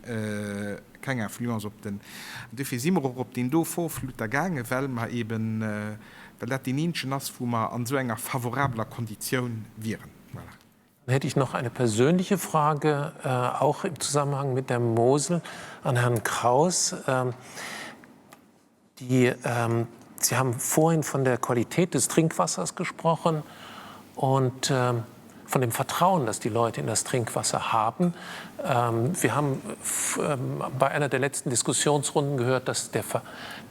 Keng Influence op den. An dofir si mer och op deen do Vorfluter gaangen, well mer eben, well dat deen eenzegen ass, wou mer an esou enger favorabeler Konditioun wieren. Voilà. Dann hätte ich noch eine persönliche Frage, auch im Zusammenhang mit der Mosel, an Herrn Kraus. Die, ähm, Sie haben vorhin von der Qualität des Trinkwassers gesprochen und ähm, von dem Vertrauen, das die Leute in das Trinkwasser haben. Ähm, wir haben ähm, bei einer der letzten Diskussionsrunden gehört, dass der,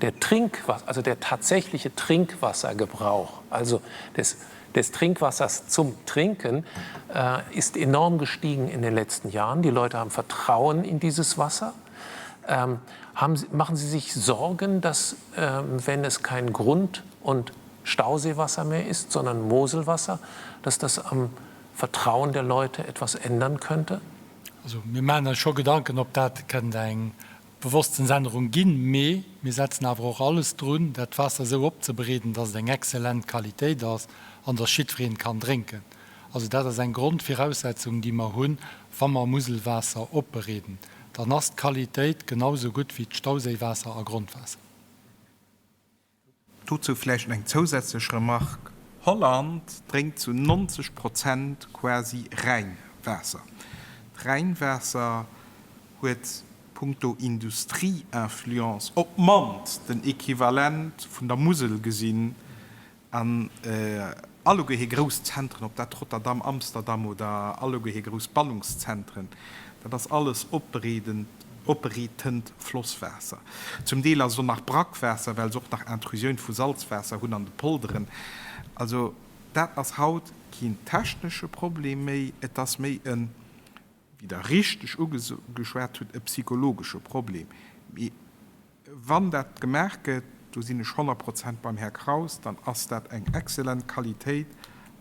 der Trinkwasser, also der tatsächliche Trinkwassergebrauch, also des, des Trinkwassers zum Trinken, äh, ist enorm gestiegen in den letzten Jahren. Die Leute haben Vertrauen in dieses Wasser. Ähm, haben Sie, machen Sie sich Sorgen, dass ähm, wenn es kein Grund- und Stauseewasser mehr ist, sondern Moselwasser, dass das am Vertrauen der Leute etwas ändern könnte? Also mir maachen eis scho Gedanken, ob dat kënnt eng Bewosstsinnsännerung ginn, mee mir setzen awer och alles drun, dat Waasser esou opzebereeden, dass et eng exzellent Qualitéit ass an dass jiddwereen et kann drénken. Also dat ass eng Grondviraussetzung, déi mer hunn, wa mer Muselwaasser opbereeden, dann ass d'Qualitéit genau esou gutt wéi d'Stauséiwaasser a Grondwaasser. Dozou vläicht eng zousätzlech Remarque, Holland drénkt zu 90 Prozent quasi Rhäinwaasser. D'Rhäinwaasser huet punkto Industrieinfluence op d'mannst den Equivalent vun der Musel gesinn An alleguer hir grouss Zentren, ob dat Rotterdam, Amsterdam oder alleguer hir grouss Ballungszentren, dat ass alles opbereedent, opbereetent Flosswaasser. Zum Deel ass et och nach Brackwaasser, well se och nach Intrusioun vu Salzwaasser hunn an de Polderen. Also dat ass haut keen technesche Problem méi, et ass méi en, wéi Der richteg ugeschwat hutt, e psychologesche Problem. Mee Wann dat gemaach gëtt, do sinn ech 100 Prozent beim Här Kraus, dann ass dat eng exzellent Qualitéit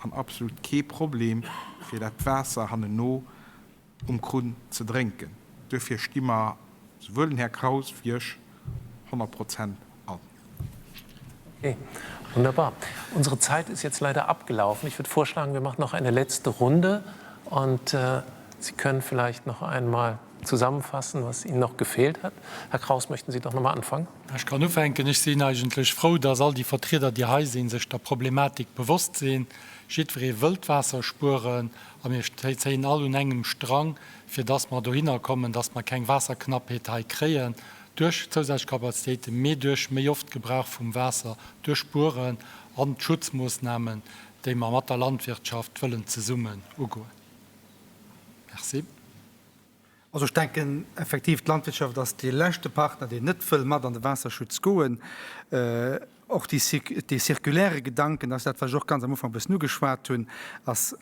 an absolut kee Problem, fir dat Waasser hannenno um Krunn ze drénken. Duerfir sti mer, souwuel den Här Kraus wéi ech, 100 Prozent an. Okay, wunderbar. Unsere Zeit ist jetzt leider abgelaufen. Ich würde vorschlagen, wir machen noch eine letzte Runde und Sie können vielleicht noch einmal zusammenfassen, was Ihnen noch gefehlt hat. Herr Kraus, möchten Sie doch noch mal anfangen? Ech kann ufänken. Ech sinn eigentlech frou, dass all déi Vertrieder, déi hei sinn, sech der Problematik bewosst sinn. Jiddweree wëllt Waasser spueren a mir zéien all un engem Strang, fir dass mer dohinner kommen, dass mer keng Waasserknappheet hei kréien duerch zousätzlech Kapazitéiten, mee duerch méi oft Gebrauch vum Waasser, duerch Spueren an d'Schutzmoossnamen, déi mer mat der Landwirtschaft wëllen zesummen ugoen. Merci. Also ech denken effektiv, d'Landwirtschaft ass dee leschte Partner, deen net wëll mat an de Waasserschutz goen. Och dee circulaire Gedanken, dat ass dat, wat ech och ganz am Ufank e bëssen ugeschwat hunn, ass,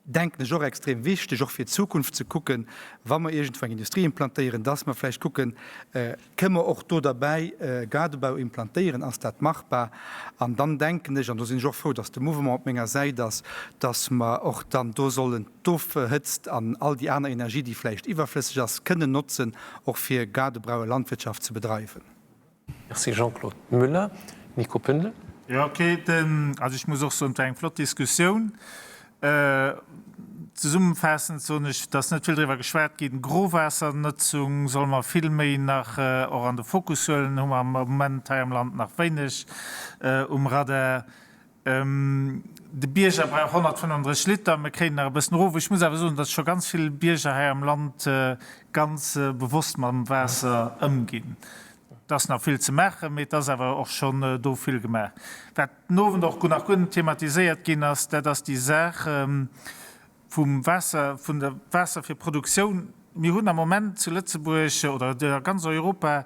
denken ech, och extrem wichteg, och fir d'Zukunft ze kucken, wa mer iergendwou eng Industrie implantéieren, dass mer vläicht kucken, Kënne mer och do derbäi Gaardebau implantéieren? Ass dat machbar? An dann denken ech, an do sinn ech och frou, dass de Mouvement op menger Säit ass, dass mer och dann do sollen d'Ofhëtzt an all déi aner Energie, déi vläicht iwwerflësseg ass, kënnen notzen, och fir gaardebraue Landwirtschaft ze bedreiwen. Merci Jean-Claude Muller. Nico Pündel. Jo, okay, also ech muss och soen, et war eng flott Diskussioun. Zesummefaassend soen ech, et ass net vill driwwer geschwat ginn, Groowaassernutzung solle mer vill méi nach och an de Fokus huelen, hu mer am Moment hei am Land nach wéineg um Radar. De Bierger brauch 135 Liter, mir kréien nach e bëssen erof. Ech muss awer soen, datt scho ganz vill Bierger hei am Land ganz bewosst mam Waasser ëmginn. Et ass nach vill ze maachen, mee et ass awer och schonn do vill gemaach. Wat den Owend och nach guer net thematiséiert ginn ass, dat ass déi Saach vum Waasser, vun der Waasser fir Produktioun. Mir hunn am Moment zu Lëtzebuerg oder a ganz Europa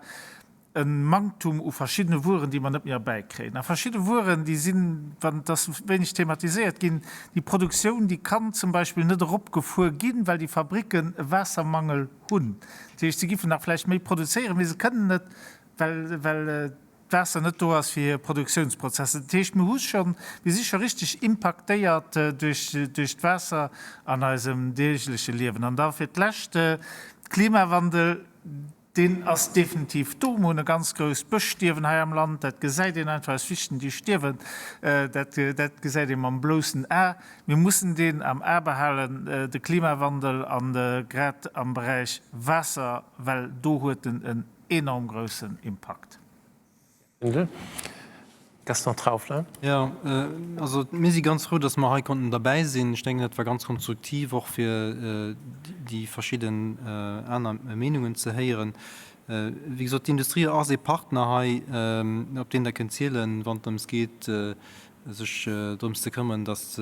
e Manktum u verschiddene Wueren, déi mer net méi erbäikréien. A verschidde Wueren, déi sinn, wann, et ass wéineg thematiséiert ginn, déi Produktioun, déi kann zum Beispill net eropgefuer ginn, well déi Fabricken e Waassermangel hunn. Dat heescht, se giffen nach vläicht méi produzéieren, mee se kënnen net, well, well d'Waasser net do ass fir hir Produktiounsprozesser. Dat heescht, mir hu schonn, mir si scho richteg impaktéiert duerch, duerch d'Waasser an eisem deegleche Liewen. An da fir d'Lescht, Klimawandel, deen ass definitiv do. Mir hunn e ganz grousst Bëschstierwen hei am Land. Dat gesäit een einfach, eis Fichten, déi stierwen. Dat, dat gesäit ee mam bloussen A. Mir mussen deen am A behalen, de Klimawandel, an grad am Beräich Waasser, well do huet en en enorm groussen Impakt. Gaston Trauffler. Jo, also mir si ganz frou, datt mer hei konnten derbäi sinn. Ech denken, dat war ganz konstruktiv, och fir déi verschidden aner Meenungen ze héieren. Wéi gesot, d'Industrie ass ee Partner hei, op deen Der kënnt zielen, wann et drëms geet, sech drëms ze këmmeren, datt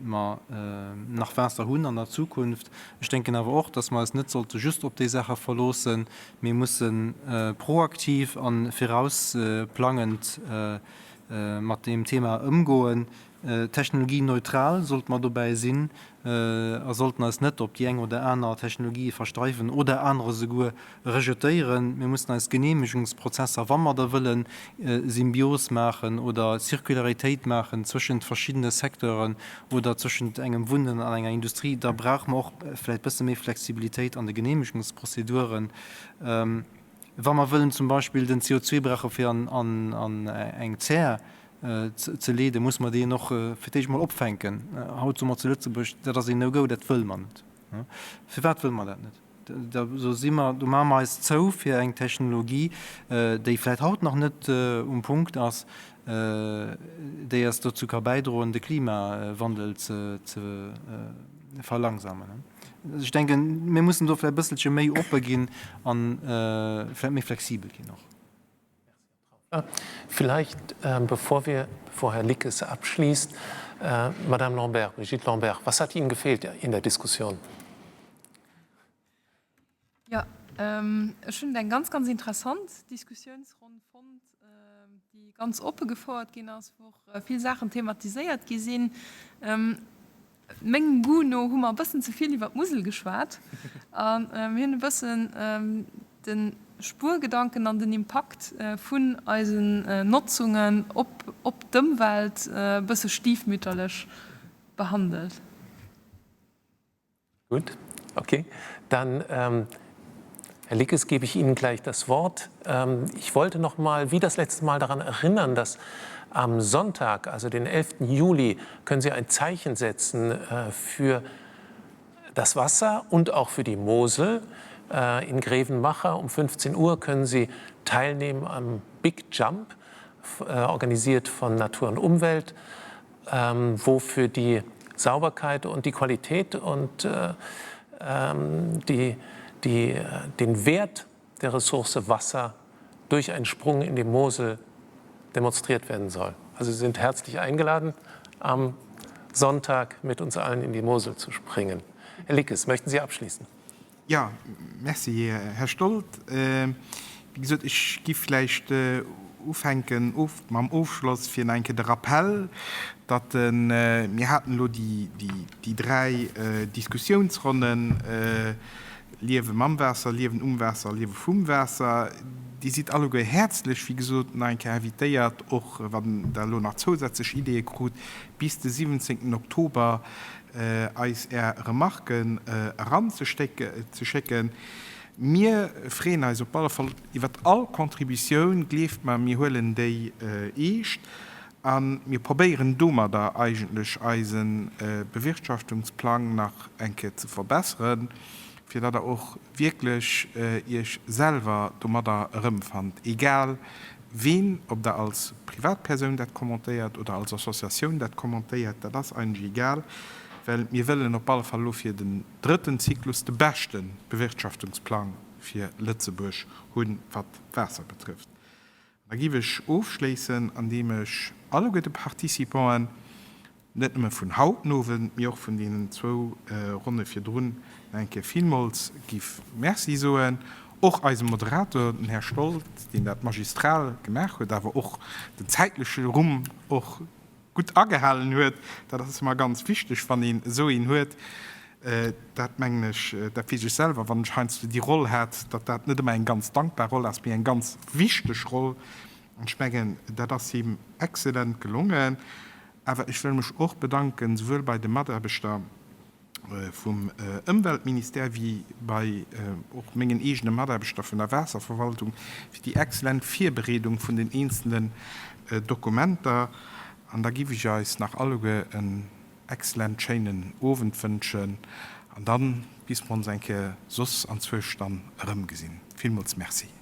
mer nach Waasser hunn an der Zukunft. Ech denken awer och, datt mer eis net sollte just op déi Saache verloossen. Mir musse proaktiv a virausplangend. mat deem Thema ëmgoen. Technologieneutral sollte mer dobäi sinn a sollten eis net op déi eng oder aner Technologie versteiwen oder anerer esouguer rejetéieren. Mir mussen eis Genehmegungsprozesser, wa mer da wëllen Symbios maachen oder Circularitéit maachen zwëschent verschiddene Secteuren oder zwëschent engem Wunnen an enger Industrie, da brauche mer och vläicht bësse méi Flexibilitéit an de Genehmegungsprozeduren. Wa mer wëllen zum Beispill den CO2 brauche fir an eng Zär ze leeden, muss mer deen och fir d'éischt emol opfänken. Haut soe mer zu Lëtzebuerg, dat ass een No-Go, dat wëlle mer net. Firwat wëlle mer dat net? Do si mer, do maache mer eis zou fir eng Technologie, déi vläicht haut nach net um Punkt ass, déi eis dozou ka bäidroen, de Klimawandel ze verlangsamen. Ech denken, mir mussen do vläicht e bësselche méi oppe ginn a vläicht méi flexibel ginn och. Vielleicht, bevor wir, bevor Herr Lickes abschließt, Madame Lambert, Brigitte Lambert, was hat Ihnen gefehlt in der Diskussion? Jo, ech hunn et eng ganz, ganz interessant Diskussionsronn fonnt, déi ganz oppe gefouert ginn ass, wou och vill Saachen thematiséiert gi sinn. Mengem Goût no hu mer e bëssen ze vill iwwer d'Musel geschwat a mir hunn e bëssen de Spuergedanken an den Impakt vun eisen Notzungen op d'Ëmwelt e bësse stiefmütterlech behandelt. Gut, okay. Dann, ähm, Herr Lickes, gebe ich Ihnen gleich das Wort. Ähm, ich wollte noch mal, wie das letzte Mal, daran erinnern, dass am Sonntag, also den 11. Juli, können Sie ein Zeichen setzen äh, für das Wasser und auch für die Mosel. Äh, in Grevenmacher um 15 Uhr können Sie teilnehmen am Big Jump, äh, organisiert von Natur und Umwelt ähm, wo für die Sauberkeit und die Qualität und äh, ähm, die, die, äh, den Wert der Ressource Wasser durch einen Sprung in die Mosel demonstriert werden soll. Also Sie sind herzlich eingeladen, am Sonntag mit uns allen in die Mosel zu springen. Herr Lickes, möchten Sie abschließen? Jo, merci, Här Stolt. Wéi gesot, ech gi vläicht ufänken mam Ofschloss fir nach eng Kéier de Rappell, datt mir haten elo déi dräi Diskussiounsronnen, Liewe mam Waasser, Liewen um Waasser a Liewe vum Waasser. Dir sidd alleguer häerzlech, wéi gesot, nach eng Kéier invitéiert, och wann Der elo nach zousätzlech Ideeë krut, bis de 17 Oktober eis Är Remarken eranzeschécken. Mir freeën eis op alle Fall iwwert all Contributioun. Gleeft mer, mir huelen déi eescht a mir probéieren domadder eigentlech eise Bewirtschaftungsplang nach eng Kéier ze verbesseren, fir datt Der och wierklech Iech selwer domadder erëmfannt, egal ween, ob Der als Privatpersoun dat commentéiert oder als Associatioun dat commentéiert, dat ass eigentlech egal, well mir wëllen op alle Fall elo fir den drëtten Zyklus de beschte Bewirtschaftungsplang fir Lëtzebuerg hunn, wat d'Waasser betrëfft. Da giff ech ofschléissen, andeem ech alleguer de Participanten, net nëmme vun haut den Owend, mee och vun deenen zwou Ronne virdrun, nach eng Kéier villmools giff Merci soen. Och eisem Moderator, den Här Stolt, deen dat magistral gemaach huet, awer och den zäitleche Rumm och gutt agehalen huet. Dat ass ëmmer ganz wichteg, wann een esou een huet. Dat mengen ech, dat weess ech selwer, wann ech heiansdo déi Roll hat, datt dat net ëmmer eng ganz dankbar Roll ass, mee eng ganz wichteg Roll. An ech mengen, dat ass him exzellent gelongen. Awer ech wëll mech och bedanken, souwuel bei de Mataarbechter vum Ëmweltministère wéi bei och mengen eegene Mataarbechter vun der Waasserverwaltung, fir déi exzellent Virbereedung vun den eenzelnen Dokumenter. An da giff ech eis nach alleguer en excellent schéinen Owend wënschen an dann bis mer ons eng Kéier soss anzwousch dann erëmgesinn. Villmools Merci.